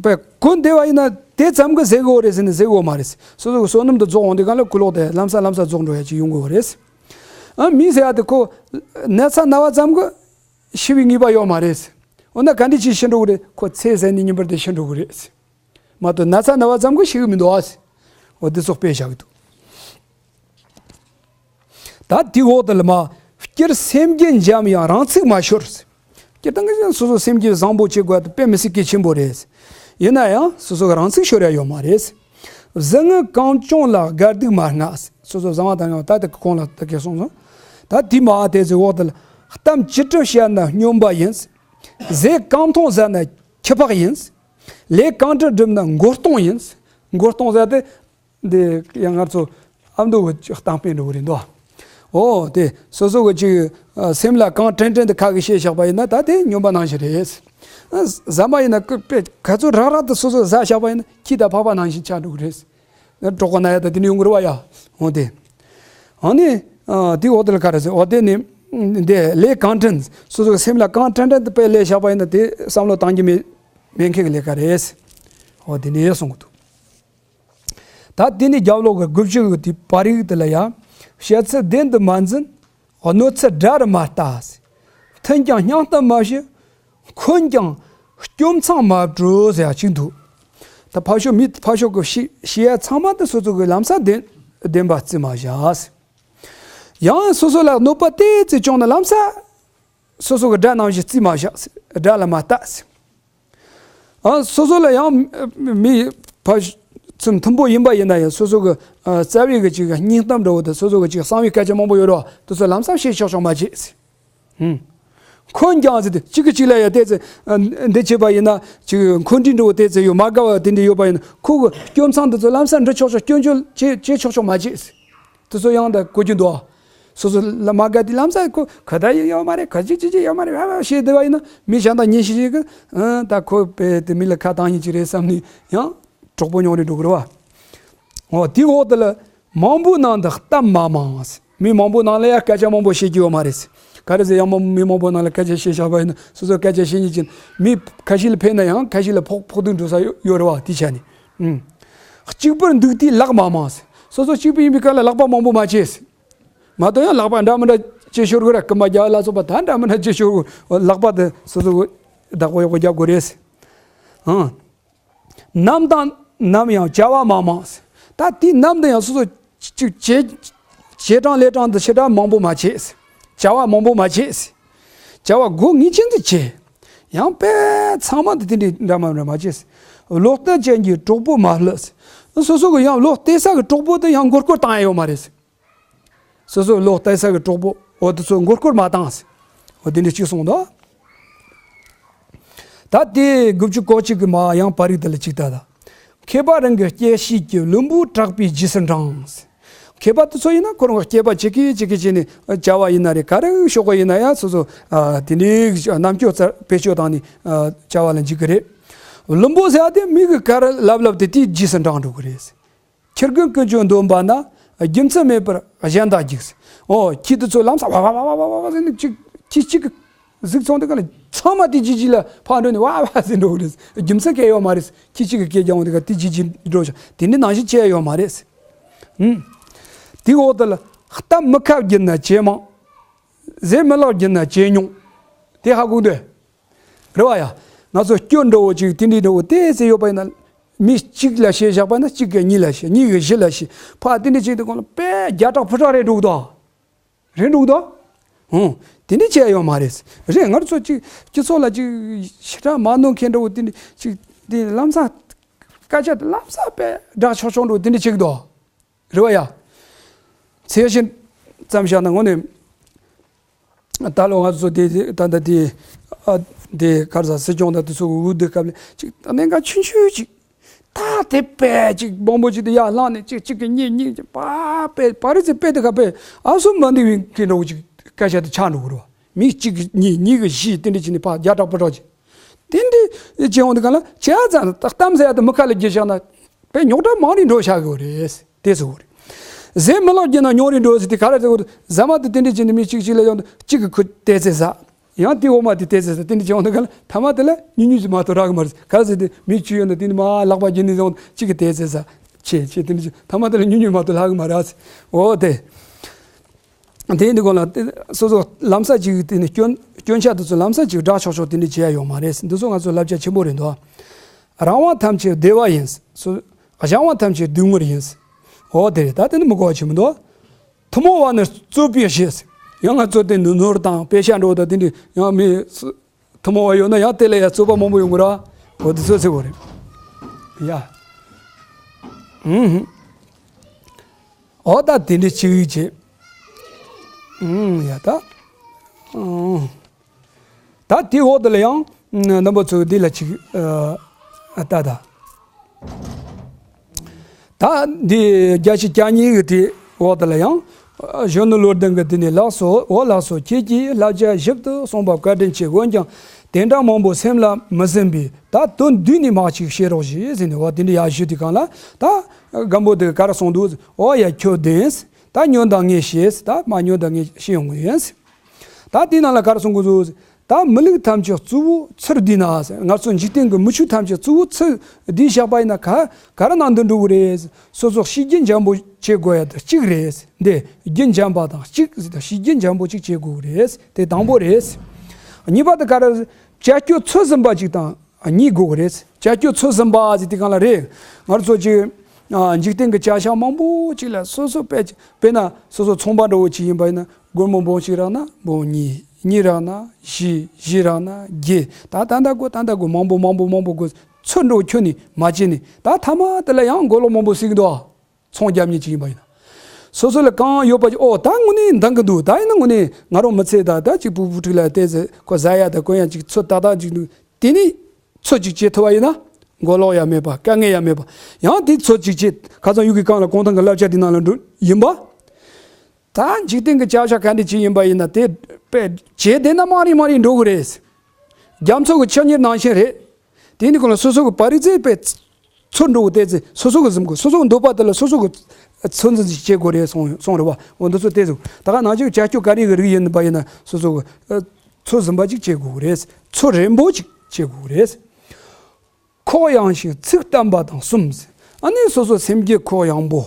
པའི་ཀུན་བདེ་བ་ཡིན་ན་དེ་ཙམ་གི་ཟད་གི་ཡོད་རེད་ཟེར་ན་ཟད་གི་ཡོད་མ་རེད། སོ་སོ་གི་བསོད་ནམས་དེ་རྫོགས་འོང་དུས་སྒང་ལ་ཀུན་སློང་དེ་ལམ་སང་ལམ་སང་རྫོགས་འགྲོ་ཡ་ཅིག་ཡོང་གི་ཡོད་རེད། ཨ་མི་ཟེར་ཡ་དེ་ཁོ་ན་ཚ་ན་བ་ཙམ་གི་ཤི་བའི་ངེས་པ་ཡོད་མ་རེད། འོ་ན་ག་འདྲ་ཅིག་ཤི་འགྲོ་གི་རེད། ཁོ་ཚེ་ཟད་ནས་ཉིན་པར་དེ་ཤི་འགྲོ་གི་རེད། མ་གཏོགས་ན་ཚ་ན་བ་ཙམ་གི་ཤི་གི་མི་འདུག་ཨ། འོ་དེ་ཚོ་དཔེ་བཞག་གི་འདུག་ད་དེའི་འོག་ཏུ་ལ་མ། སྤྱིར་སེམས་རྒྱུད་འཇམ་ཡང་རང་ཚུགས་མ་ཤོར། སྤྱིར་བཏང་གི་སོ་སོ་སེམས་རྒྱུད་བཟང་པོ་བྱེད་དགོས་པ་དེ་དཔེ་མི་སྲིད་གལ་ཆེན་པོ་རེད། ཡིན་ན་ཡང་སོ་སོ་གི་རང་ཚུགས་ཤོར་ཡ་ཡོད་མ་རེད། བཟང་ངན་གང་བྱུང་ལ་དགའ་སྡུག་མ་བསྔགས། སོ་སོ་བཟང་བ་དང་ཡང་ད་དེ་གོང་ལ་ད་གས་སོང་སོང་། ད་དེ་མ་དེ་ཚོའི་འོག་ཏུ་ལ། གཏམ་ཅི་སྒྲུབ་བཤད་ན་སྨྱོན་པ་ཡིན། ཟས་གང་འཐུང་ཟ་ན་ཁྱི་ཕག་ཡིན། ལས་གང་དྲག་བསྒྲུབས་ན་མགོ་སྟོང་ཡིན། མགོ་སྟོང་ཟེར་དེ། འདི་ཡང་ང་ཚོ་ཨ་མདོ་གི་གཏམ་དཔེ་འདྲ་བོ་རེད་འདུག་འོ་དེ་སོ་སོ་གི་ཅིག་ཨ་སེམས་ལ་གང་དྲན་དྲན་དུ་ཁ་གིས་བཤད་བཞག་པ་ཡིན་ན་ད་དེ་སྨྱོན་པ་ནང་བཞིན་རེད། ཨ་ཟ་མ་ཡིན་ན་ཀི་དཔེ་ག་ཚོད་རག་རག་ཏུ་སོ་སོ་ཟ་བཞག་པ་ཡིན་ན་ཁྱི་དང་ཕག་པ་ནང་བཞིན་ཆགས་འགྲོ་གི་རེད། ཨ་གྲོགས་པོ་ན་ཡ་ད་དེ་ནི་ཡོང་གི་རེད་བ་ཡ། འོ་དེ། ཨ་ནི་ཨ་དེ་འོག་དེ་ལ་ག་རེ་ཟེར། འོ་དེ་ནི་འདི་ལས་གང་དྲན་སོ་སོ་གི་སེམས་ལ་གང་དྲན་དྲན་དུ་དཔེ་ལས་བཞག་པ་ཡིན་ན་དེ་བསམ་བློ་བཏང་རྒྱུ་མེད་མེད་མཁན་གི་ལས་ཀ་རེད། འོ་དེ་ནི་གསུང་གི་འདུག་ད་དེ་ནས་རྒྱབ་ལོགས་ཀྱི་དགུ་བཅུ་གི་དེ་པར་རིས་དེ་ལ་ཡང་། བཤད་ཚུལ་བདེན་དུ་མ་འཛིན། གནོད་ཚུལ་དགྲ་རུ་མ་ལྟ། མཐུན་ཀྱང་སྙིང་གཏམ་མ་བྱེད། འཁོན་ཀྱང་སྐྱོབ་མཚང་མ་སྤྲོད་ཟེར་ཡ་གཅིག་འདུག་ད་ཕར་ཕྱོགས་མི་ཕར་ཕྱོགས་ཀྱི་བཤད་བཤད་ཡ་ཚང་མ་དེ་སོ་སོ་གི་ལམ་སང་བདེན་བདེན་པ་བརྩི་མ་བྱ། ཡང་སོ་སོ་ལ་གནོད་པ་ཏོག་ཙམ་བྱུང་ན་ལམ་སང་སོ་སོ་གི་དགྲ་ནང་བཞིན་བརྩི་མ་བྱ། དགྲ་ལ་མ་ལྟ། ཨ། སོ་སོ་ལ་ཡང་མི་ཕར་ཚུར་མཐུན་པོ་ཡིན་པ་ཡིན་ན་ཡང་སོ་སོ་གི་ཨ་རྩ་བའི་གི་ཅིག་སྙིང་གཏམ་འདྲ་བོ་དང་སོ་སོ་གི་ཅིག་གསང་བའི་སྐད་ཆ་མང་པོ་ཡོད་རེད་བ། དེ་ཚོ་ལམ་སང་བཤད་ཆོག་ཆོག་མ་བྱེད། ཧུམ། འཁོན་ཀྱང་ཟེར་ཏེ་གཅིག་གིས་གཅིག་ལ་ཡང་ཏོག་ཙམ་ཨ་འདི་བྱས་པ་ཡིན་ན་ཅིག་འཁོན་འདྲིས་འདྲ་བོ་ཏོག་ཙམ་ཡོད། མ་དགའ་བ་དེ་འདྲ་ཡོད་པ་ཡིན་ན་ཁོ་གི་སྐྱོབ་མཚང་དེ་ཚོ་ལམ་སང་འབྲི་ཆོག་ཆོག་སྐྱོན་བརྗོད་བྱེད་བྱེད་ཆོག་ཆོག་མ་བྱེད། དེ་ཚོ་ཡང་ད་གོ་རྒྱུ་འདུག་སོ་སོ་ལ་མ་དགའ་དེ་ལམ་སང་ཁོ་ཁ་ད་ཡོད་མ་རེད། ཁ་ཅིག་ཅིག་ཅིག་ཡོད་མ་རེད། ཧ་ཧ་བཤད་བསྡད་པ་ཡིན་ན་མི་གཞན་དག་ཉིན་ཞིག་ཅིག་གི་ཨ་ད་ཁོ་དཔེ་དེ་མི་ལ་ཁ་བཏང་ཡིན་གྱི་རེད་བསམ་ནས་ཡང་གྲོགས་པོ་ཉོག་རེ་འགྲོ་གི་རེད་བ། འོ་དེའི་འོག་དེ་ལ་མང་པོའི་ནང་དུ་གཏམ་མ་མང་། མི་མང་པོའི་ནང་ལ་ཡང་སྐད་ཆ་མང་པོ་བཤད་ཀྱི་ཡོད་མ་རེད། ག་རེ་ཟེར་ཡང་མི་མང་པོའི་ནང་ལ་སྐད་ཆ་བཤད་བཞག་པ་ཡིན་ན་སོ་སོ་སྐད་ཆ་བཤད་ཉིན་གྱི་མི་ཁ་ཤས་ལ་ཕན་ན་ཡང་ཁ་ཤས་ལ་ཕོག་ཕོག་ཐུག་འགྲོ་ས་ཡོད་ཡོད་རེད་བ། དེའི་ཆ་ནས། ཨུམ། གཅིག་པུར་འདུག་དུས་ལག་མ་མང་། སོ་སོ་གཅིག་པུ་ཡིན་པའི་སྐབས་ལ་ལག་པ་མང་པོ་མ་བྱེད། མ་གཏོགས་ཡང་ལག་པ་འདྲ་མི་འདྲ་བྱེད་ཤོར་དགོས་ར། རྐུ་མ་རྒྱག་ལ་སོགས་པ་ད་འདྲ་མི་འདྲ་བྱེད་ཤོར་དགོས། ལག་པ་དེ་སོ་སོ་བདག་པོ་ཡག་པོ་རྒྱབ་དགོས་རེད། ཨང་། ནམ་དང་ནམ་ཡང་བྱ་བ་མ་མང་། ད་དེའི་ནམ་དུ་ཡང་སོ་སོ་ཅིག་བྱེད་བྱེད་གྲངས་ལས་གྲངས་དུ་ཞེ་དྲག་མང་པོ་མ་བྱེད། བྱ་བ་མང་པོ་མ་བྱེད། བྱ་བ་དགོས་ངེས་ཅན་དུ་བྱེད། ཡང་དཔེ་ཚང་མ་དེ་དེ་འདྲའི་འདྲ་མ་འདྲ་མ་བྱེད། བློ་གཏད་ཅན་གྱི་གྲོགས་པོ་མ་བསླུ། སོ་སོ་གི་ཡང་བློ་གཏད་ས་གི་གྲོགས་པོ་དེ་ཡང་མགོ་སྐོར་བཏང་ཡ་ཡོད་མ་རེད། སོ་སོའི་བློ་གཏད་ས་གི་གྲོགས་པོ་འོ་དེ་ཚོ་མགོ་སྐོར་མ་བཏང་། འོ་དེ་འདྲ་གཅིག་གསུངས་འདུག་ད་དེ་དགུ་བཅུ་གོ་གཅིག་གི་མ་ཡང་པར་རིས་དེ་ལ་གཅིག་ལྟ་ད། མཁས་པ་རང་གི་སྐྱེ་ཤེས་ཀྱི། བླུན་པོ་གྲགས་པའི་རྗེས་སུ་འབྲང་། མཁས་པ་དེ་ཚོ་ཡིན་ན་ཁོ་རང་གི་སྐྱེས་པ་ཇི་སྐད་ཇི་སྐད་བྱས་ནས་བྱ་བ་ཡིན་ན་རེད། ག་རེ་ཤོག་གུ་ཡིན་ན་ཡང་སོ་སོ་ཨ་དེ་འདྲའི་རྣམ་དཔྱོད་རྩ་བེད་སྤྱོད་བཏང་ནས་ཨ་བྱ་བ་ལ་འཇུག་གི་རེད། བླུན་པོ་ཟེར་བ་དེ་མི་གི་ག་རེ་ལབ་ལབ་དེ་དེའི་རྗེས་སུ་འབྲང་འགྲོ་གི་རེད། ཁྱི་རྒན་ཀུན་སྤྱོད་འདོན་པ་ན། རྒྱུ་མཚན་མེད་པར་གཞན་དག་རྒྱུག་ཨོ་ཁྱི་དེ་ཚོ་ལམ་སང་ཝ་ཝ་ཟེར་ནས་གཅིག་ཁྱི་གཅིག་གི་གཟིགས་སོང་དེ་ག་ལ་ཚང་མ་དེ་རྗེས་རྗེས་ལ་ཕར་འགྲོ་ནས་ཝ་ཝ་ཟེར་འགྲོ་གི་རེད། རྒྱུ་མཚན་གང་ཡང་ཡོད་མ་རེད། ཁྱི་གཅིག་གི་སྐད་རྒྱག་འོང་དེ་ག་དེ་རྗེས་རྗེས་འགྲོ་ཤག་དེ་འདྲའི་ནང་བཞིན་བྱས་ཡོད་མ་རེད། ཨུམ། དེའི་འོག་དེ་ལ་གཏམ་མི་ཁ་བརྒྱུད་ན་ཇེ་མང་། ཟས་མི་ལག་བརྒྱུད་ན་ཇེ་ཉུང་། དེ་ཧ་གོ་འདོད། རེད་བ་ཡ། ང་ཚོ་སྐྱོན་འདྲ་བོ་ཅིག་དེ་འདྲའི་འདྲ་བོ་ཏོག་ཙམ་ཡོད་པ་ཡིན་ན། མི་གཅིག་ལ་བཤད་བཞག་པ་ན་གཅིག་གིས་གཉིས་ལ་བཤད། གཉིས་ཀྱིས་བཞི་ལ་བཤད། ཕར་དེ་འདྲ་བྱས་དུས་གང་ལ་དཔེ་བརྒྱ་ཕྲག་ཕུ་ཕྲག་རེད་འགྲོ་གི་འདུག་རེད་འགྲོ་གི་འདུག་ཧུང་། དེ་འདྲ་བྱས་ཡོད་མ་རེད། རེད། ང་ཚོ་ཅིག་སྤྱི་ཚོགས་ལ་ཅིག་ཞེ་དྲག་མ་གནོད་མཁན་འདྲ་བོ་དེ་འདྲ་ཅིག་དེ་ལམ་སང་སྐད་ཆ་དེ་ལམ་སང་དཔེ་བསྒྲགས་ཆོག་ཆོག་འདྲ་བོ་དེ་འདྲ་བྱེད་ཀྱི་འདུག་རེད་བ་ཡ། ཚད་གཞི་ཙམ་བཞག་ན་དངོས་གནས། ད་ལོ་ང་ཚོ་དེ་ད་ལྟ་དེ་ཨ་དེ་ག་རེ་ཟ། སྲིད་སྐྱོང་དང་དེ་ཚོ་འུ་དེ་སྐབས་ལ་ཅིག་ད་གནད་འགག་ཆུང་ཆུང་ཅིག་ད་དེ་དཔེ་ཅིག་མང་པོ་ཅིག་དེ་ཡར་ལངས་ནས་ཅིག་གཅིག་གིས་གཉིས། གཉིས་ཀྱིས་པ་དཔེ་པ་རི་ཚེ་དཔེ་དེ་ག་དཔེ་ཨ་སུ་མ་འདི་བིན་གི་འདྲ་བོ་ཅིག་སྐད་ཆ་དེ་ཆགས་འགྲོ་གི་རེད་བ། མི་གཅིག་གིས་གཉིས། གཉིས་ཀྱིས་བཞི། དེ་འདྲ་བྱས་ནས་ཕར་བརྒྱ་ཕྲག་ཕུ་ཕྲག་ཅིག་དེ་འདྲ་བྱས་འོང་དུས་གང་ལ་བྱས་ཙང་གཏམ་ཟེར་ཡ་དེ་མི་ཁ་ལ་བརྒྱབ་བཞག་ན་དཔེ་རྙོག་དྲ་མང་རིང་འགྲོ་བཞག་གི་རེད། དེ་ཟེར་བ་རེད། ཟས་མི་ལག་བརྒྱུད་ན་ཉུང་རུ་འགྲོ་ཟེར་དེ་ག་རེ་ཟེར་བ་རེད། ཟ་མ་དེ་དེ་འདྲ་བྱས་ནས་མི་གཅིག་གཅིག་ལ་ཡོང་དུས་གཅིག་གིས་ཁོ་ཏོག་ཙམ་ཟ། ཡང་དེ་འོག་མ་དེ་ཏོག་ཙམ་ཟ། དེ་འདྲ་བྱས་འོང་དུས་ག་ལ་ཐ་མ་དེ་ལ་ཉུང་ཉུང་ཅིག་མ་གཏོགས་རག་གི་མ་རེད། ག་རེ་ཟེར་དུས་མི་བཅུ་ཡོད་ན་དེ་ནི་མར་ལག་པ་བརྒྱུད་ནས་ཡོང་དུས་གཅིག་གིས་ཏོག་ཙམ་ཟ། ཆེ་ཆེ་དེ་འདྲ་བྱས་ཐ་མ་དེ་ལ་ཉུང་ཉུང་མ་གཏོགས་རག་གི་མ་རེད། འོ་དེ། དེ་འདི་གོང་ལ་སོ་སོ་ལམ་སང་ཅིག་དེ་ནི་སྐྱོན་སྐྱོན་ཆ་དེ་ཚོ་ལམ་སང་ཅིག་བསྒྲགས་ཆོག་ཆོག་དེ་འདྲ་བྱེད་ཡ་ཡོད་མ་རེད། འདི་ཚོ་ང་ཚོ་བསླབ་བྱ་ཆེན་པོ་རེད་འདུག་རང་དབང་ཐམས་ཅད་བདེ་བ་ཡིན། སོ། སྦྱང་བ་ཐམས་ཅད་སྡུག་བསྔལ་ཡིན། འོ་དེ་རེད། ད་དེ་ནི་མི་གོ་བ་ཆེན་པོ་འདུག་ཐུན་མོང་བ་ནི་རྩོད་པའི་གཞི། ཡང་ང་ཚོ་དེ་ནི་ནོར་དང་དཔེ་ཤ་འགྲོ་དང་དེ་འདྲ་ཡང་མི་ཐུན་མོང་བ་ཡོད་ན་ཡང་དེ་ལ་ཡང་རྩོད་པ་མང་པོ་ཡོང་གི་ར། འོ་དེ་ཚོ་ཟེར་བ་རེད། ཡ། ཨུམ། འོ་ད་དེ་འདྲ་ཅིག་བྱེད། ཨུམ། ཡ་ད། ཨུམ། ད་དེའི་འོག་དེ་ལ་ཡང་རྣམ་པ་ཚོས་འདི་ལ་ཅིག་ཨ་ལྟ་ད། ད་འདི་བརྒྱ་ཆ་གྱ་གཉིས་ཀྱི་དེའི་འོག་དེ་ལ་ཡང་། གཞོན་ནུ་བློ་ལྡན་གྱིས་དེ་ནས་ལགས་སོ། འོ་ལགས་སོ། ཁྱེད་ཀྱིས་བསླབ་བྱ་ཞིབ་ཏུ་གསུངས་པ་བཀའ་དྲིན་ཆེ། འོན་ཀྱང་དེ་འདྲ་མང་པོ་སེམས་ལ་མི་སེམས་པས་ད་དོན་བསྡུས་ནས་མར་ཅིག་བཤད་རོགས་ཞེས་ཟེར་ནས་འོ་དེ་འདྲ་ཡར་ཞུས་དུས་གང་ལ་ད་སྒམ་པོ་དེ་ག་རེ་གསུངས་འདུག་འོ་ཡ་ཁྱོད་བདེན། ད་ཉོན་དང་ངས་ཤེས། ད་མ་ཉོན་དང་ངས་ཤེས་ཡོང་གི་ཡིན། ད་དེའི་ནང་ལ་ག་རེ་གསུང་གི་འདུག་ད་ ད་མི་ལུས་ཐམས་ཅད་གཙོ་བོ་ཚུར་བསྡུས་ན་ཟེར། ང་ཚོ་འཇིག་རྟེན་གྱི་མི་ཆོས་ཐམས་ཅད་གཙོ་བོ་ཚུར་བསྡུས་བཞག་པ་ཡིན་ན་ག་ག་རེ་ནང་འདུ་འགྲོ་གི་རེད། སོ་སོ་གཤིས་རྒྱུད་འཇམ་པོ་བྱེད་དགོས་ཡ་དེ་གཅིག་རེད། འདི་རྒྱུད་འཇམ་པ་དང་གཅིག་ཟེར། ད་གཤིས་རྒྱུད་འཇམ་པོ་གཅིག་བྱེད་དགོས་གི་རེད། དེ་དང་པོ་རེད། གཉིས་པ་དེ་ག་རེ། ཅ་ཅོ་ཚོད་ཟིན་པ་གཅིག་དང་གཉིས་དགོས་གི་རེད། ཅ་ཅོ་ཚོད་ཟིན་པ་ཟེར་དེ་གང་ལ་རེད། ང་ཚོ་ཅིག་ཨ། འཇིག་རྟེན་གྱི་བྱ་གཞག་མང་པོ་ཅིག་ལ་སོ་སོ་དཔེ་དཔེར་ན་སོ་སོ་ཚོང་པ་འདྲ་བོ་ཅིག་ཡིན་པ་ཡིན་ན། སྒོར་མོ་འབུམ་གཅིག་རག་ན་འབུམ་གཉིས། གཉིས་རག་ན་བཞི། བཞི་རག་ན་བརྒྱད། ད་ད་ད་དགོས། ད་ད་དགོས། མང་པོ་མང་པོ་མང་པོ་དགོས། ཚོད་འདྲ་བོ་ཁྱོན་ནས་མ་བྱས་ནས། ད་མཐའ་མ་དེ་ལ་ཡང་མགོ་ལོག་མང་པོ་ཟིག་འདུག་ཚོང་རྒྱག་མཁན་ཅིག་ཡིན་པ་ཡིན་ན། སོ་སོ་ལ་གང་ཡོད་པ་ཅིག་ཨོ་ད་དངོས་གནས་འདང་གི་འདུག་ད་ཡིན་ན་དངོས་གནས་ང་རང་མི་ཚེ་ད་ད་ཅིག་ཕྲུ་གུ་ཕྲུག་ལ་བལྟས་ཚེ་ཁོ་ཟ་ཡ་ད་གོན་ཡ་ཅིག་ཚོད་ཏག་ཏག་ཅིག་འདུག་དེ་ནས་ཚོད་ཅིག་བྱེད་ཐུབ་པ་ཡིན་ན། མགོ་ལོག་ཡ་མེད་པ། དཀའ་ངལ་ཡ་མེད་པ། ཡང་དེ་ཚོད་ཅིག་བྱེད། ཁ་སང་ཡུལ་གྱི་གང་ལ་གོང་ཐང་གི་བསླབ་བྱ་དེ་ནང་ལ་འགྲོ་ཡིན་པ། ད་འཇིག་རྟེན་གྱི་བྱ་བཞག་ག་འདྲ་ཅིག་ཡིན་པ་ཡིན་ན། དེ་དཔེ་བྱས་བསྡད་ན་མང་རིང་མང་རིང་འགྲོ་གི་རེད། རྒྱ་མཚོ་གི་ཆུ་གཉེར་ནང་བཞིན་རེད། དེ་ནི་གོང་ལ་སོ་སོ་གི་པ་རི་ཙེ་པའི་ཚོད་འགྲོ་གི་བལྟས་ཚེ་སོ་སོ་གི་གཟིམ་དགོས། སོ་སོ་གི་འདོད་པ་དེ་ལ་སོ་སོ་གི་ཚོད་འཛིན་ཅིག་བྱེད་དགོས་རེད་སོང་སོང་རེད་བ། འོ་འདི་ཚོ་བལྟས་སོང་། ད་ག་ནང་བཞིན་ཅ་ཅོ་ག་རེ་གི་རིགས་ཡིན་པ་ཡིན་ན་སོ་སོ་གི་ཚོད་ཟིན་པ་ཅིག་བྱེད་དགོས་རེད། ཚོད་རན་པོ་ཅིག་བྱེད་དགོས་རེད། ཁོག་ཡངས་ཤིང་ཚིག་དམ་པ་དང་གསུམ། ཨ་ནི་སོ་སོ་སེམས་རྒྱུད་ཁོག་ཡངས་པོ།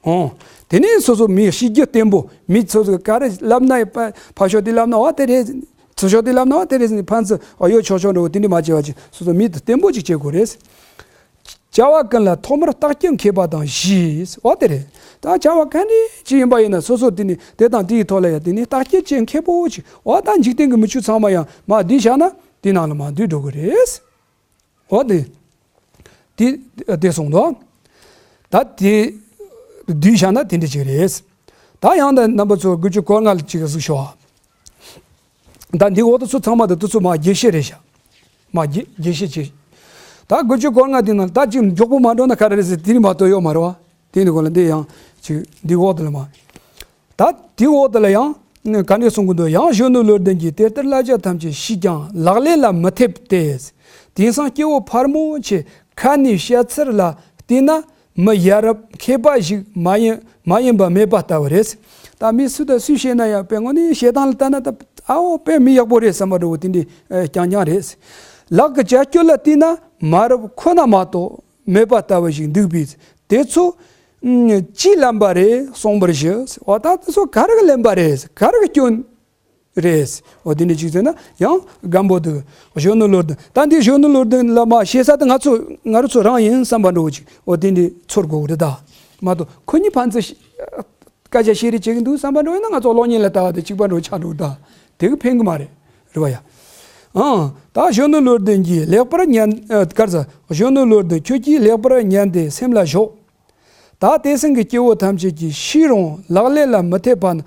ཨོ། དེ་ནས་སོ་སོ་མི་གཤིས་རྒྱུད་བརྟན་པོ། མི་སོ་སོ་ག་རེ་ལབ་ན་ཕ་ཕ་ཤོག་དེ་ལབ་ན་བ་དེ་རེད། ཚུར་ཤོག་དེ་ལབ་ན་བ་དེ་རེད་ཟེར་ནས་ཕན་ཚུན་ཨ་ཡོ་ཆོག་ཆོག་འགྲོ་དེ་འདྲ་མ་བྱེད་པ་ཅིག་སོ་སོ་མི་དེ་བརྟན་པོ་ཅིག་བྱེད་དགོས་རེད། བྱ་བ་ཀུན་ལ་ཐོག་མར་བརྟག་དཔྱད་མཁས་པ་དང་བཞི། བ་དེ་རེད། ད་བྱ་བ་ག་འདྲ་ཅིག་ཡིན་པ་ཡིན་ན་སོ་སོ་དེ་ནས་དེ་དང་དེའི་ཐོག་ལ་ཡང་དེ་ནས་བརྟག་དཔྱད་བྱེད་མཁས་པོ་ཅིག་བ་ད་འཇིག་རྟེན་གྱི་མི་ཆོས་ཚང་མ་ཡང་མར་བསྡུས་བཞག་ན་དེ་ནང་ལ་མར་འདུས་འགྲོ་གི་རེད། འོ་དེ། དེ་དེ་སོང་དོ། ད་དེ་བསྡུས་བཞག་ན་དེ་འདྲ་ཅིག་རེད། ད་ཡང་ད་རྣམ་པ་ཚོ་དགུ་བཅུ་གོ་ལྔ་ལ་ཅིག་གཟིགས་ཤོག་ད་འདི་འོག་ཏུ་ཚོ་ཚང་མ་དེ་དུ་ཚོ་མ་རྒྱས་བཤད་རེད་ཤག་མ་རྒྱས་རྒྱས་བཤད་བྱེད། ད་དགུ་བཅུ་གོ་ལྔ་དེ་ནང་ད་ཅིག་མགྱོགས་པོ་མ་འགྲོ་ན་ག་རེ་རེད་ཟེར་དེ་རིང་མ་གཏོགས་ཡོད་མ་རེད་བ། དེ་ནི་གོ་ལ་འདི་ཡང་ཅིག་འདི་འོག་ཏུ་ལ་མ། ད་དེའི་འོག་དེ་ལ་ཡང་ག་འདྲ་གསུང་གི་འདུག་ཡང་གཞོན་ནུ་བློ་ལྡན་གྱིས། དེ་ལྟར་བསླབ་བྱ་ཐམས་ཅད་ཤེས་ཀྱང་ལག་ལེན་ལ་མི་ཐེབས་ཏེ། དེང་སང་སྐྱེ་བོ་ཕལ་མོ་ཆེ་ཁ་ནས་བཤད་ཚུལ་ལ་བལྟས་ན་མི་ཡ་རབས་མཁས་པ་ཞིག་མ་ཡིན་མ་ཡིན་པ་མེད་པ་ལྟ་བུ་རེད། ད་མི་སུ་དང་སུས་བཤད་ན་ཡང་དཔེ་དངོས་གནས་བཤད་སྟངས་ལ་ལྟ་ན་ད་ཨའོ་དཔེ་མི་ཡག་པོ་རེད་བསམ་པ་འདྲ་བོ་དེ་འདྲའི་རྐྱང་རྐྱང་རེད། ལག་གི་བྱ་སྤྱོད་ལ་བལྟས་ན་མ་རབས་ཁོ་ན་མ་གཏོགས་མེད་པ་ལྟ་བུ་ཞིག་འདུག་པས། དེ་ཚོ་ཅི་ལབ་པ་རེད་གསུངས་པར་ཞུ། འོ་ད་དེ་ཚོ་ག་རེ་གི་ལན་པ་རེད། ག་རེ་གི་སྐྱོན་རེད། འོ་དེ་འདྲ་ཅིག་ཟེར་ན་ཡང་སྒམ་པོ་འདུག་གཞོན་ནུ་བློ་ལྡན། ད་འདི་གཞོན་ནུ་བློ་ལྡན་ལ་མ་བཤད་ས་དེ་ང་ཚོ་ང་རང་ཚོ་རང་ཡིན་བསམ་པ་འདྲ་བོ་ཅིག་འོ་དེ་འདྲ་ཚོར་དགོས་རེད་ད། མ་གཏོགས་ཁོ་གཉིས་ཕན་ཚུན་སྐད་ཆ་བཤད་རེས་བྱེད་ཀྱི་འདུག་བསམ་པ་འདྲ་བོ་ཡིན་ན་ང་ཚོ་གློག་བརྙན་ལ་ལྟ་བ་དེ་གཅིག་པ་འདྲ་བོ་ཆགས་འགྲོ་གི་ད། དེ་གི་ཕན་གི་མ་རེད། རེད་བ་ཡ། ཨང་། ད་གཞོན་ནུ་བློ་ལྡན་གྱིས་ལེགས་པར་ཉན། ཨ། གར་ས། གཞོན་ནུ་བློ་ལྡན་ཁྱོད་ཀྱིས་ལེགས་པར་ཉན་ཏེ་སེམས་ལ་ཞོག་ད་དེང་སང་གི་སྐྱེ་བོ་ཐམས་ཅད་ཀྱིས་ཤེས་རུང་ལག་ལེན་ལ་མི་ཐེབས་པ་ནི་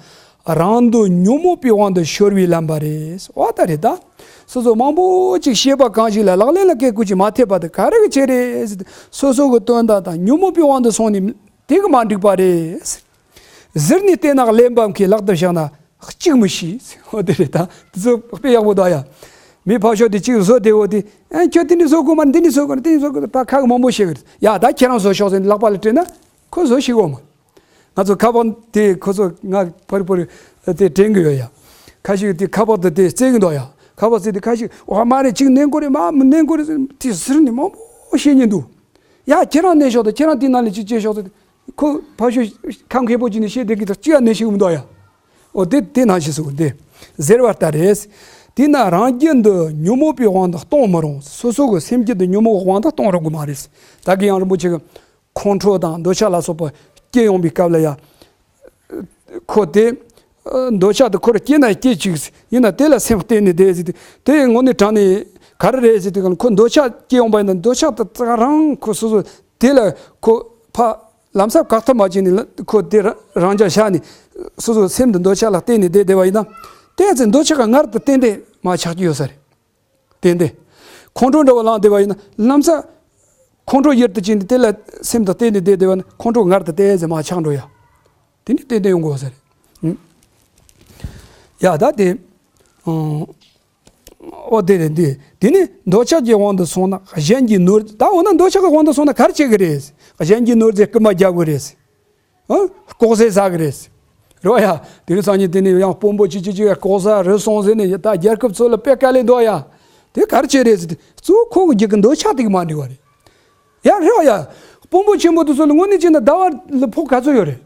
རང་འདོད་ཉོན་མོངས་པའི་དབང་དུ་ཤོར་བའི་ལམ་པ་རེད། འོ་ད་རེད་ད། སོ་སོ་མང་པོ་ཅིག་ཤེས་པ་གང་ཞིག་ལ་ལག་ལེན་ལ་བཀལ་དགོས་ཀྱི་མ་ཐེབས་པ་དེ་ག་རེ་གི་ཆེད་རེད་ཟེར་ཏེ་སོ་སོ་གི་དོན་དག་དང་ཉོན་མོངས་པའི་དབང་དུ་སོང་ནས་དེ་གི་མ་འགྲིག་པ་རེད། ཟུར་ནས་བལྟས་ན་གླེན་པ་མཁས། ལག་ཏུ་བཞག་ན་གཅིག་མི་ཤེས། འོ་དེ་རེད་ད། དེ་ཚོ་དཔེ་ཡག་པོ་འདུག་ཡ། མི་ཕར་ཕྱོགས་དེ་གཅིག་བཟོ་དེ་འོ་དེ། ཨ། ཁྱོད་དེ་འདྲ་བཟོ་དགོས་མ་རེད། འདི་འདྲ་བཟོ་དགོས་རེད། དེ་འདྲ་བཟོ་དགོས་རེད། ཕར་ཁག་མང་པོ་བཤད་གི་རེད་ཡ། ད་ཁྱེད་རང་བཟོ་ཤོག་ཟེར་ནས་ལག་པ་ལ་སྤྲད་ན་ཁོ་བཟོ་ཤེས་གོ་མ། ང་ཚོ་ཁ་པར་དེ་ཁོ་ཚོ་ང་ཕར་ཕར་དེ་དྲན་གི་ཡོད་ཡ། ཁ་ཤས་དེ་ཁ་པར་དེ་དེ་བཙལ་གི་འདུག་ཡ། ཁ་པར་བཙལ་དེ་ཁ་ཤས་འོ་མ་རེད། གཅིག་ནན་དགོས་རེད། མ་མི་ནན་དགོས་རེད་ཟེར་དེ་ཟུར་ནས་མང་པོ་བཤད་ཉན་འདུག་ཡ། ཁྱེད་རང་ནན་ཤོག་དང་ཁྱེད་རང་དེ་ནང་ལ་གཅིག་བྱེད་ཤོག་ཟེར། ཁོ་ཕར་ཕྱོགས་ཁ་མཁས་པོ་གཅིག་ནས་བཤད་བསྡད་ཀྱི་འདུག་གཅིག་ཡང་ནན་ཤེས་གི་མི་འདུག་ཡ། འོ་དེ་དེ་ནང་བཞིན་སུ་དེ་ཟེར་བ་ལྟར་རེད། དེས་ན་རང་རྒྱུད་འདི་ཉོན་མོངས་པའི་དབང་དུ་གཏོང་མི་རུང་། སོ་སོ་གི་སེམས་རྒྱུད་འདི་ཉོན་མོངས་ཀྱི་དབང་དུ་གཏོང་རུང་གི་མ་རེད། ད་གིན་ཡང་རིན་པོ་ཆེ་གི་ཁོང་ཁྲོ་དང་འདོད་ཆགས་ལ་སོགས་པ་སྐྱེ་ཡོང་བའི་སྐབས་ལ་ཡ། ཁོ་དེ་འདོད་ཆགས་དེ་ཁོར་སྐྱེས་ན་སྐྱེས་ཅིག་ཡིན་ན་དེ་ལ་སེམས་གཏད་ནས་བསྡད་ཟེར་དུས་དེ་དངོས་གནས་དྲང་གནས་ག་རེ་རེད་ཟེར་དུས་ཁོ་འདོད་ཆགས་སྐྱེ་ཡོང་པ་ཡིན་ན་འདོད་ཆགས་དེ་ཙག་རང་ཁོ་སོ་སོ་དེ་ལ་ཁོ་ཕ། ལམ་སང་བཀག་ཐབས་མ་བྱས་ནས་ལ་ཁོ་དེ་ར་རང་འཇགས་བཞག་ནས་སོ་སོའི་སེམས་དེ་འདོད་ཆགས་ལ་བརྟེན་ནས་བསྡད་བསྡད་པ་ཡིན་ན། དེ་ཚེ་འདོད་ཆགས་ཀྱི་མངལ་དུ་ཏན་ཏན་མར་ཆགས་ཀྱི་ཡོད་ས་རེད། ཏན་ཏན། ཁོང་ཁྲོ་འདྲ་བོ་ལངས་བསྡད་པ་ཡིན་ན་ལམ་སང་ཁོང་ཁྲོ་ཡུལ་དུ་ཕྱིན་ཏེ་དེ་ལ་སེམས་དང་བརྟེན་ནས་བསྡད་བསྡད་པ་ན་ཁོང་ཁྲོ་མངལ་དུ་ཏན་ཏན་མར་ཆགས་འགྲོ་ཡ། དེ་ནི་ཏན་ཏན་ཡོང་དགོས་ས་རེད། ཨང་། ཡ་ད་དེ། ཨང་། འོ་དེ་རེད་འདི། དེ་ནི་འདོད་ཆགས་ཀྱི་དབང་དུ་སོང་ན་གཞན་གྱི་ནོར། ད་འོ་ན་འདོད་ཆགས་ཀྱི་དབང་དུ་སོང་ན་ག་རེ་བྱེད་ཀྱི་རེད། གཞན་གྱི་ནོར་རྫས་རྐུན་མ་རྒྱག་གི་རེད། ཨ། ལྐོག་ཟ་ཟ་གི་རེད། རེད་བ་ཡ། དེ་རིང་སང་ཉིན་དེ་ནས་ཡང་དཔོན་པོ་ཅིག་ཅིག་ཅིག་ལྐོག་ཟ་རུལ་སུངས་ཟེར་ནས་ད་རྒྱལ་ཁབ་ཚོ་ལ་དཔེ་དཀའ་ལས་འདུག་ཡ། དེ་ག་རེ་བྱས་རེད་ཟེར་དུས་གཙོ་བོ་ཁོ་གི་རྒྱུད་ཀྱི་འདོད་ཆགས་དེ་གི་མ་འགྲིག་པ་རེད། ཡ་རེད་བ་ཡ། དཔོན་པོ་ཆེན་པོ་དེ་ཚོ་ལ་དངོས་གནས་བྱས་ན་ཟླ་བ་ལ་ཕོགས་ག་ཚོད་ཡོད་རེད།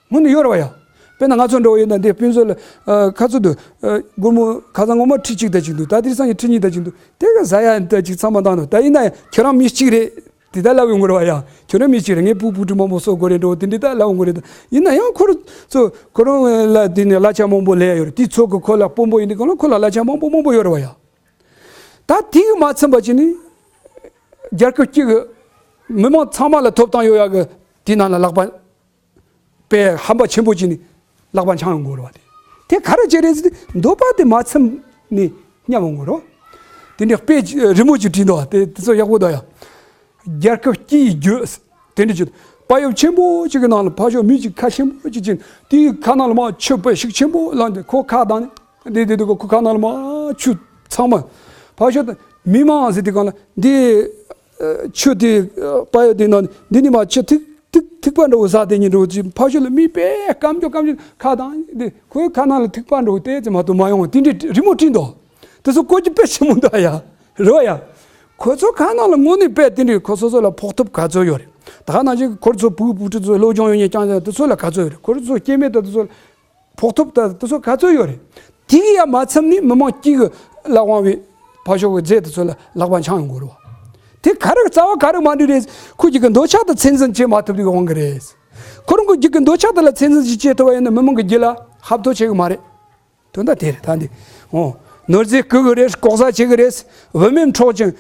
དངོས་གནས་ཡོད་རེད་བ་ཡ། དཔེར་ན་ང་ཚོ་འདྲ་བོ་ཡིན་ན་འདི་ཕུན་ཚོགས་ལ་ཨ་ག་ཚོད་འདུག་ཨ་སྒོར་མོ་ཁ་སང་སྔོན་མ་ཁྲི་གཅིག་དང་གཅིག་འདུག་ད་དེ་སང་ཉིན་ཁྲི་གཉིས་དང་གཅིག་འདུག་དེ་ག་ཟ་ཡ་ད་ཅིག་ཚང་མ་བཏང་འདུག་ད་ཡིན་ན་ཡང་ཁྱོད་རང་མི་གཅིག་རེད། དེ་ལྟར་ལབ་ཡོང་གི་རེད་བ་ཡ། ཁྱོད་རང་མི་གཅིག་རེད། ངའི་བུ་བུ་ཕྲུག་མང་པོ་གསོ་དགོས་རེད་འགྲོ་དེ་འདྲ་ད་ལབ་ཡོང་གི་རེད། ད་ཡིན་ན་ཡང་ཁོ་རང་ཚོ་ཁོ་རང་ལ་དེ་ནས་གླ་ཆ་མང་པོ་ལེན་ཡ་ཡོད་རེད། དེ་ཚོ་གི་ཁོ་ལ་དཔོན་པོ་ཡིན་དུས་གང་ལ་ཁོ་ལ་གླ་ཆ་མང་པོ་མང་པོ་ཡོད་རེད་བ་ཡ། ད་དེ་གི་མ་ཚིམ་པ་ཅིག་ནི་རྒྱལ་ཁབ་གཅིག་གི་མི་མང་ཚང་མ་ལ་ཐོབ་ཐང་ཡོད་ཡ་གི་དེ་ནང་ལ་ལག་པ་པའི་ཧམ་པ་ཆེན་པོ་ཅིག་ནི་ལག་པ་འཆང་ཡོང་དགོས་རེད་བ། དེ་དེ་ག་རེ་བྱས་རེད་ཟེར་དུས་འདོད་པ་དེ་མ་ཚིམ་ནས་ཉམས་ཡོང་དགོས་རེད་བ། དེ་འདྲའི་དཔེ་རི་མོ་ཅིག་བྲིས་འདུག་བ། དེ་དེ་ཚོ་ཡག་པོ་འདུག་ཡ། རྒྱལ་ཁབ་སྤྱིའི་རྒྱུ་དེ་འདྲ་ཅིག་དཔལ་འབྱོར་ཆེན་པོ་ཅིག་གི་ནང་ལ་ཕར་ཕྱོགས་མི་ཅིག་ཁ་ཆེན་པོ་ཅིག་ཅིག་དེའི་ཁ་ནང་ལ་མར་ཆུ་དཔེ་ཤུགས་ཆེན་པོ་ལངས་ཏེ་ཁོ་ཁ་དང་དེ་དེ་དེ་ཁོ་ཁ་ནང་ལ་མར་ཆུ་ཚང་མ་ཕར་ཕྱོགས་མི་མང་ཟེར་དུས་གང་ལ་འདི་ཆུ་དེ་དཔལ་འབྱོར་དེ་ནང་འདི་ནི་མར་ཆུ་ཐིགས་ཐིགས་ཐིགས་པ་འདྲ་བོ་ཟག་དེ་ཉིད་འདྲ་བོ་ཅིག་ཕར་ཕྱོགས་ལ་མི་དཔེ་སྐམ་ཅོག་སྐམ་ཅོག་ཁ་དང་དེ་ཁོའི་ཁ་ནང་ལ་ཐིགས་པ་འདྲ་བོ་དེ་ཙམ་མ་གཏོགས་མ་ཡོང་བ་དེ་འདྲའི་རི་མོ་བྲིས་འདུག་དེ་ཚོ་བཀོད་རྒྱུ་དཔེ་ཆེན་མོ་འདུག་ཡ། རེད་བ་ཡ། ཁོ་ཚོ་ཁ་ནང་ལ་དངོས་གནས་དཔེ་དེ་འདྲའི་ཁོ་སོ་སོ་ལ་ཕོགས་ཐོབ་ག་ཚོད་ཡོད་རེད། ད་ག་ནང་བཞིན་ཁོ་ཚོ་བུ་བུ་ཕྲུག་ཚོ་སློབ་སྦྱོང་ཡོད་མཁན་རྐྱང་རྐྱང་དེ་ཚོ་ལ་ག་ཚོད་ཡོད་རེད། ཁོ་ཚོ་སྐྱེ་དམན་དང་དེ་ཚོ་ཕོགས་ཐོབ་དང་དེ་ཚོ་ག་ཚོད་ཡོད་རེད། དེ་གི་ཡ་མ་ཚིམ་ནས་མི་མང་གཅིག་གི་ལ་དབང་བའི་ཕར་ཕྱོགས་ཀྱི་རྫས་དེ་ཚོ་ལ་ལག་པ་འཆང་ཡོང་དགོས་རེད་བ། དེ་ག་རེ་རྩ་བ་ག་རེ་མ་འགྲིག་རེད། ཁོ་རྒྱུད་ཀྱི་འདོད་ཆགས་དེ་ཚད་འཛིན་བྱེད་མ་ཐུབ་པའི་དབང་གིས་རེད། ཁོ་རང་གི་རྒྱུད་ཀྱི་འདོད་ཆགས་དེ་ལ་ཚད་འཛིན་ཞིག་བྱེད་ཐུབ་པ་ཡིན་ན་མི་མང་གི་རྒྱུད་ལ་ཧབ་ཐོབ་བྱེད་གི་མ་རེད། དོན་དག་དེ་རེད་ད་འདི། འོ། ནོར་རྫས་རྐུ་གི་རེད། ལྐོག་ཟ་བྱེད་གི་རེད། བུད་མེད་འཕྲོག་ཅིང་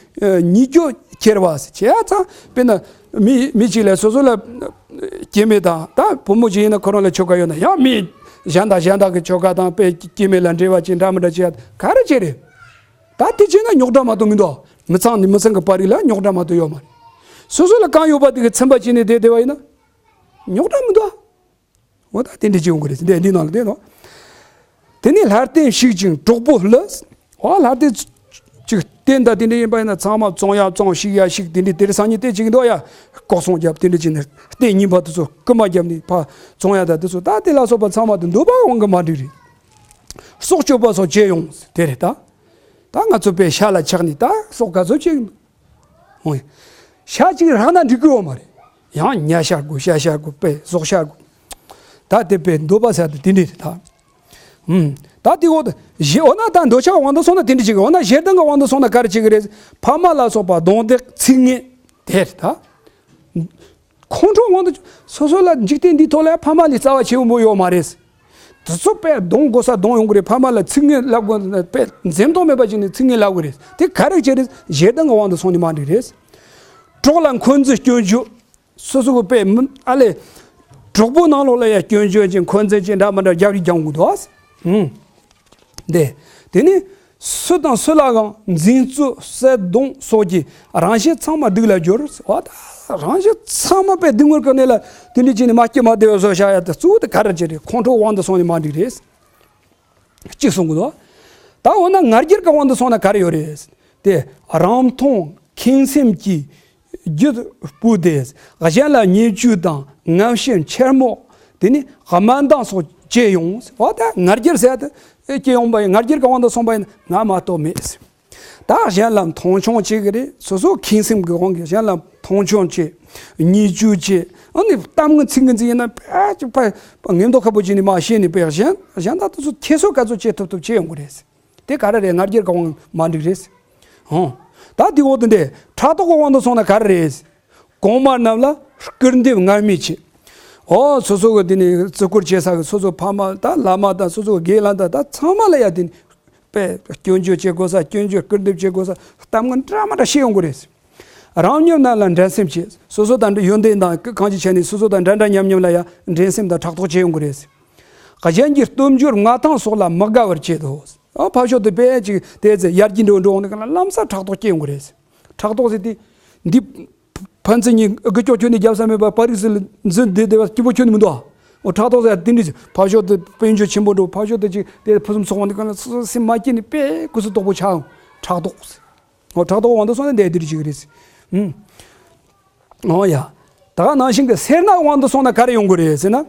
ཉེས་སྐྱོན་ཁྱེར་བ་ཟེར་བྱས་ཙང་དཔེར་ན་མི་མི་གཅིག་ལ་སོ་སོ་ལ་སྐྱེ་དམན་དང་ད་བུ་མོ་གཅིག་ཡིན་ན་ཁོ་རང་ལ་ཆོལ་ཁ་ཡོད་ན་ཡང་མི་གཞན་དང་གཞན་དག་གི་ཆོལ་ཁ་དང་དཔེ་སྐྱེ་དམན་ལ་འབྲེལ་བ་ཅིག་འདྲ་མི་འདྲ་བྱེད་ཡ་ག་རེ་བྱེད་རེད། ད་དེ་བྱས་ན་རྙོག་དྲ་མ་གཏོགས་མི་འདུག་མི་ཚང་ནས་མི་ཚང་གི་བར་རིགས་ལ་རྙོག་དྲ་མ་གཏོགས་ཡོད་མ་རེད། སོ་སོ་ལ་གང་ཡོད་པ་དེ་གི་ཚིམ་པ་བྱས་ནས་བསྡད་བསྡད་པ་ཡིན་ན་རྙོག་དྲ་མི་འདུག་འོ་ད་དེ་འདྲ་ཅིག་ཡོང་གི་རེད། འདི་འདི་ནང་ལ་བསྡད་ནོ། དེ་ནས་ལྷ་ལྡན་བཤིག་ཅིང་གྲོགས་པོ་བསླུ། འོ་ལྷ་ལྡན་ཅིག་རྟེན་དང་དེ་འདྲ་ཡིན་པ་ཡིན་ན་ཚང་མ་བཙོང་ཡ་བཙོང་བཤིག་ཡ་བཤིག་དེ་འདྲ་དེ་རིང་སང་ཉིན་དེ་ཅིག་འདུག་ཡ། ལྐོག་ཚོང་རྒྱབ་དེ་འདྲ་ཅིག་ནས་རྟེན་རྙིང་པ་དེ་ཚོ་རྐུ་མ་རྒྱབ་ནས་ཕར་བཙོང་ཡ་ད་དེ་ཚོ་ད་དེ་ལ་སོགས་པ་ཚང་མ་དེ་འདོད་པ་དབང་གིས་མ་འགྲིག་རེད། སྲོག་གཅོད་པ་སོགས་བྱས་ཡོང་དེ་རེད་ད། ད་ང་ཚོ་དཔེ་ཤ་ལ་ཆགས་ནས་ད་སྲོག་ག་ཚོད་གཅོད་ཡིན། འོ་ཡ། ཤ་གཅིག་རག་ན་འགྲིག་གི་ཡོད་མ་རེད། ཡང་ཉ་ཤ་དགོས་ཤ་ཤ་དགོས་དཔེ་ཟོག་ཤ་དགོས། ད་དེ་དཔེ་འདོད་པ་ཟེར་དེ་དེ་འདྲ་རེད་ད། ཨུམ། ད་དེ་འོ་ད་གཞན་འོ་ན་ད་འདོད་ཆགས་དབང་དུ་སོང་ན་དེ་འདྲ་བྱེད་གི། འོ་ན་ཞེ་སྡང་གི་དབང་དུ་སོང་ན་ག་རེ་བྱེད་གི་རེད། ཕ་མ་ལ་སོགས་པ་གདོང་འདེགས་ཚིག་ངན་དེ་རེད་ད། ཁོང་ཁྲོ་དབང་དུ་སོ་སོ་ལ་འཇིག་རྟེན་འདིའི་ཐོག་ལ་ཕ་མ་ལས་རྩ་བ་ཆེ་བོ་མོ་ཡོད་མ་རེད། དེ་ཚོ་དཔེ་གདོང་དགོས་ས་གདོང་ཡོང་གི་རེད། ཕ་མ་ལ་ཚིག་ངན་ལབ་དགོས་ན་དཔེ་འཛེམ་དོགས་མེད་པ་བྱས་ནས་ཚིག་ངན་ལབ་གི་རེད། དེ་ག་རེ་བྱས་རེད། ཞེ་སྡང་གི་དབང་དུ་སོང་ནས་མ་འགྲིག་རེད། གྲོགས་ལ་འཁོན་འཛིན་སྐྱོན་བརྗོད། སོ་སོ་གི་དཔེ་མི་ཨ་ལས། གྲོགས་པོ་ནང་ལོགས་ལ་ཡང་སྐྱོན་བརྗོད་ཅིང་འཁོན་འཛིན་ཅིང་འདྲ་མི་འདྲ་རྒྱབ་རི་རྒྱབ་འོང་གི་འདུག་ཨ། ཧུམ། དེ། དེ་ནི། སུ་དང་སུ་ལའང་འཛིང་རྩོད་གསོད་གཏོང་སོགས་ཀྱི་རང་བཞིན་ཚང་མ་སྡུག་ལ་སྦྱོར། འོ་ད་རང་བཞིན་ཚང་མ་དཔེ་སྡུག་བསྔལ་གྱི་གནས་ལ་དེ་འདྲ་བྱས་ནས་མ་སྐྱིད་མ་བདེ་བ་བཟོ་བྱ་ཡ་དེ་གཙོ་བོ་དེ་ག་རེ་བྱས་རེད། ཁོང་ཁྲོ་དབང་དུ་སོང་ནས་མ་འགྲིག་རེད། གཅིག་གསུང་གི་འདུག་ད་འོ་ན་ང་རྒྱལ་གྱི་དབང་དུ་སོང་ན་ག་རེ་ཡོད་རེད། དེ་རང་མཐོང་ཁེངས་སེམས་ཀྱི་རྒྱུད་སྤུས་ཏེ། གཞན་ལ་བརྙས་བཅོས་དང་ངན་བྱུས་འཆལ་མོ། དེ་ནི་དམའ་འདང་སོགས་སྐྱེ་ཡོང་། འོ་ད་ང་རྒྱལ་ཟེར་ཡ་དེ་སྐྱེ་ཡོང་པ་ཡིན། ང་རྒྱལ་གྱི་དབང་དུ་སོང་པ་ཡིན་ན་ང་མ་གཏོགས་མེད། ད་གཞན་ལ་མཐོང་ཆུང་བྱེད་ཀྱི་རེད། སོ་སོ་ཁེངས་སེམས་ཀྱི་དབང་གིས་གཞན་ལ་མཐོང་ཆུང་བྱེད། བརྙས་བཅོས་བྱེད། ཨ་ནི་གཏམ་ངན་ཚིག་ངན་ཚིག་ཡིན་ན་ཕལ་ཆེར་ཕ་ངན་མདོག་ཁ་པོ་བྱས་ནས་མ་ཤེས་ནས་པའི་གཞན་གཞན་དག་དེ་ཚོ་ཁྱད་གསོད་ག་ཚོད་བྱེད་ཐུབ་ཐུབ་བྱེད་ཡོང་གི་རེད། དེ་ག་རེ་རེད། ང་རྒྱལ་གྱི་དབང་མ་འགྲིག་རེད། ཧོ། ད་དེ་འོག་ཏུ་འདི་ཕྲག་དོག་གི་དབང་དུ་སོང་ན་ག་རེ་རེད། གོང་མ་རྣམས་ལ་སྐུར་འདེབས་ངན་སྨྲས་བྱེད། ཨོ་སོ་སོ་གི་དེ་ནས་བརྩི་བཀུར་བྱེད་ས་གི་སོ་སོ་ཕ་མ་དང་བླ་མ་དང་སོ་སོ་གི་སྒེར་ལངས་དང་ད་ཚང་མ་ལ་ཡ་དེ་ནས་དཔེ་སྐྱོན་བརྗོད་བྱེད་དགོས་ས། སྐྱོན་བརྗོད་སྐུར་འདེབས་བྱེད་དགོས་ས། གཏམ་ངན་འདྲ་མི་འདྲ་བཤད་ཡོང་གི་རེད། རང་ཉམས་རྣམས་ལ་འགྲན་སེམས་བྱེད། སོ་སོ་དང་ཡོན་ཏན་དང་གང་ཅི་བྱས་ནས་སོ་སོ་དང་འདྲ་འདྲ་མཉམ་མཉམ་ལ་ཡ་འགྲན་སེམས་དང་ཕྲག་དོག་བྱེད་ཡོང་གི་རེད། གཞན་གྱི་སྟོབས་འབྱོར་མངའ་ཐང་སོགས་ལ་མི་དགའ་བར་བྱེད་དོ། ཨ་ཕར་ཕྱོགས་དེ་དཔེ་ཅིག་དེ་ཚེ་ཡར་རྒྱས་འགྲོ་འགྲོ་འོང་ནས་གང་ལ་ལམ་སང་ཕྲག་དོག་སྐྱེ་ཡོང་གི་རེད། ཕྲག་དོག་ཟེར་དེ། འདི། ཕན་ཚུན་གཉིས་དགུ་ལྕོག་ཁྱོན་ནས་རྒྱབ་ས་མེད་པར་པར་རིས་སུ་འཛིན་བསྡད་བསྡད་པ་སྐྱིད་པོ་ཁྱོན་ནས་མི་འདུག་ཨོ་ཕྲག་དོག་ཟེར་དེ་འདྲ་ཕར་ཕྱོགས་དེ་དཔལ་འབྱོར་ཆེན་པོ་འགྲོ། ཕར་ཕྱོགས་དེ་ཅིག་དེ་ཕུན་སུམ་ཚོགས་པ་འདི་གང་ལ་སོ་སོ་སེམས་མ་སྐྱིད་ནས་དཔེ་གུ་སུ་དོག་པོ་ཆགས་འོང་། ཕྲག་དོག་ཟེར། ཨོ་ཕྲག་དོག་དབང་དུ་སོང་ན་འདི་འདྲ་ཅིག་རེད་ཟེར། ཨུམ། ཨོ་ཡ། ད་ག་ནང་བཞིན་གྱི་སེར་སྣ་དབང་དུ་སོང་ན་ག་རེ་ཡོང་གི་རེད་ཟེར་ན།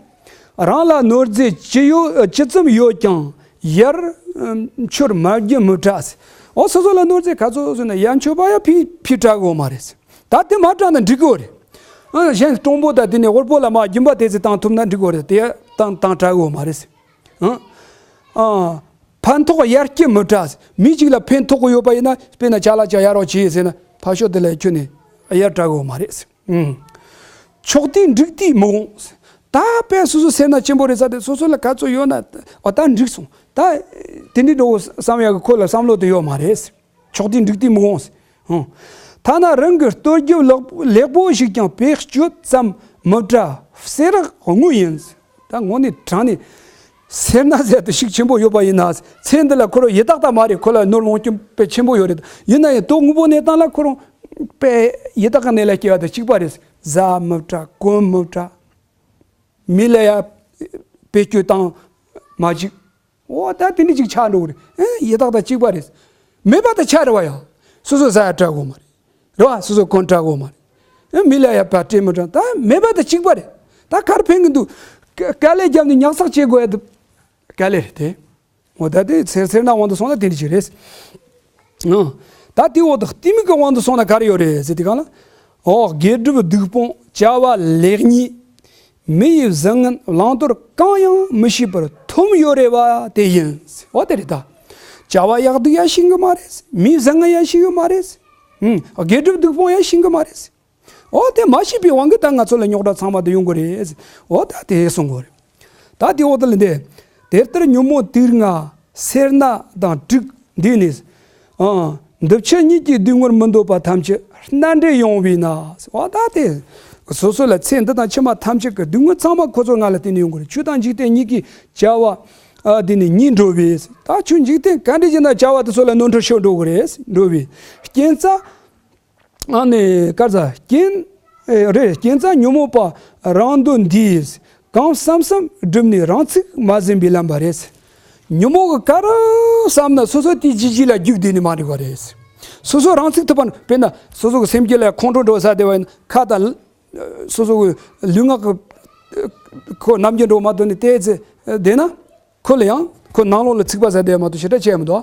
རང་ལ་ནོར་རྫས་ཅི་ཡོད་ཅི་ཙམ་ཡོད་ཀྱང་ཡར་མཆོད་མ་རྒྱུ་མི་དྲག་ཟེར། འོ་སོ་སོ་ལ་ནོར་རྫས་ག་ཚོད་ཟེར་ན་ཡར་མཆོད་པ་ཡང་ཕི་ཕི་དྲག་གོ་མ་རེད་ཟེར། ད་དེ་མ་དྲག་ན་འགྲིག་གོ་རེད། ཨ་གཞན་སྤྲང་པོ་དང་དེ་ནས་དབུལ་པོ་ལ་མ་སྦྱིན་པ་དེ་ཚོ་བཏང་ཐུབ་ན་འགྲིག་གོ་རེད། དེ་ཡང་བཏང་བཏང་དྲག་གོ་མ་རེད་ཟེར། ཨ་ཨ་ཕན་ཐོགས་ཡར་སྐྱེད་མི་དྲག་ཟེར། མི་གཅིག་ལ་ཕན་ཐོགས་གི་ཡོད་པ་ཡིན་ན་དཔེར་ན་ཅ་ལག་ཅིག་ཡར་རོགས་བྱས་ཟེར་ན་ཕར་ཕྱོགས་དེ་ལ་ཁྱོན་ནས་ཡར་དྲག་གོ་མ་རེད་ཟེར། ཨུམ། ཆོག་དུས་འགྲིག་དུས་མི་འོང་། ད་དཔེ་སོ་སོ་སེར་སྣ་ཆེན་པོ་རེད་ས་དེ་སོ་སོ་ལ་ག་ཚོད་ཡོད་ན་ཨོ་ད་འགྲིག་སོང་། ད་དེ་འདྲའི་འགྲོ་བསམ་ཡག་གི་ཁོ་ལ་བསམ་བློ་དེ་ཡོད་མ་རེད། ཆོག་དུས་འགྲིག་དུས་མི་འོང་། ཧུང་། ཐ་ན་རང་གི་ལྟོ་རྒྱབ་ལེགས་ལེགས་པོ་ཞིག་ཀྱང་བེད་སྤྱོད་ཙམ་མི་དྲག་བསེ་རག་དངོས་ཡིན། ད་དངོས་གནས་དྲང་ནས་སེར་སྣ་ཟེར་དུ་ཤུགས་ཆེན་པོ་ཡོད་པ་ཡིན་ན་ཚེ་འདི་ལ་ཁོ་རང་ཡི་དྭགས་དང་མ་རེད། ཁོ་ལ་ནོར་ལོངས་སྤྱོད་དཔེ་ཆེན་པོ་ཡོད་རེད། ཡིན་ན་ཡང་དོ་དངོས་པོ་གནས་སྟངས་ལ་ཁོ་རང་དཔེ་ཡི་དྭགས་ཀྱི་གནས་ལ་སྐྱེ་བ་དང་གཅིག་པ་རེད། བཟའ་མི་དྲག་གོན་མི་དྲག་མི་ལ་ཡ་བེད་སྤྱོད་བཏང་མ་བཅུག་འོ་ད་དེ་འདྲ་ཅིག་ཆགས་འགྲོ་གི་རེད། ཨེ་ཡི་དྭགས་དང་གཅིག་པ་རེད། མེད་པ་དང་ཆ་རེ་བ་ཡང་སོ་སོ་ཟ་ཡ་དྲག་གོ་མ་རེད། རེད་བ། སོ་སོ་གོན་དྲག་གོ་མ་རེད། ཨེ་མི་ལ་ཡ་བ་སྤྲད་མི་དྲག་ད་མེད་པ་དང་གཅིག་པ་རེད། ད་གར་ཕན་གི་འདུག་དཀའ་ལས་བརྒྱབ་ནས་ཉག་ཚགས་བྱེད་དགོས་ཡ་འདུག་དཀའ་ལས་རེད་དེ། འོ་ད་དེ་ཚེར་ཚེར་ན་དབང་དུ་སོང་ན་དེ་འདྲ་ཅིག་རེད། ཨང་། ད་དེའི་འོག་ཏུ་གཏི་མུག་གི་དབང་དུ་སོང་ན་ག་རེ་ཡོད་རེད་ཟེར་དུས་གང་ལ། འོ་དགེ་སྒྲུབ་སྡིག་སྤོང་བྱ་བ་ལེགས་ཉེས། མི་ཡི་བཟང་ངན་བླང་དོར་གང་ཡང་མི་ཤེས་པར་འཐོམས་ཡོད་རེད་བ་དེ་ཡིན། འོ་དེ་རེད་ད། བྱ་བ་ཡག་སྡུག་ཡང་ཤེས་གི་མ་རེད། མི་བཟང་ངན་ཡང་ཤེས་གི་མ་རེད། ཨང་། དགེ་སྒྲུབ་སྡིག་སྤོང་ཡང་ཤེས་གི་མ་རེད། འོ་དེ་མ་ཤེས་པའི་དབང་གིས་ད་ང་ཚོ་ལ་རྙོག་དྲ་ཚང་མ་དེ་ཡོང་གི་རེད། འོ་ད་དེ་གསུང་གི་རེད། ད་དེ་འོག་ཏུ་ལ་འདི། དེ་ལྟར་ཉོན་མོངས་དུག་ལྔ་སེར་སྣ་དང་དྲུག་འདུས་ནས། ཨང་། འདི་ཕྱི་གཉིས་ཀྱི་སྡུག་བསྔལ་མི་འདོད་པ་ཐམས་ཅད་སྣ་འདྲེན་ཡོང་བས་ན། འོ་ད་དེ། སོ་སོ་ལ་ཚེ་འདི་དང་ཕྱི་མ་ཐམས་ཅད་ཀྱི་སྡུག་བསྔལ་ཚང་མ་ཁོ་ཚོ་ང་ལ་བརྟེན་ནས་ཡོང་གི་རེད། ཆོས་དང་འཇིག་རྟེན་གཉིས་ཀྱི་བྱ་བ། ཨ་དེ་ནི་ཉིད་འགྲོ་བས། ད་ཆོས་འཇིག་རྟེན་ག་འདྲ་བྱས་ན་བྱ་བ་དེ་ཚོ་ལ་ནོར་འཁྲུལ་ཤོར་འགྲོ་གི་རེད། འགྲོ་བས་རྐྱེན་རྩ། ཨ་ནི་སྐལ་བཟང་རྐྱེན། ཨེ་རེད། རྐྱེན་རྩ་ཉོན་མོངས་པ་རང་འདོད་འདིས་གང་བསམ་བསམ་བསྒྲུབས་ནས་རང་ཚུགས་མ་ཟིན་པའི་ལམ་པ་རེད། ཉོན་མོངས་ཀྱི་ག་རེ་བསམ་ན་སོ་སོ་དེའི་རྗེས་རྗེས་ལ་རྒྱུག་བསྡད་ནས་མ་འགྲིག་པ་རེད། སོ་སོ་རང་ཚུགས་ཐུབ་པ་ན་དཔེར་ན་སོ་སོ་གི་སེམས་རྒྱུད་ལ་ཁོང་ཁྲོ་འགྲོ་ས་དེ་བ་ཡིན་ཁ་དང་། སོ་སོ་གི་ལུས་ངག་གི་ཁོ་རྣམ་འགྱུར་འགྲོ་མ་ཐུབ་ནས་བལྟས་ཚེ་བསྡད་ན། ཁོ་ལ་ཡང་ཁོ་ནང་ལོགས་ལ་ཚིག་པ་ཟ་བསྡད་མ་གཏོགས་ཞེ་དྲག་བྱས་མི་འདུག་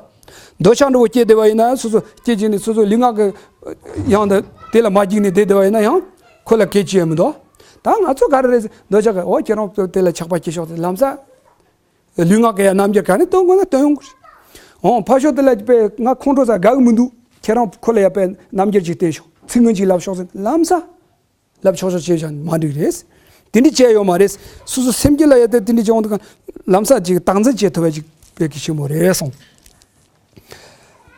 འདོད་ཆགས་འདྲ་བོ་སྐྱེས་བསྡད་པ་ཡིན་ན་སོ་སོ་སྐྱེས་ཀྱི་ནི་སོ་སོ་ལུས་ངག་གི་ཡང་དེ་དེ་ལ་མ་འཇིགས་ནས་བསྡད་བསྡད་པ་ཡིན་ན་ཡང་ཁོ་ལ་སྐད་ཅིག་ཡང་མི་འདུག་ད་ང་ཚོ་ག་རེ་རེད་འདོད་ཆགས་གི་འོ་ཁྱེད་རང་དེ་ལ་ཆགས་པ་སྐྱེས་ཤོག་ཟེར་ལམ་སང་ལུས་ངག་གི་ཡང་རྣམ་འགྱུར་ག་ནས་སྟོན་དགོས་ན་སྟོན་ཡོང་གི་རེད། འོ་ཕར་ཕྱོགས་དེ་ལ་དཔེ་ང་ཁོང་ཁྲོ་ཟ་དགའ་གི་མི་འདུག་ཁྱེད་རང་ཁོ་ལ་ཡང་དཔེ་རྣམ་འགྱུར་ཅིག་བསྟན་ཤོག་ཚིག་ངན་ཅིག་ལབ་ཤོག་ཟེར་ལམ་སང་། ལབ་ཆོག་ཆོག་བྱས་ཀྱང་མ་འགྲིག་རེད། དེ་འདྲ་བྱས་ཡོད་མ་རེད། སོ་སོ་སེམས་རྒྱུད་ལ་ཡ་དེ་དེ་འདྲ་བྱས་ཡོང་དུས་ལམ་སང་ཅིག་བདག་འཛིན་བྱེད་ཐུབ་པ་ཅིག་དཔེ་གལ་ཆེན་པོ་རེད་གསུངས།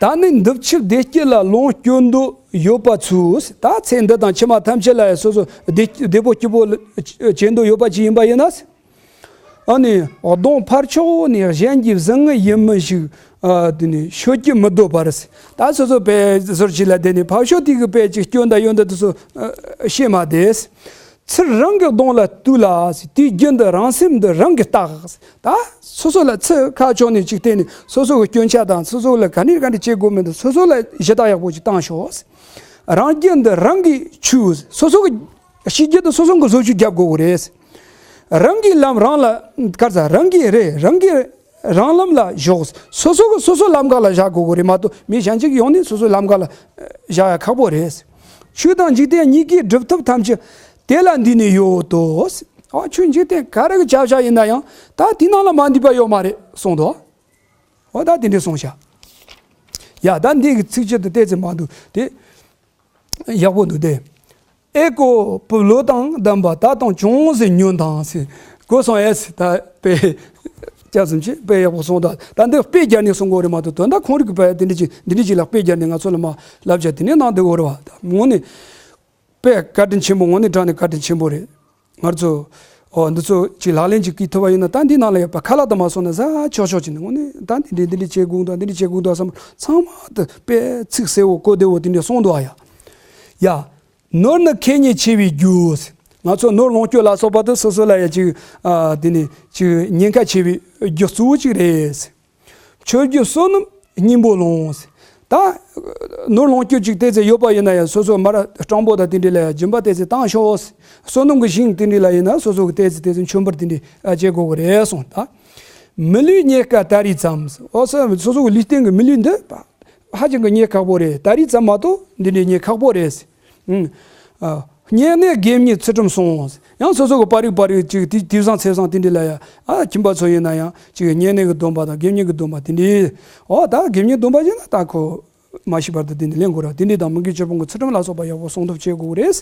ད་ནི་འདི་ཕྱིར་བདེ་སྐྱིད་ལ་ལོངས་སྤྱོད་འདོད་ཡོད་པ་ཚོས་ད་ཚེ་འདི་དང་ཕྱི་མ་ཐམས་ཅད་ལ་ཡ་སོ་སོ་བདེ་བདེ་པོ་སྐྱིད་པོ་བྱེད་འདོད་ཡོད་པ་ཅིག་ཡིན་པ་ཡིན་ན། ཨ་ནི་གདོང་ཕར་ཕྱོགས་ནས་གཞན་གྱི་བཟང་ངན་ཡིན་མིན་ཞིག་ཨ་དེ་ནི་ཤོད་ཀྱི་མི་འདོད་པར། ད་སོ་སོ་དཔེ་ཟུར་ཞིག་ལ་བསྡད་ནས་ཕར་ཕྱོགས་དེ་གི་དཔེ་ཅིག་སྐྱོན་དང་ཡོན་ཏན་དེ་ཚོ་ཨ་ཤེས་མ་བསྡད། ཚུར་རང་གི་གདོང་ལ་གཏུགས་ལ་དེའི་རྒྱུན་དུ་རང་སེམས་འདི་རང་གིས་བརྟག་ད་སོ་སོ་ལ་ཚུར་ཁ་ཕྱོགས་ནས་ཅིག་བལྟས་ནས་སོ་སོ་གི་སྐྱོན་ཆ་དང་སོ་སོ་ལ་ག་ནས་ག་འདྲ་བྱེད་དགོས་མིན་དེ་སོ་སོ་ལ་ཞུ་དག་ཡག་པོ་ཅིག་བཏང་ཤོག་རང་རྒྱུན་འདི་རང་གིས་ཆུ། སོ་སོ་གི་གཤིས་རྒྱུད་དུ་སོ་སོ་གི་བཟོ་བཅོས་རྒྱབ་དགོས་ཀྱི་རེད། རང་གི་ལམ་རང་ལ་ག་རེ་ཟ་རང་གི་རེད་རང་གི་རང་ལམ་ལ་ཞོག་སོ་སོ་གི་སོ་སོ་ལམ་ཁ་ལ་བཞག་དགོས་ཀྱི་རེད་མ་གཏོགས་མི་གཞན་གཅིག་ཡོང་ནས་སོ་སོའི་ལམ་ཁ་ལ་བཞག་ཡ་ཁག་པོ་རེད། ཆོས་དང་འཇིག་རྟེན་གཉིས་ཀའི་སྒྲུབ་ཐབས་ཐམས་ཅད་དེ་ལ་འདུས་ནས་ཡོད་དོ། ཨ་ཆོས་འཇིག་རྟེན་ག་རེ་གི་བྱ་བྱ་ཡིན་ན་ཡང་ད་དེ་ནང་ལ་མ་འདུས་པ་ཡོད་མ་རེད་གསུངས་འདུག་འོ་ད་དེ་འདྲས་གསུངས་ཤག་ཡ་ད་འདི་གི་ཚིགས་བཅད་དུ་བལྟས་ཚེ་མ་འདུག་དེ། ཡག་པོ་འདུག་སྟེ། ཨེ་ཀོ་པུ་ལོ་དང་ལྡན་པ་ད་དང་ཅུང་ཟད་ཉོན་དང་ཟེར། གོ་སོང་ཨེ་ཟེར་ད་དཔེ། སྐྱབས་སུ་མཆི་དཔེ་ཡག་པོ་གསུངས་ད་ད་འདི་དཔེ་རྒྱག་ནས་གསུང་དགོས་རེད་མ་གཏོགས་དོན་དག་ཁོང་རིག་གི་དཔེ་འདི་འདྲ་ཅིག་འདི་འདྲ་ཅིག་ལ་དཔེ་རྒྱག་ནས་ང་ཚོ་ལ་མ་བསླབ་བྱ་དེ་ནས་གནང་བསྡད་ཡོད་རེད་བ་ད་དངོས་གནས། དཔེ་བཀའ་དྲིན་ཆེན་པོ་དངོས་གནས་དྲང་ནས་བཀའ་དྲིན་ཆེན་པོ་རེད། ང་ཚོ། ཨོ་འདི་ཚོ་ཅིག་ལག་ལེན་ཅིག་བཀལ་ཐུབ་པ་ཡིན་ན་ད་འདི་ནང་ལ་ཡོད་པ་ཁ་ལག་དུ་མ་སོང་ན་ཟ་ཆོག་ཆོག་ཅིག་ནི་དངོས་གནས་ད་འདི་འདྲས་འདི་འདྲས་བྱེད་དགོས་འདུག་འདི་འདྲས་བྱེད་དགོས་འདུག་བསམ་ཚང་མ་དུ་དཔེ་ཚིག་གསལ་བོ་གོ་བདེ་བོ་དེ་འདྲས་གསུངས་འདུག་ཨ་ཡ། ཡ། ནོར་ནི་ཁེ་ཉེན་ཆེ་བའི་རྒྱུ། ང་ཚོ་ནོར་ལོངས་སྤྱོད་ལ་སོགས་པ་དུ་སོ་སོ་ལ་ཡ་ཅིག་ཨ་དེ་ནི་ཅིག་ཉེན་ཁ་ཆེ་བའི་རྒྱུ་གཙོ་བོ་ཅིག་རེད། མཆོད་རྒྱུ་བསོད་ནམས་སྙིང་པོ་ལོངས། ད་ནོར་ལོངས་སྤྱོད་ཅིག་ཏོག་ཙམ་ཡོད་པ་ཡིན་ན་ཡང་སོ་སོ་མར་སྤྲང་པོ་དང་དེ་འདྲ་ལ་ཡང་སྦྱིན་པ་ཏོག་ཙམ་བཏང་ཤོག། བསོད་ནམས་ཀྱི་ཞིང་དེ་འདྲ་ལ་ཡིན་ན་སོ་སོ་གི་ཏོག་ཙམ་ཏོག་ཙམ་མཆོད་འབུལ་དེ་འདྲ་བྱེད་དགོས་ཀྱི་རེད་གསུངས། ད་མི་ལུས་རྙེད་དཀའ་ད་རེས་ཙམ། འོ་སོ་སོ་སོ་གི་ལུས་རྟེན་གྱི་མི་ལུས་འདི་ཧ་ཅང་གི་རྙེད་ཁག་པོ་རེད། ད་རེས་ཙམ་མ་གཏོགས་འདི་འདྲའི་རྙེད་ཁག་པོ་རེད། ཨང་། ཨ། བསྙེན་གནས་དགེ་བསྙེན་ཚུལ་ཁྲིམས་སྲུང་། ཡང་སོ་སོ་གི་པར་རིས་པར་རིས་ཅིག་དེ་དེང་སང་ཚེས་བཟང་དེ་འདྲ་ལ་ཡ། ཨ། ཁྱིམ་པ་ཚོ་ཡིན་ན་ཡང་ཅིག་བསྙེན་གནས་ཀྱི་སྡོམ་པ་དང་དགེ་བསྙེན་གྱི་སྡོམ་པ་དེ་འདྲ། འོ་ད་དགེ་བསྙེན་སྡོམ་པ་བྱས་ན་ད་ཁོ་མ་ཤི་བར་དུ་དེ་འདྲ་ལེན་དགོས་ར། དེ་འདྲ་དང་མི་དགེ་བཅུ་སྤོང་གི་ཚུལ་ཁྲིམས་ལ་སོགས་པ་ཡག་པོ་སྲུང་ཐབས་བྱེད་དགོས་རེད།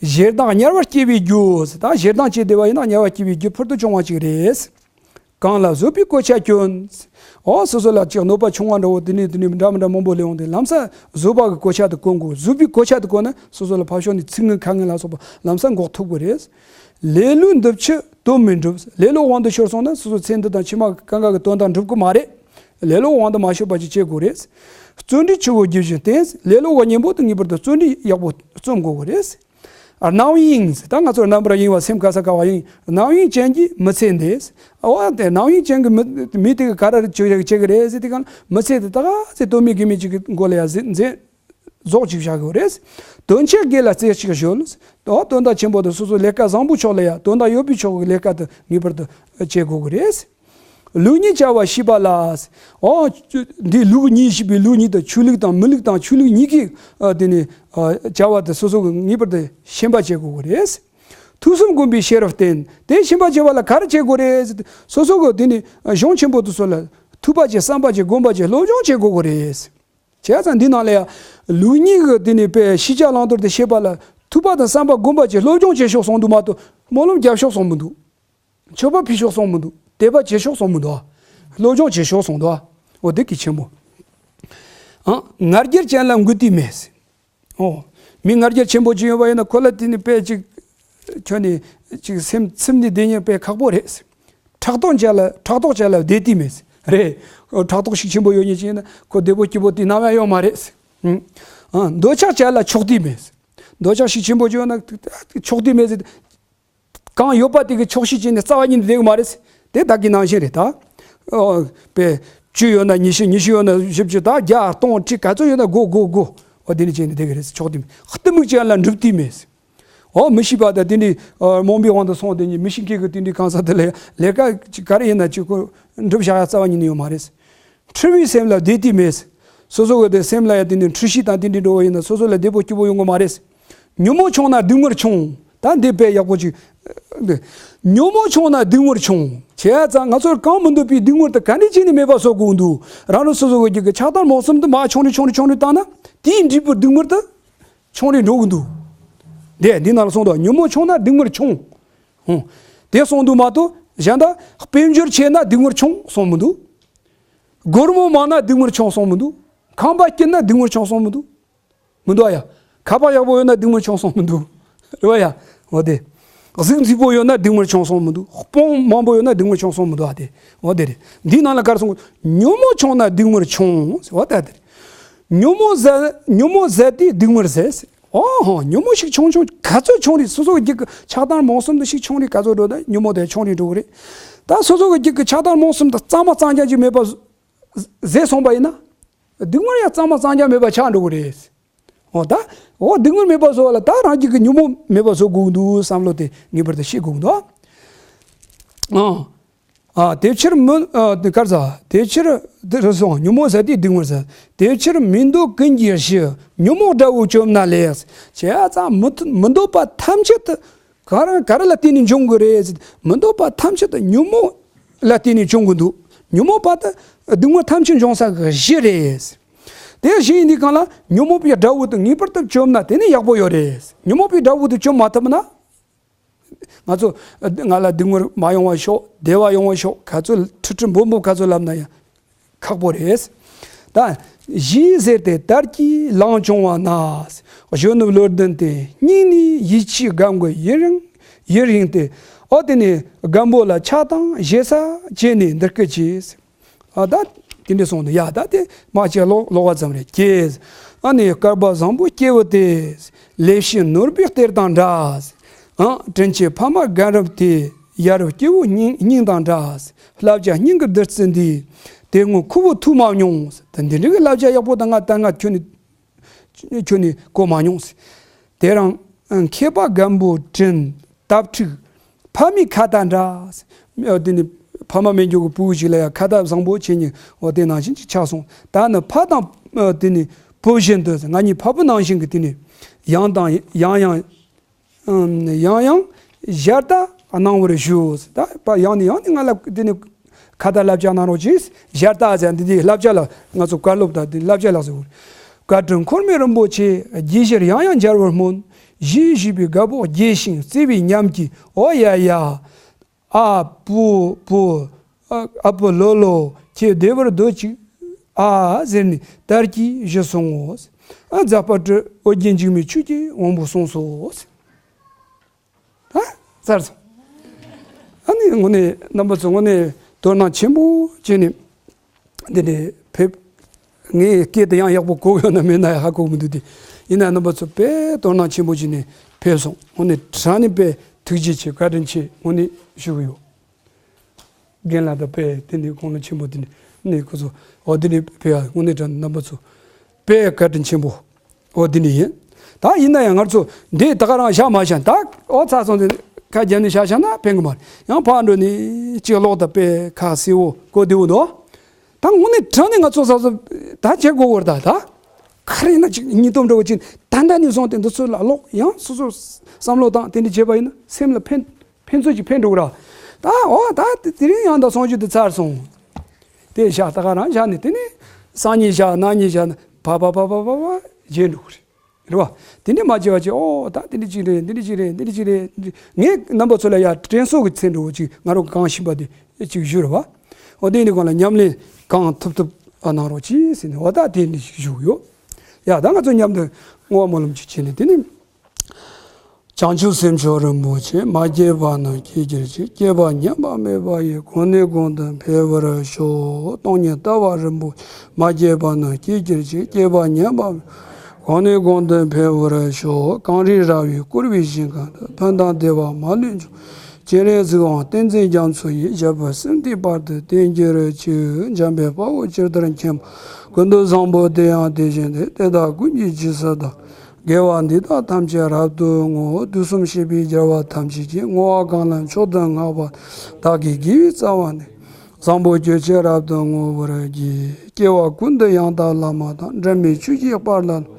ཞེ་སྡང་དམྱལ་བར་སྐྱེ་བའི་རྒྱུ། ད་ཞེ་སྡང་སྐྱེས་བསྡད་པ་ཡིན་ན་དམྱལ་བར་སྐྱེ་བའི་རྒྱུ་ཕུལ་དུ་བྱུང་བ་ཅིག་རེད། གང་ལ་བཟོད་པའི་གོ་ཆ་གྱོན། འོ་སོ་སོ་ལ་ཅིག་གནོད་པ་བྱུང་བ་འདྲ་བོ་དེ་ནས་དེ་ནས་འདྲ་མི་འདྲ་མང་པོ་སླེབས་འོང་དུས་ལམ་སང་བཟོད་པ་གི་གོ་ཆ་དེ་གོན་དགོས། བཟོད་པའི་གོ་ཆ་དེ་གོན་ན་སོ་སོ་ལ་ཕར་ཕྱོགས་ནས་ཚིག་ངན་ཁ་ངན་ལ་སོགས་པ་ལམ་སང་འགོག་ཐུབ་ཀྱི་རེད། ལེ་ལོའི་འདུ་བྱེད་དོན་མི་འགྲུབ། ལེ་ལོ་དབང་དུ་ཤོར་སོང་ན་སོ་སོ་ཚེ་འདི་དང་ཕྱི་མ་གང་ག་གི་དོན་དག་འགྲུབ་ཀྱི་མ་རེད། ལེ་ལོ་དབང་དུ་མ་ཤོར་བ་ཅིག་བྱེད་དགོས་རེད། བརྩོན་འགྲུས་ཆུ་བོ་རྒྱུན་བཞིན་བསྟེན། ལེ་ལོ་བ་གཉེན་པོ་དང་ངེས་པར་དུ་བརྩོན་འགྲུས་ཡག་པོ་རྩོམ་དགོས་ཀྱི་རེད། རྣམ་གཡེང་། ད་ང་ཚོ་རྣམ་པར་གཡེང་བ་སེམས་དགའ་ས་དགའ་བ་གཡེང་། རྣམ་གཡེང་ཅན་གྱི་མི་ཚེ་འདི། འོ་དེ་རྣམ་གཡེང་ཅན་གྱི་མི་མི་དེ་ག་རེ་བྱེད་ཀྱི་རེད་ཟེར་དུས་གང་མི་ཚེ་དེ་ད་ག་ཚོད་དོན་མེད་དགེ་མེད་ཅིག་གི་མགོ་ལ་ཡ་འཛིན་འཛིན་རྫོགས་ཅིག་བཞག་གི་རེད། དོན་ཆེན་དགེ་ལ་རྩེ་གཅིག་གཞོལ། འོ་དོན་དག་ཆེན་པོ་དང་སོ་སོའི་ལས་ཀ་བཟང་པོ་ཕྱོགས་ལ་ཡ་དོན་དག་ཡོད་པའི་ཕྱོགས་ཀྱི་ལས་ཀ་དེ་ངེས་པར་དུ་བྱེད་དགོས་ཀྱི་རེད། ལུགས་གཉིས་བྱ་བ་ཤེས་པ་ལ། འོ། འདི་ལུགས་གཉིས་ཤེས་པའི་ལུགས་གཉིས་དང་ཆོས་ལུགས་དང་མི་ལུགས་དང་ཆོས་ལུགས་གཉིས་ཀྱི་ཨ་དེ་ནི་ཨ་བྱ་བ་དེ་སོ་སོ་གི་ངེས་པར་དུ་ཤེས་པ་བྱེད་དགོས་ཀྱི་རེད། ཐོས་བསམ་སྒོམ་པའི་ཤེས་རབ་བསྟེན། དེ་ཤེས་པ་བྱེད་པ་ལ་ག་རེ་བྱེད་དགོས་རེད་ཟེར་ཏེ་སོ་སོ་གི་དེ་ནི་གཞུང་ཆེན་པོ་དེ་ཚོ་ལ་ཐོས་པ་བྱེད་བསམ་པ་བྱེད་སྒོམ་པ་བྱེད་སློབ་སྦྱོང་བྱེད་དགོས་ཀྱི་རེད། བྱས་ཙང་འདི་ནང་ལ་ཡང་ལུགས་གཉིས་ཀྱི་དེ་ནི་དཔེ་ཤེས་བྱ་བླང་དོར་དེ་ཤེས་པ་ལ་ཐོས་པ་དང་བསམ་པ་སྒོམ་པ་བྱེད་སློབ་སྦྱོང་བྱེད་ཤོག་གསུངས་འདུག་མ་གཏོགས་སྨོན་ལམ་རྒྱབ་ཤོག་གསུངས་མི་འདུག་མཆོད་པ་ཕུལ་ཤོག་གསུངས་མི་འདུག་དད་པ་བྱེད་ཤོག་གསུངས་མི་འདུག་སློབ་སྦྱོང་བྱེད་ཤོག་གསུངས་འདུག་འོ་དེ་གལ་ཆེན་པོ། ཨང་། ང་རྒྱལ་ཅན་ལ་མགོ་རྟིང་མེད། འོ། མི་ང་རྒྱལ་ཆེན་པོ་ཅིག་ཡོད་པ་ཡིན་ན་ཁོ་ལ་དེ་ནི་དཔེ་ཅིག་ཁྱོད་ནི་ཅིག་སེམས་ཚིམ་ནས་བསྡད་ཉེན་དཔེ་ཁག་པོ་རེད། ཕྲག་དོག་ཅན་ལ་ཕྲག་དོག་ཅན་ལ་བདེ་རྟིང་མེད། རེད། ཕྲག་དོག་ཤུགས་ཆེན་པོ་ཡོད་ཉེན་ཅིག་ཡིན་ན་ཁོ་བདེ་པོ་སྐྱིད་པོ་དེ་ནམ་ཡང་ཡོང་མ་རེད། ཨང་། འདོད་ཆགས་ཅན་ལ་ཆོག་རྟིང་མེད། འདོད་ཆགས་ཤུགས་ཆེན་པོ་ཅིག་ཡོད་ན་ཆོག་རྟིང་མེད་ཟེར། གང་ཡོད་པ་དེ་གི་ཆོག་ཤེས་བྱས་ནས་རྩ་བ་ཉིད་ནས་བསྡད་གི་མ་རེད། དེ་བདག་གི་ནང་བཞིན་རེད་ད། ཨོ། དཔེ། བཅུ་ཡོད་ན་ཉི་ཤུ། ཉི་ཤུ་ཡོད་ན་བཞི་བཅུ། ད་བརྒྱ་སྟོང་ཁྲི་ག་ཚོད་ཡོད་ན་དགོས་དགོས་དགོས། ཨོ་དེ་ནི་བྱས་ནས་བསྡད་གི་རེད། ཆོག་དེ་མེད། གཏི་མུག་ཅན་ལ་འགྲུབ་དེ་མེད། ཨོ་མི་ཤེས་པ་དང་དེ་འདྲའི་རྨོངས་པའི་དབང་དུ་སོང་དེ་ཉིད་མི་ཤེས་མཁན་གི་དེ་འདྲའི་གང་ཟག་དེ་ལ་ལས་ཀ་ཅིག་ག་རེ་ཡིན་ན་ཅིག་ཁོ་འགྲུབ་བཞག་ཡ་རྩ་བ་ཉིད་ནས་ཡོད་མ་རེད། འཁྲུལ་བའི་སེམས་ལ་བདེ་དེ་མེད། སོ་སོ་གི་དེ་སེམས་ལ་ཡ་དེ་ནི་འཁྲུལ་གཞི་དང་དེ་འདྲའི་འགྲོ་བ་ཡིན་ན་སོ་སོ་ལ་བདེ་པོ་སྐྱིད་པོ་ཡོང་གི་མ་རེད། ཉོན་མོངས་ཆུང་ན་སྡུག་བསྔལ་ཆུང་། ད་འདི་དཔེ་ཡག་པོ་ཅིག་ཉོན་མོངས་ཆུང་ན་སྡུག་བསྔལ་ཆུང་། བྱས་ཙང་ང་ཚོར་གང་མི་འདོད་པའི་སྡུག་བསྔལ་དེ་ག་འདྲ་བྱས་ནས་མེད་པ་བཟོ་དགོས་འདུག་རང་རང་སོ་སོ་གི་རྒྱུད་ཀྱི་ཆགས་སྡང་རྨོངས་གསུམ་དེ་མར་ཆུང་རུ་ཆུང་རུ་ཆུང་རུ་བཏང་ན་དེའི་འབྲས་བུ་སྡུག་བསྔལ་དེ་ཆུང་རུ་འགྲོ་གི་འདུག་དེ་འདི་ནང་ལ་གསུངས་འདུག་ཉོན་མོངས་ཆུང་ན་སྡུག་བསྔལ་ཆུང་། ཧུང་། དེ་གསུངས་འདུག་མ་གཏོགས་གཞན་དག་དཔལ་འབྱོར་ཆེ་ན་སྡུག་བསྔལ་ཆུང་གསུངས་མི་འདུག་སྒོར་མོ་མང་ན་སྡུག་བསྔལ་ཆུང་གསུངས་མི་འདུག་ཁང་པ་སྐྱིད་ན་སྡུག་བསྔལ་ཆུང་གསུངས་མི་འདུག་མི་འདུག་ཨ་ཡ། ཁ་པར་ཡག་པོ་ཡོད་ན་སྡུག་བསྔལ་ཆུང་གསུངས་མི་འདུག་རེད་བ་ཡ། འོ་དེ། གཟུགས་མཛེས་པོ་ཡོད་ན་སྡུག་བསྔལ་ཆུང་གསུངས་མི་འདུག་དཔུང་མང་པོ་ཡོད་ན་སྡུག་བསྔལ་ཆུང་གསུངས་མི་འདུག་ཨ་དེ། འོ་དེ་རེད། འདིའི་ནང་ལ་ག་རེ་གསུངས། ཉོན་མོངས་ཆུང་ན་སྡུག་བསྔལ་ཆུང་། འོ་ད་དེ་རེད། ཉོན་མོངས་ཟད། ཉོན་མོངས་ཟད་དེ་སྡུག་བསྔལ་ཟད། ཨོ་ཧོ། ཉོན་མོངས་ཤིག་ཆུང་ཆུང་ག་ཚོད་ཆུང་རེད། སོ་སོ་གི་རྒྱུད་ཀྱི་ཆགས་སྡང་རྨོངས་གསུམ་དེ་ཤིག་ཆུང་རེད། ག་ཚོད་འགྲོ་ད་ཉོན་མོངས་དེ་ཆུང་རེ་འགྲོ་གི་རེད། ད་སོ་སོ་གི་རྒྱུད་ཀྱི་ཆགས་སྡང་རྨོངས་གསུམ་དེ་གཙང་མ་གཙང་རྐྱང་ཅིག་མེད་པ་ཟད་སོང་བ་ཡིན་ན། སྡུག་བསྔལ་ཡང་གཙང་མ་གཙང་རྐྱང་མེད་པ་ཆགས་འགྲོ་གི་རེད། འོ་ད། འོ་སྡུག་བསྔལ་མེད་པ་བཟོ་བ་ལ་ད་རང་རྒྱུད་ཀྱི་ཉོན་མོངས་མེད་པ་བཟོ་དགོས་འདུག་བསམ་བློ་དེ་ངེས་པར་དུ་ཤེས་དགོས་འདུག་ཨང་། ཨ། དེ་ཕྱིར་མི། ཨ། དེ་གར་ཟ། དེ་ཕྱིར། དེ་རུ་སོང་། ཉོན་མོངས་ཟད་དེ་སྡུག་བསྔལ་ཟད། དེ་ཕྱིར་མི་འདོད་ཀུན་གྱི་གཞི། ཉོན་མོངས་དགྲ་བོས་བཅོམ་ན་ལེགས། བྱས་ཙང་མི་མི་འདོད་པ་ཐམས་ཅད་དུ་ག་རང་ག་རེ་ལ་བརྟེན་ནས་འབྱུང་གི་རེད། མི་འདོད་པ་ཐམས་ཅད་དུ་ཉོན་མོངས་ལ་བརྟེན་ནས་བྱུང་གི་འདུག་ཉོན་མོངས་པ་དེ་སྡུག་བསྔལ་ཐམས་ཅད་འབྱུང་ས་གི་གཞི་རེད། དེ་གཞི་ཡིན་དུས་གང་ལ་ཉོན་མོངས་པའི་དགྲ་བོ་དེ་ངེས་པར་དུ་བཅོམ་ན་དེ་ནི་ཡག་པོ་ཡོད་རེད། ཉོན་མོངས་པའི་དགྲ་བོ་དེ་བཅོམ་མ་ཐུབ་ན། ང་ཚོ་ང་ལ་སྡུག་བསྔལ་མ་ཡོང་བ་ཤོག་བདེ་བ་ཡོང་བ་ཤོག་ག་ཚོད་ཁྲི་ཁྲི་འབུམ་འབུམ་ག་ཚོད་ལབ་ན་ཡང་ཁག་པོ་རེད། ད་གཞི་ཟེར་ཏེ་དར་གྱིས་ལང་བྱུང་བ་ན། གཞོན་ནུ་བློ་ལྡན་དེ་སྙིང་ནས་ཡིད་ཆེས་སྒམ་གྱི་ཡུན་རིང་ཡུན་རིང་སྟེ། ཨོ་དེ་ནས་སྒམ་པོ་ལ་ཆགས་སྡང་ཞེ་ས་བྱས་ནས་འདི་སྐད་ཅེས། ཨ་ད་དེ་འདྲ་གསུངས་འདུག་ཡ། ད་དེ་མ་བྱས་ལོག་ལོག་པ་ཙམ་རེད་ཀྱེ། ཨ་ནི་སྐལ་པ་བཟང་པོ་སྐྱེ་བོ་དེ། ལེགས་བཤད་ནོར་བུའི་གཏེར་དང་འདྲ། ཨང་། དྲིན་ཆེན་ཕ་མ་རྒན་རབས་དེ། ཡ་རབས་སྐྱེ་བོ་སྙིང་སྙིང་དང་འདྲ། བསླབ་བྱ་སྙིང་གི་བདུད་རྩི་འདི། དེ་སྔོན་ཁུ་བོ་ཐུག་མ་མྱོང་། ད་འདི་འདྲའི་གི་བསླབ་བྱ་ཡག་པོ་ད་ང་ད་ང་ཁྱོན་ནས་ཁྱོན་ནས་གོ་མ་མྱོང་། དེ་རིང་མཁས་པ་རྒན་པོ་དྲིན་དབ་ཕྲུག་ཕ་མའི་ཁ་ཏ་འདྲ། དེ་ནི་ཕ་མ་མེད་རྒྱུ་གི་བུ་ཞིག་ལ་ཡང་ཁ་ཏ་བཟང་པོ་བྱེད་ཉིན་འོ་དེ་ནང་བཞིན་གྱི་ཆགས་སོང་། ད་ནི་ཕ་དང་དེ་ནི་བུ་བཞིན་དུ་ང་གཉིས་ཕ་བུ་ནང་བཞིན་གྱི་དེ་ནི་ཡང་དང་ཡང་ཡང་ཡང་ཡང་ཞལ་ཏ་གནང་བར་ཞུ། ད་ཡང་ནས་ཡང་ནས་ང་ལ་དེ་ནི་ཁ་ཏ་བསླབ་བྱ་གནང་རོགས་གྱིས། ཞལ་ཏ་ཟེར་འདི་དེའི་བསླབ་བྱ་ལ་ང་ཚོ་བཀའ་སློབ་དང་དེ་བསླབ་བྱ་ལ་ཟེར་བ། བཀའ་དྲིན་འཁོར་མེད་རིན་པོ་ཆེ། དགྱེས་ཕྱིར་ཡང་ཡང་མཇལ་བར་སྨོན། ཞེས་ཞུས་པའི་རྒད་པོ་དགྱེས་ཤིང་བརྩེ་བའི་ཉམས་ཀྱིས་འོ་ཡ་ཡ། ཨ་བུ་བུ། ཨ་བུ་ལོ་ལོ། ཁྱེད་བདེ་བར་སྡོད་ཅིག་ཨ་ཟེར་ནས་དར་གྱིས་གཞུ་སོང་ངོ་། ཨ་ཛ་པ་ཏྲི་ཨོ་རྒྱན་འཇིགས་མེད་ཆོས་ཀྱི་དབང་པོ་གསུངས་སོ། ཨ་ཚར་སོང་། ཨ་ནི་དངོས་གནས་རྣམ་པ་ཚོ་དངོས་གནས་དོ་སྣང་ཆེན་པོ་བྱས་ནས་འདི་ནས་ཕེབས། ངའི་སྐད་དེ་ཡང་ཡག་པོ་གོ་ཡོད་ན་མེད་ན་ཧ་གོ་མི་འདུག་སྟེ། ཡིན་ན་རྣམ་པ་ཚོ་དཔེ་དོ་སྣང་ཆེན་པོ་བྱས་ནས་ཕེབས་སོང་། དངོས་གནས་དྲང་ནས་དཔེ་ཐུགས་རྗེ་ཆེ་བཀའ་དྲིན་ཆེ་དངོས་གནས་ཞུ་གི་ཡོད། རྒན་ལགས་དང་དཔེ་དེ་འདྲའི་དགུང་ལོ་ཆེན་པོ་དེ་འདྲ་ནས་ཁོ་ཚོ་འོ་དེ་འདྲའི་ཕེབས་ཡ་དངོས་གནས་དྲང་རྣམ་པ་ཚོ་དཔེ་བཀའ་དྲིན་ཆེན་པོ་འོ་དེ་འདྲ་ཡིན། ད་ཡིན་ན་ཡང་ང་ཚོ་འདི་ད་ག་རང་བཞག་མ་བཞག་ད་འོ་ཚ་སོང་དེ་ཁ་རྒྱབ་ནས་བཞག་བཞག་ན་ཕན་གི་མ་རེད། ཡང་ཕར་འགྲོ་ནས་གཅིག་ཀློག་ད་དཔེ་ཁ་གསལ་བོ་གོ་བདེ་བོ་འདུག་ད་དངོས་གནས་དྲང་ནས་ང་ཚོ་ས་སོ་ད་བྱེད་དགོས་བར་ད་ད་ག་རེ་ཡིན་ན་ཅིག་ཉིས་སྟོང་འགྲོ་བ་ཅིག་ད་ལྟ་ནས་བཟུང་སྟེ་འདི་ཚོ་ལ་ཀློག་ཡང་སོ་སོ་བསམ་བློ་བཏང་དེ་འདྲ་བྱས་པ་ཡིན་ན་སེམས་ལ་ཕན། ཕན་ཚུན་གྱི་ཕན་འགྲོ་གི་ར། ད་འོ་ད་དེ་དེ་རིང་ཡང་ད་སོང་རྒྱུ་དེ་ཚར་སོང་། དེ་བཞག་ད་ག་རང་བཞག་ནས་དེ་ནས་སང་ཉིན་བཞག་གནངས་ཉིན་བཞག་ན་ཕ་ཕ་ཕ་ཕ་ཕ་ཕ་བརྗེད་འགྲོ་གི་རེད། རེད་བ། དེ་འདྲས་མ་བྱས་པ་ཅིག་འོ་ད་དེ་འདྲས་ཅིག་རེད། འདི་འདྲས་ཅིག་རེད། འདི་འདྲས་ཅིག་རེད། འདི་འདྲས་ངས་རྣམ་པ་ཚོ་ལ་ཡ་དྲན་གསོ་གི་ཚན་འགྲོ་ཅིག་ང་རང་གང་ཤེས་པ་དེ་ཅིག་ཞུ་རེད་བ། འོ་དེ་ནི་གང་ལ་ཉམས་ལེན་གང་ཐུབ་ཐུབ་ཨ་གནང་རོགས་གྱིས་ཟེར་ནས་འོ་ད་དེ་འདྲས་ཞིག་ཞུ་གི་ཡོད། ཡ་ད་ང་ཚོ་མཉམ་དུ་བསྔོ་བ་སྨོན་ལམ་ཅིག་བྱས་ནས་དེ་ནི། བྱང་ཆུབ་སེམས་མཆོག་རིན་པོ་ཆེ། མ་སྐྱེས་པ་རྣམས་སྐྱེས་གྱུར་ཅིག་སྐྱེས་པ་ཉམས་པ་མེད་པ་ཡི། གོང་ནས་གོང་དུ་འཕེལ་བར་ཤོག་སྟོང་ཉིད་ལྟ་བ་རིན་པོ་ཆེ། མ་སྐྱེས་པ་རྣམས་སྐྱེས་གྱུར་ཅིག་སྐྱེས་པ་ཉམས་པ་མེད། གོང་ནས་གོང་དུ་འཕེལ་བར་ཤོག་གངས་རི་ར་བས་བསྐོར་བའི་ཞིང་ཁམས་དུ། ཕན་དང་བདེ་བ་མ་ལུས་འབྱུང་། སྤྱན་རས་གཟིགས་དབང་བསྟན་འཛིན་རྒྱ་མཚོ་ཡི། ཞབས་པད་སྲིད་མཐའི་བར་དུ་བརྟན་གྱུར་ཅིག་འཇམ་དཔལ་དཔའ་བོས་ཇི་ལྟར་མཁྱེན་པ། ཀུན་ཏུ་བཟང་པོ་དེ་ཡང་དེ་བཞིན་ཏེ། དེ་དག་ཀུན་གྱི་རྗེས་སུ་བདག་དགེ་བ་འདི་དག་ཐམས་ཅད་རབ་ཏུ་བསྔོ། དུས་གསུམ་གཤེགས་པའི་རྒྱལ་བ་ཐམས་ཅད་ཀྱིས། བསྔོ་བ་གང་ལ་མཆོག་ཏུ་བསྔགས་པ། བདག་གི་དགེ་བའི་རྩ་བ་ནི། བཟང་པོ་སྤྱོད་ཕྱིར་རབ་ཏུ་བསྔོ་བར་བགྱི། སྐྱེ་བ་ཀུན་ཏུ་ཡང་དག་བླ་མ་དང་། འབྲལ་མེད་ཆོས་ཀྱི་དཔལ་ལ།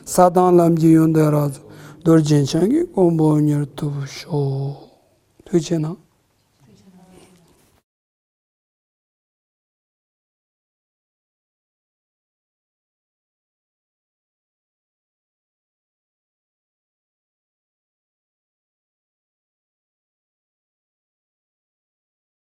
ས་དང་ལམ་གྱི་ཡོན་ཏན་རབ་རྫོགས། རྡོ་རྗེ་འཆང་གི་གོ་འཕང་མྱུར་ཐོབ་ཤོག་ཐུགས་རྗེ་གནང་།